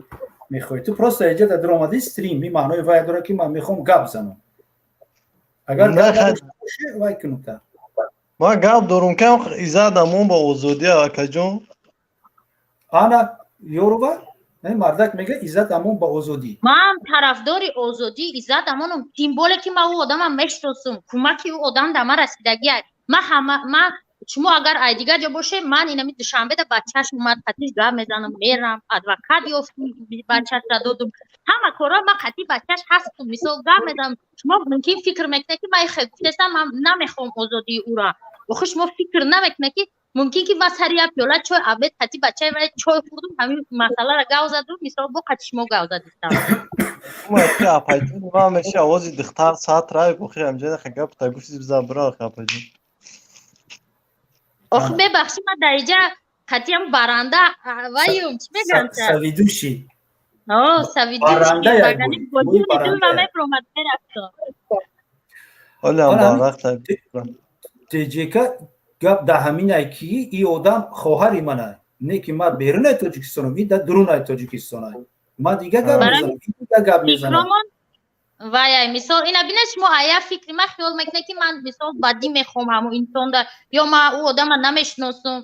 мехоҳӣ. Ту просто эҷа дар омадӣ стрим, ин маънои вай дорад, ки ман мехоҳам гап занам. Агар вай кунута. Ман гап дорум, кам иззат амон ба озодӣ, акаҷон. Ана ёрува, мардак мега: «Иззат амон ба озодӣ». Ман тарафдори озодӣ, иззат амоном, тем более ки ман ӯ одамам мешиносум, кӯмаки ӯ одам дар ман расидагиа. Ман ҳама ман Шумо агар ай дигар ҷо боше, ман инами Душанбеда бачаш омад, қатиш гап мезанам, мерам, адвокат ёфтум, бачашра додум, ҳама корро ман қатъи бачаш ҳастум, мисол, гап мезанам. Шумо мумкин фикр мекунед, ки ман хел гуфтестам, ман намехоҳам озодии ӯра. Охи, шумо фикр намекунед, ки мумкин ки ман сари як пиёла чой обед қатъи бачаи вай чой хӯрдум, ҳамин масъаларо гав задум, мисол, бо қатъи шумо гав задистам. Апайҷон, ман меша овози духтар саат рай бохи ҳамҷа гап та гуфти, биза бира, апайҷон. Охи, мебахшӣ, ман дар иҷа қатъиам баранда ваюм, чӣ мегӯям? Соведущий. Соведущий мебромад, мерафтам. Ҳолиам барвақт. Тҷк гап дар ҳаминай, ки и одам хоҳари мана, не ки ман берунаи Тоҷикистонам, и дар дурунаи Тоҷикистонай. Ман дига гап мезанам, дига гап мезанам. Ваяй, мисол, ина бинед, шумо ая фикри ман хиёл мекунед, ки ман, мисол, бадӣ мехоҳам ҳамун инсонда ё ман ӯ одама намешиносум.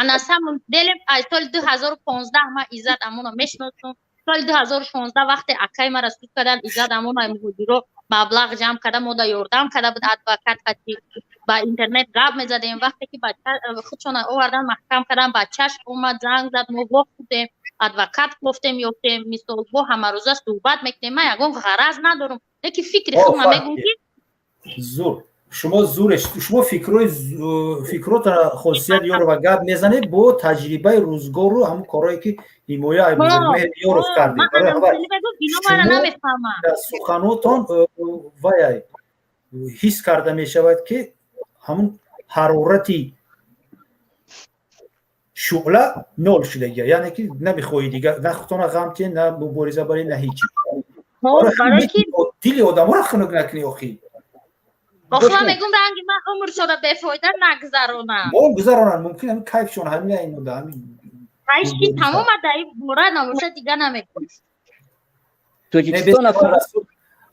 Анасам делем, аз соли 2015 ман Иззат Амонро мешиносум. Соли 2016, вақте акаи мара суд кардан, Иззат Амона муҳоҷиро маблағ ҷамъ карда, мода ёрдам карда буд, адвокат қатӣ ба интернет гап мезадем. Вақте ки бача худшона овардан, маҳкам кардан, бачаш омад, занг зад, мо вохӯрдем, адвокат кофтем, ёфтем, мисол, бо ҳамарӯза суҳбат мекунем. Ман ягон ғараз надорам, лекин фикри худ ман мегӯм, ки Зур, шумо зуре, шумо фикрои фикротара Хосият Ёрова гап мезанед бо таҷрибаи рӯзгору ҳамун корое, ки ҳимоя Ёров кардед. Суханотон ваяй ҳис карда мешавад, ки ҳамун ҳарорати шӯъла нол шудагия, яъне ки намехоҳӣ дигар на худтона ғам кунӣ, на мубориза барӣ, на ҳечи. Дили одаморо хунук накунӣ, охӣ. Охи, ман мегӯм, ранги ман умр шуда бефоида нагзаронам. Мо гузаронанд мумкин, ҳамин кайфшон ҳамин инода ҳамин. Ҳайши тамома, дар ин бора набошад, дига намегӯм. Тоҷикистон.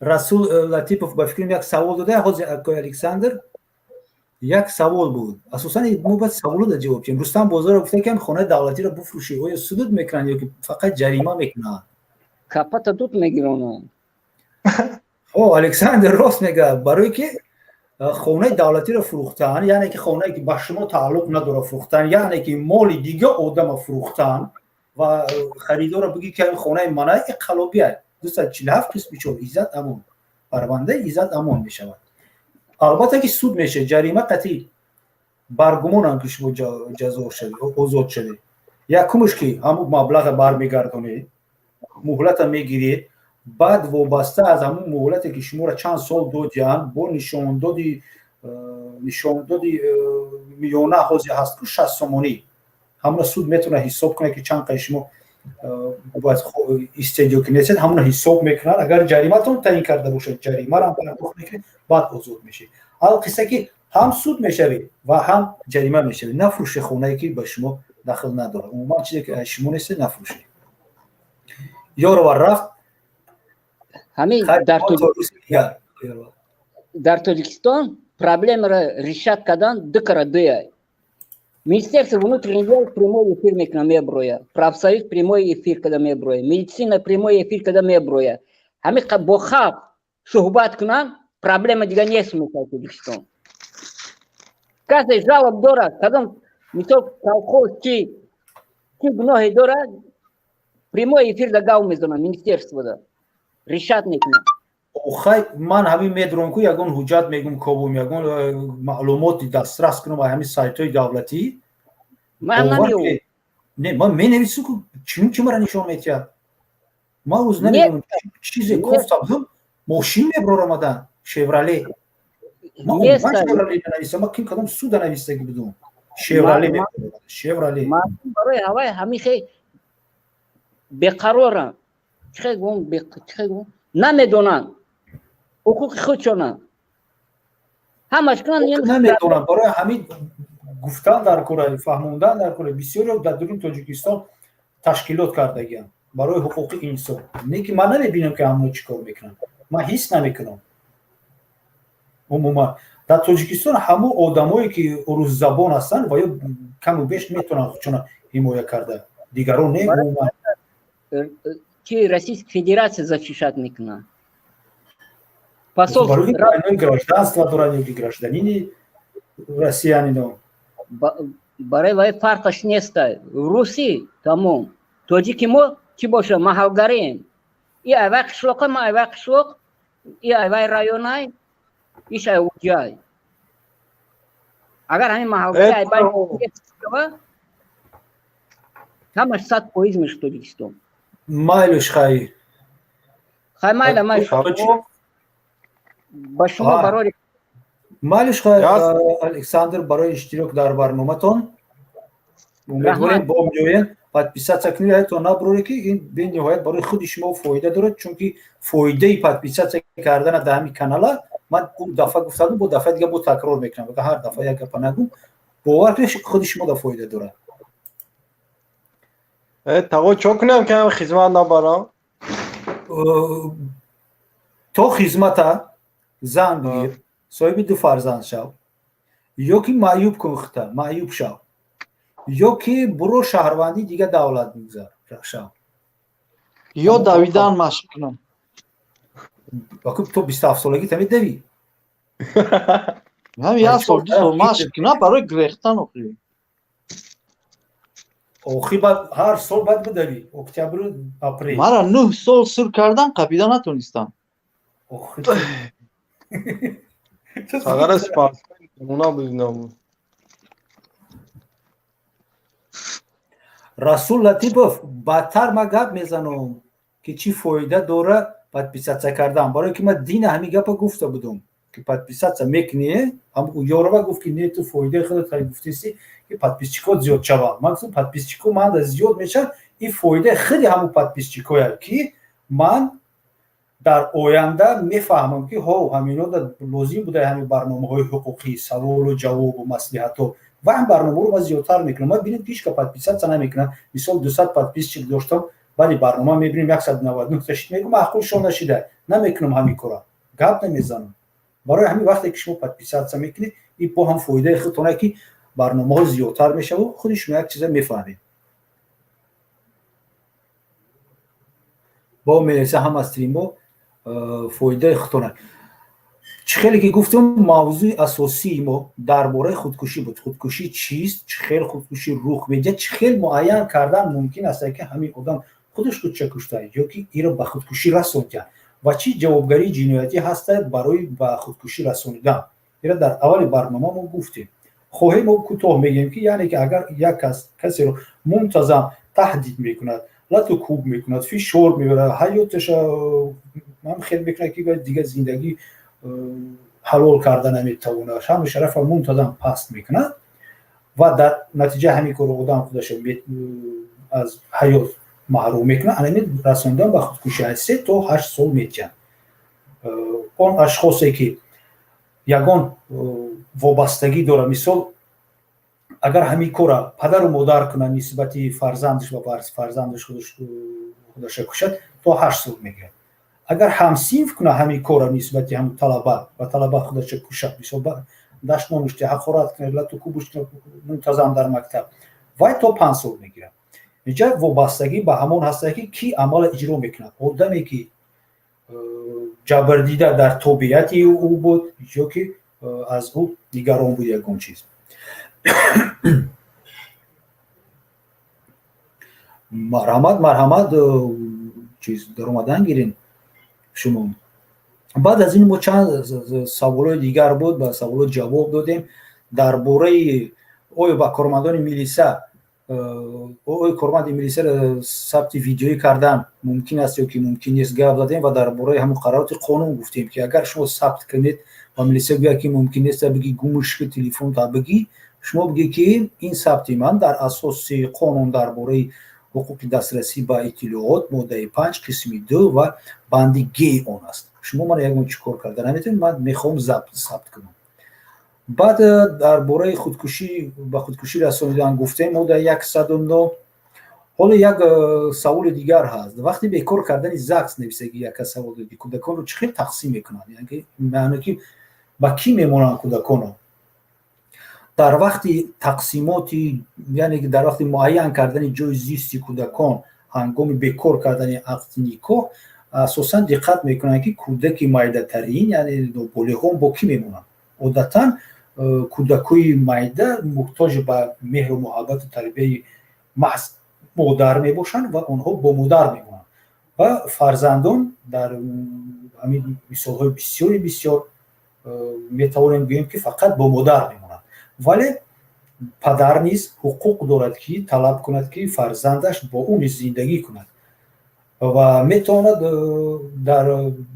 Расул Латипов ба фикрам як савол дода ҳозир, акои Александр, як савол буд. Асосан мо бояд саволода ҷавоб диҳем. Рустам Бозоров гуфта, ки хонаи давлатиро буфрӯшӣ, оё судуд мекунанд ё ки фақат ҷарима мекунанд? Капата дуд мегиронанд. О, Александр рост мегӯяд, барое ки хонаи давлатиро фурӯхтан, яъне ки хонае, ки ба шумо тааллуқ надорад, фурӯхтан, яъне ки моли дига одама фурӯхтан ва харидорро бигӣ, ки хонаи мана, и қалобия, 247 қисми 4 Иззат Амон, парвандаи Иззат Амон мешавад. Албатта ки суд мешавад, ҷарима қатъӣ. Баргумонам, ки шумо ҷазо шавед, озод шавед. Якумш, ки ҳамун маблаға бармегардонед, муҳлата мегиред, баъд вобаста аз ҳамун муҳлате, ки шуморо чанд сол додианд, бо нишондоди миёна ҳозир ҳаст ку 60 сомонӣ, ҳамуна суд метавонад ҳисоб кунад, ки чанд қай шумо бояд истед ё ки нестед, ҳамуна ҳисоб мекунад. Агар ҷариматон таъин карда бошад, ҷаримаро ҳам пардохт мекунед, баъд озод мешавед. Алқисса, ки ҳам суд мешавед ва ҳам ҷарима мешавед. Нафрӯше хонае, ки ба шумо дахл надорад, умуман чизе, ки шумо нестед, нафрӯшед. Ёрова рафт. Ҳамин дар Тоҷикистон проблемаро решать кардан ду кара дуяй. Министерство внутренних дел прямой эфир мекунад, меброя, профсоюз прямой эфир када меброя, медицина прямой эфир када меброя. Ҳамин бо халқ суҳбат кунанд, проблема дига нест мешавад. Тоҷикистон касе жалоб дорад, кадом, мисол, колхоз чи гуноҳе дорад, прямой эфир да гав мезанад, министерствода решать мекунад. Охай, ман ҳамин медурам ку, ягон ҳуҷҷат мегум, кобум, ягон маълумоти дастрас кунам аз ҳамин сайтҳои давлатӣ. Не, ман менависам ку, чун чи мара нишон метиҳад? Ман рӯз намедонам, чизе кофта будам, мошин меброрамадан, Шеврале. Ман Шеврале нанависам, ман ким кадом суда навистаги будум, Шеврале, Шеврале. Барои ҳавай ҳамин хел беқарорам, чихел гум, чихел гум, намедонанд ҳуқуқи худшонанд, ҳамаш кунанд. Намедонанд, барои ҳамин гуфтан дар кора, фаҳмондан дар кора. Бисёре дар дуруни Тоҷикистон ташкилот кардагианд барои ҳуқуқи инсон, не ки ман намебинам, ки ҳамно чӣ кор мекунанд, ман ҳис намекунам. Умуман дар Тоҷикистон ҳамон одамое, ки русзабон ҳастанд, ва ё каму беш метавонанд худшона ҳимоя карда, дигарон не, умуман. Ки Российская Федерация защищать мекунад. Гражданство доранд ё ки гражданини россиянино. Барои вай фарқаш неста. Русӣ тамом. Тоҷики мо чӣ боша, маҳалгарем. И айвай қишлоқа, ма айвай қишлоқ, и айвай районай, иш ай уҷай. Агар ҳамин маҳалгари айбай ҳамаш 100% мешуд Тоҷикистон. Майлиш, хай. Хай, майла, майла. Ба шумо барори. Майлиш, хай, Александр, барои иштирок дар барноматон. Умедворем, бо меоем. Подписаться кунед, то набуроре, ки ин бениҳоят барои худи шумо фоида дорад, чунки фоидаи подписаться кардана дар ҳамин канала ман он дафъа гуфтадум, бо дафъаи дига бо такрор мекунам, ҳар дафъа як гапа нагум. Бовар кунед, худи шумо да фоида дорад. Таго, чо кунам, ки ҳам хизмат набарам? То хизмата зан бигир, соҳиби ду фарзанд шав, ё ки маъюб кун хита, маъюб шав, ё ки буро шаҳрвандии дигар давлат бигзар шав. Ё давидан машқ кунам. То 27 солагӣ тами давӣ. Ҳам як сол, 2 сол машқ кунам барои грехтан охи. Охи, баъд ҳар сол баъд бидавӣ, октябру апрел. Мара 9 сол сур кардан, қапида натонистам. Сағара спортсмен буд, набуд. Расул Латипов, бадтар ма гап мезанам, ки чӣ фоида дора подписаться кардан, барое ки ман дина ҳамин гапа гуфта будум, ки подписаться мекунӣ. Ёрова гуфт, ки не, ту фоидаи худат гуфтеси, ки подписчикот зиёд шаванд. Ман гуфтам, подписчико ман зиёд мешавад, ин фоидаи худи ҳамун подписчикоя, ки ман дар оянда мефаҳмам, ки ҳо, ҳамино лозим буда ҳамин барномаҳои ҳуқуқӣ, саволу ҷавобу маслиҳатҳо, ва ҳам барномаро ман зиёдтар мекунам. Ман бинем, ки ҳичка подписаться намекунам. Мисол, 200 подписчик доштам, баъди барнома мебинем, 199 та шид. Мегӯм, маъқулшон нашида, намекунам ҳамин кора, гап намезанам. Барои ҳамин, вақте ки шумо подписаться мекунед, ин бо ҳам фоидаи худтона, ки барномаҳо зиёдтар мешаву худи шумо як чиза мефаҳмед. Бо менависа, ҳама стримҳо фоидаи худтона. Чӣ хеле ки гуфтем, мавзӯи асосии мо дар бораи худкушӣ буд. Худкушӣ чист, чӣ хел худкушӣ рух медиҳад, чӣ хел муайян кардан мумкин аст, ки ҳамин одам худаш худша кушта ё ки иро ба худкушӣ расондиҳад, ва чӣ ҷавобгарии ҷиноятӣ ҳастад барои ба худкушӣ расонидан. Ира дар аввали барнома мо гуфтем. Хоҳем, мо кӯтоҳ мегӯем, ки яъне ки агар як кас касеро мунтазам таҳдид мекунад, лату кӯб мекунад, фишор мебарад, ҳаёташа ҳам хел мекунад, ки дигар зиндагӣ ҳалол карда наметавонад, шаъну шарафа мунтазам паст мекунад, ва дар натиҷа ҳамин корро одам худаша аз ҳаёт маҳрум мекунад, анамин расондан ба худкушӣ аз 3 то 8 сол метиҳанд. Он ашхосе ки ягон вобастагӣ дорад, мисол, агар ҳамин кора падару модар кунад нисбати фарзандаш ва фарзандаш худаша кушад, то 8 сол мегирад. Агар ҳамсинф кунад ҳамин кора нисбати ҳамн талаба ва талаба худаша кушад, мисол, дашномушти, ҳақорат кунад, лату кӯбуш кунад мунтазам дар мактаб, вай то 5 сол мегирад. Инҷа вобастагӣ ба ҳамон ҳаста, ки кӣ амала иҷро мекунад: одаме ки ҷабрдида дар тобеияти ӯ буд ё ки аз ӯ нигарон буд ягон чиз. Марҳамат, марҳамат, чиз даромадан гирин шумо. Баъд аз ин мо чанд саволҳои дигар буд, ба саволҳо ҷавоб додем. Дар бораи оё ба кормандони милиса, оё корманди милисаро сабти видеоӣ кардан мумкин аст ё ки мумкин нест, гап задем ва дар бораи ҳамун қаророти қонун гуфтем, ки агар шумо сабт кунед ва милиса гӯяд, ки мумкин нест, бигӣ гумш ки телефон та бигӣ, шумо бигӣ, ки ин сабти ман дар асоси қонун дар бораи ҳуқуқи дастрасӣ ба иттилоот, моддаи 5, қисми 2 ва банди г он аст, шумо мана ягон чӣ кор карда наметавонед, ман мехоҳам сабт кунам. Баъд дар бораи худкушӣ, ба худкушӣ расонидан гуфтем, моддаи 109. Ҳоло як саволи дигар ҳаст. Вақти бекор кардани ЗАГС нависагӣ, яка савол дод, кӯдаконро чӣ хел тақсим мекунанд, маъно ки ба кӣ мемонанд кӯдаконро дар вақти тақсимоти, яъне дар вақти муайян кардани ҷои зисти кӯдакон ҳангоми бекор кардани ақди никоҳ, асосан диққат мекунанд, ки кӯдаки майдатарин, яъне ноболиғон, бо кӣ мемонанд. Одатан Кӯдакҳои майда муҳтоҷи ба меҳру муҳаббату тарбияи маҳз модар мебошанд ва онҳо бо модар мемонанд. Ва фарзандон дар ҳамин мисолҳои бисёри бисёр метавонем гӯем, ки фақат бо модар мемонанд, вале падар низ ҳуқуқ дорад, ки талаб кунад, ки фарзандаш бо ӯ низ зиндагӣ кунад, ва метавонад дар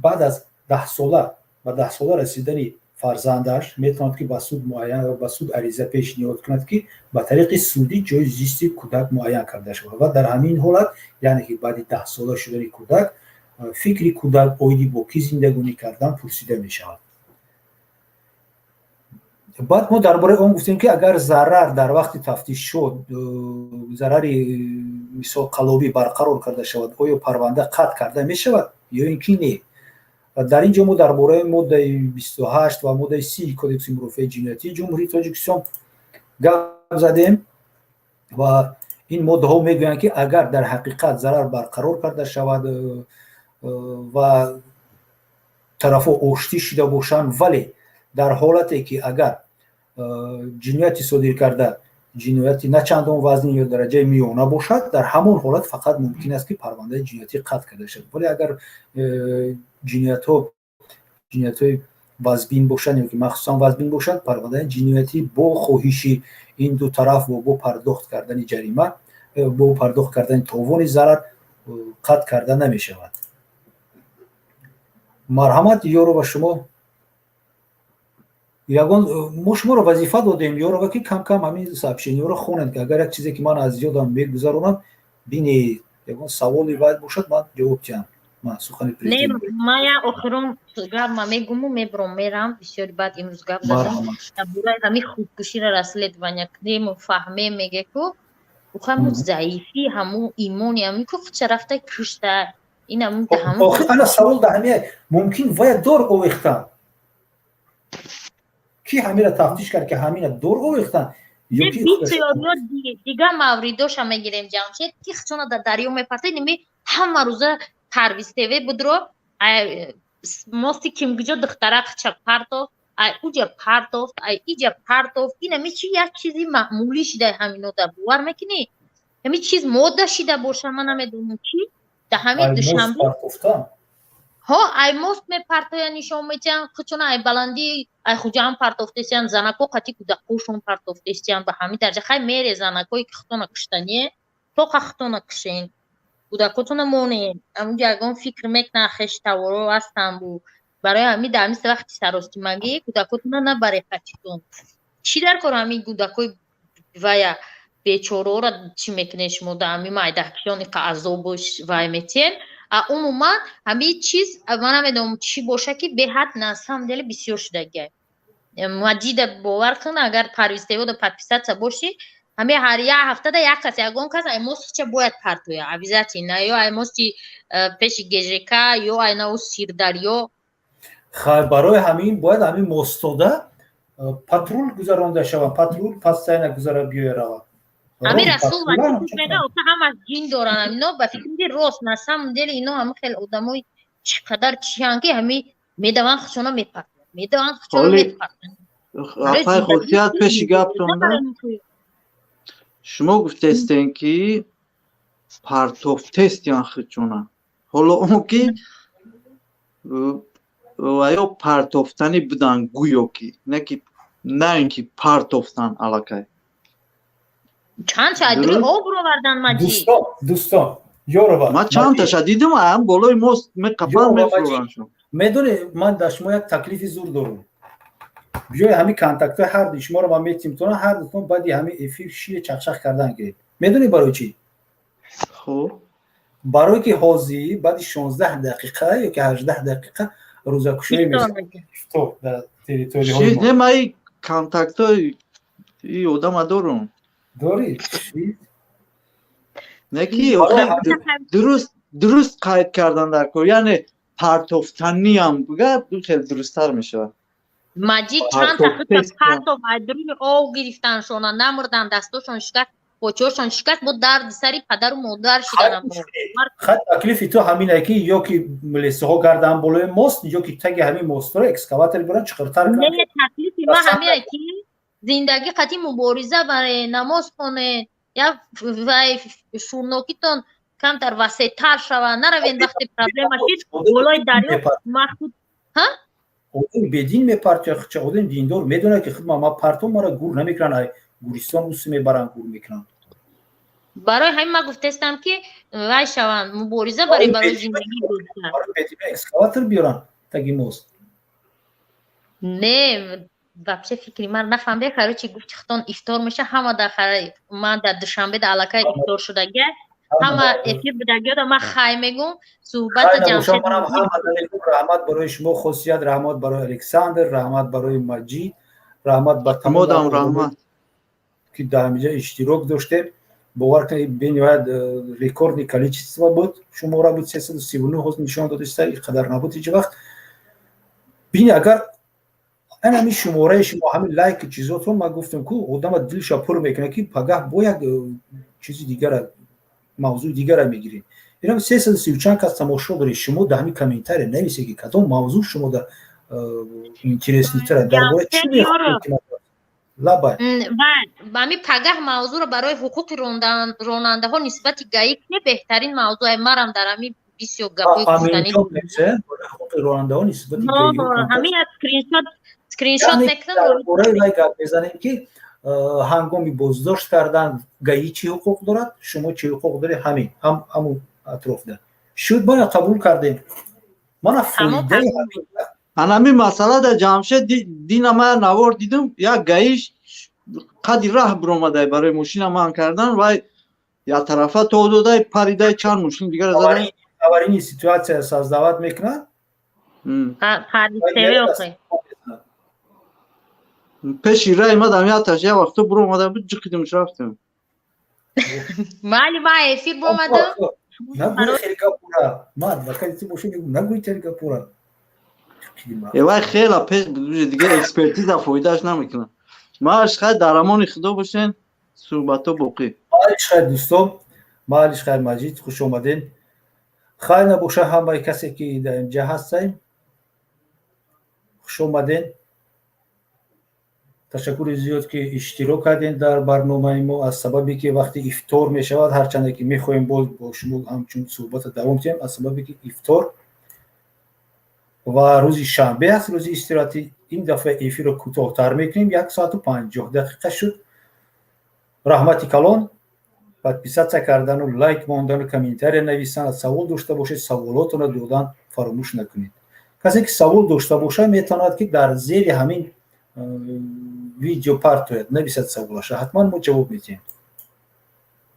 баъд аз 10-сола, ба 10-сола расидани фарзандаш, метавонад, ки ба суд муайян, ба суд ариза пешниҳод кунад, ки ба тариқи судӣ ҷои зисти кӯдак муайян карда шавад. Ва дар ҳамин ҳолат, яъне ки баъди 10-сола шудани кӯдак, фикри кӯдак оиди бо кӣ зиндагонӣ кардан пурсида мешавад. Баъд мо дар бораи он гуфтем, ки агар зарар дар вақти тафтишот, зарари мисол қаллобӣ барқарор карда шавад, оё парванда қатъ карда мешавад ё ин ки не? Дар ин ҷо мо дар бораи моддаи 28 ва моддаи 30 Кодекси мурофиаи ҷиноятии Ҷумҳурии Тоҷикистон гап задем. Ва ин моддаҳо мегӯянд, ки агар дар ҳақиқат зарар барқарор карда шавад ва тарафҳо оштӣ шуда бошанд, вале дар ҳолате ки агар ҷинояти содир карда ҷинояти на чандон вазнин ё дараҷаи миёна бошад, дар ҳамон ҳолат фақат мумкин аст, ки парвандаи ҷиноятӣ қатъ карда шавад. Вале агар ҷиноятҳо ҷиноятҳои вазбин бошанд ё ки махсусан вазбин бошанд, парвандаи ҷиноятӣ бо хоҳиши ин ду тараф ва бо пардохт кардани ҷарима, бо пардохт кардани товони зарар қатъ карда намешавад. Марҳамат, Ёрова. Шумо ягон, мо шуморо вазифа додем, Ёрова, ки кам кам ҳамин сообщение ҳоро хонед, ки агар як чизе, ки ман аз ёдам мегузаронам, бинед, ягон саволи вай бошад, ман ҷавоб диҳам. Ман сухани президент. Ман як охирон гап ма мегуму мебурам, мерам. Бисёри баъд имрӯз гап задам дар бораи ҳамин худкуширо расследования кунему фаҳмем. Меге ку ҳамун заифӣ, ҳамун имони ҳамин ку худша рафта кушта, ин ҳамун. Ана савол да ҳамия: мумкин вая дор овехтан? Ки ҳамира тафтиш кард, ки ҳамина дор овехтан? Дигар мавридоша мегирем, Ҷамшед, ки хчона дар дарё мепартед. Ними ҳама рӯза Парвиз ТВ будро, мости кимгиҷо духтара хча партофт, ай уҷа партофт, ай иҷа партофт. Ин ами чи як чизи маъмулӣ шида ҳамино да, бовар мекунӣ? Ҳами чиз мода шида боша, ман намедонам чи. Да ҳамин Душанбе ҳо ай мост мепартоян, нишон метиҳан хучона, ай баландӣ, ай Хуҷаам партофтесиян, занако қати кӯдакҳошон партофтесиян. Ба ҳамин дараҷа хай мере, занакое ки хутона куштание, тоқа хутона кушен, кӯдакотона монен. Ҳамунҷа ягон фикр мекунан, хештаворо ҳастан бу. Барои ҳамин дар ҳамин вақти саростимагӣ кӯдакотона набаре қатитон. Чӣ дар кор ҳамин кӯдакои вая бечораора чӣ мекунед шумо? Дар ҳамин майдакиён иқа азобуш вай метиҳен. А умуман ҳамин чиз ман намедонам чӣ боша, ки беҳад, на самом деле, бисёр шудагиай. Маҷида, бовар кун, агар Парвиз ТВда подписаться бошӣ, ҳамин ҳар як ҳафтада як кас, ягон кас ай мостича бояд партоя обязательно, ё ай мости пеши ГЖК, ё ай нау Сирдарё. Хай, барои ҳамин бояд ҳамин мостода патрул гузаронда шавад, патрул постоянно гузара биёя равад. Ҳамин Расул мега, ҳамаш ҷин доранд ино. Ба фикри рост, на самом деле, ино ҳама хеле одамои чӣ қадар чиян, ки ҳами медаванд, хучона мепартоянд, медаванд, хучона мепартоянд. Апай Хосият, пеши гаптон шумо гуфтестен, ки партофтестиян хучона. Ҳоло он ки ва ё партофтанӣ буданд, гӯё ки не, ки на ин ки партофтан аллакай. Чанд чайдури об ровардан, Маҷид. Дӯстон, дӯстон, Ёрова. Ман чандташа дидам, ам болои мост меқапан, мефурӯранд. Медонӣ, ман дар шумо як таклифи зур дорам. Биёи, ҳамин контактҳои ҳарду шуморо ман метим тона, ҳардутон баъди ҳамин эфир шире чақчақ кардан гиред. Медонӣ барои чӣ? Хуб. Барое ки ҳозир баъди 16 дақиқа ё ки 18 дақиқа рӯзакушоӣ мешавад дар территорияҳои Не, ман контактҳои и одама дорум. Дорӣ? Не, ки дуруст қайд кардан дар кор, яъне партофтаниам буга, хеле дурусттар мешавад. Маҷид, чанд та партоф, айдуруни ов гирифтаншона, намурдан, дастошон шикаст, почошон шикаст, бо дарди сари падару модар шиданам. Хай, таклифи ту ҳамине, ки ё ки лесоҳо гардан болои мост, ё ки таги ҳамин мостро экскаватор буран чиқиртар. Не, таклифи Ман ҳамине, ки зиндагӣ қатъи мубориза баре, намоз хонед, як вай шурнокитон камтар васеътар шавад, наравен вақте проблема шид болои дарё махсус. Одам бедин мепартояд худша. Одам диндор медонад, ки худ ма партом, мара гур намекунанд, ай гӯристон уси мебаранд, гур мекунанд. Барои ҳамин ман гуфтаистам, ки вай шаванд, мубориза барои зиндагии беҳтар. Экскаватор биёранд таги мост. Не, вообще фикри ман нафаҳмида. Короче, гуфти худтон, ифтор меша, ҳама дар, ман дар Душанбе дар аллакай ифтор шудага, ҳама эфир будагиёда, ман хай мегум, суҳбата Ҷамшед. Раҳмат барои шумо, Хосият, раҳмат барои Александр, раҳмат барои Маҷид, раҳмат ба тамодам, раҳмат. Ки дар ҳамиҷа иштирок доштем. Бовар кунед, бениҳоят рекордный количество буд, шумора буд, 339 ҳоз нишон додиста, ин қадар набуд ҳеҷ вақт. Бини, агар ан ҳамин шумораи шумо, ҳамин лайки чизотон, ман гуфтам ку, одама дилша пур мекунад, ки пагаҳ бо як чизи дигара, мавзӯи дигара мегирем. Инам 330 чанд кас тамошо доред. Шумо дар ҳамин комментария нависед, ки кадом мавзӯъ шумо дар интересный тара, дар бораи чӣ мехоҳед. Лабай. Ами пагаҳ мавзӯъро барои ҳуқуқи ронандаҳо нисбати ГАИ не, беҳтарин мавзӯъ. Марам дар ҳами бисёр гапҳои гуфтанӣ. Ҳуқуқи ронандаҳо нисбати ҳамин скриншот мекунам. Бораи вай гап мезанем, ки ҳангоми боздошт кардан ГАИ чӣ ҳуқуқ дорад, шумо чӣ ҳуқуқ доред, ҳамин ҳамун атрофда шуд. Мана, қабул кардем, мана фоидаи. Анами масъала дар, Ҷамшед, дина ман навор дидам, як ГАИш қади раҳ биромадай барои мошина манъ кардан, вай яктарафа то додай, паридай, чанд мошин дигар зада. Аварийный ситуация создавать мекунад. Парисеве охи. Пеши раи мадам якташ як вақто биромада буд, ҷиқидимш, рафтем. Майли, ман эфир бомадам. Нагӯй хеле гапура, ман адвокати ту бошам, нагӯй хеле гапура. Вай хела пеш буд, дига экспертиза фоидааш намекунад. Маш, хай, дар амони Худо бошен, суҳбатҳо боқӣ. Маълиш, хайр, дӯстон, маълиш, хайр. Маҷид, хуш омаден. Хайр набоша, ҳамаи касе ки дар инҷа ҳастем, хуш омаден. Ташаккури зиёд, ки иштирок кардем дар барномаи мо. Аз сабабе ки вақти ифтор мешавад, ҳарчанде ки мехоҳем боз бо шумо ҳамчун суҳбата давом диҳем, аз сабабе ки ифтор ва рӯзи шанбе аст, рӯзи истироҳатӣ, ин дафъа эфирро кӯтоҳтар мекунем, 1 соату 50 дақиқа шуд. Раҳмати калон. Подписаться кардану лайк мондану комментария нависан, савол дошта бошед, саволотонро додан фаромӯш накунед. Касе ки савол дошта бошад, метавонад, ки дар зери ҳамин видео партояд, нависад саволаша, ҳатман мо ҷавоб медиҳем.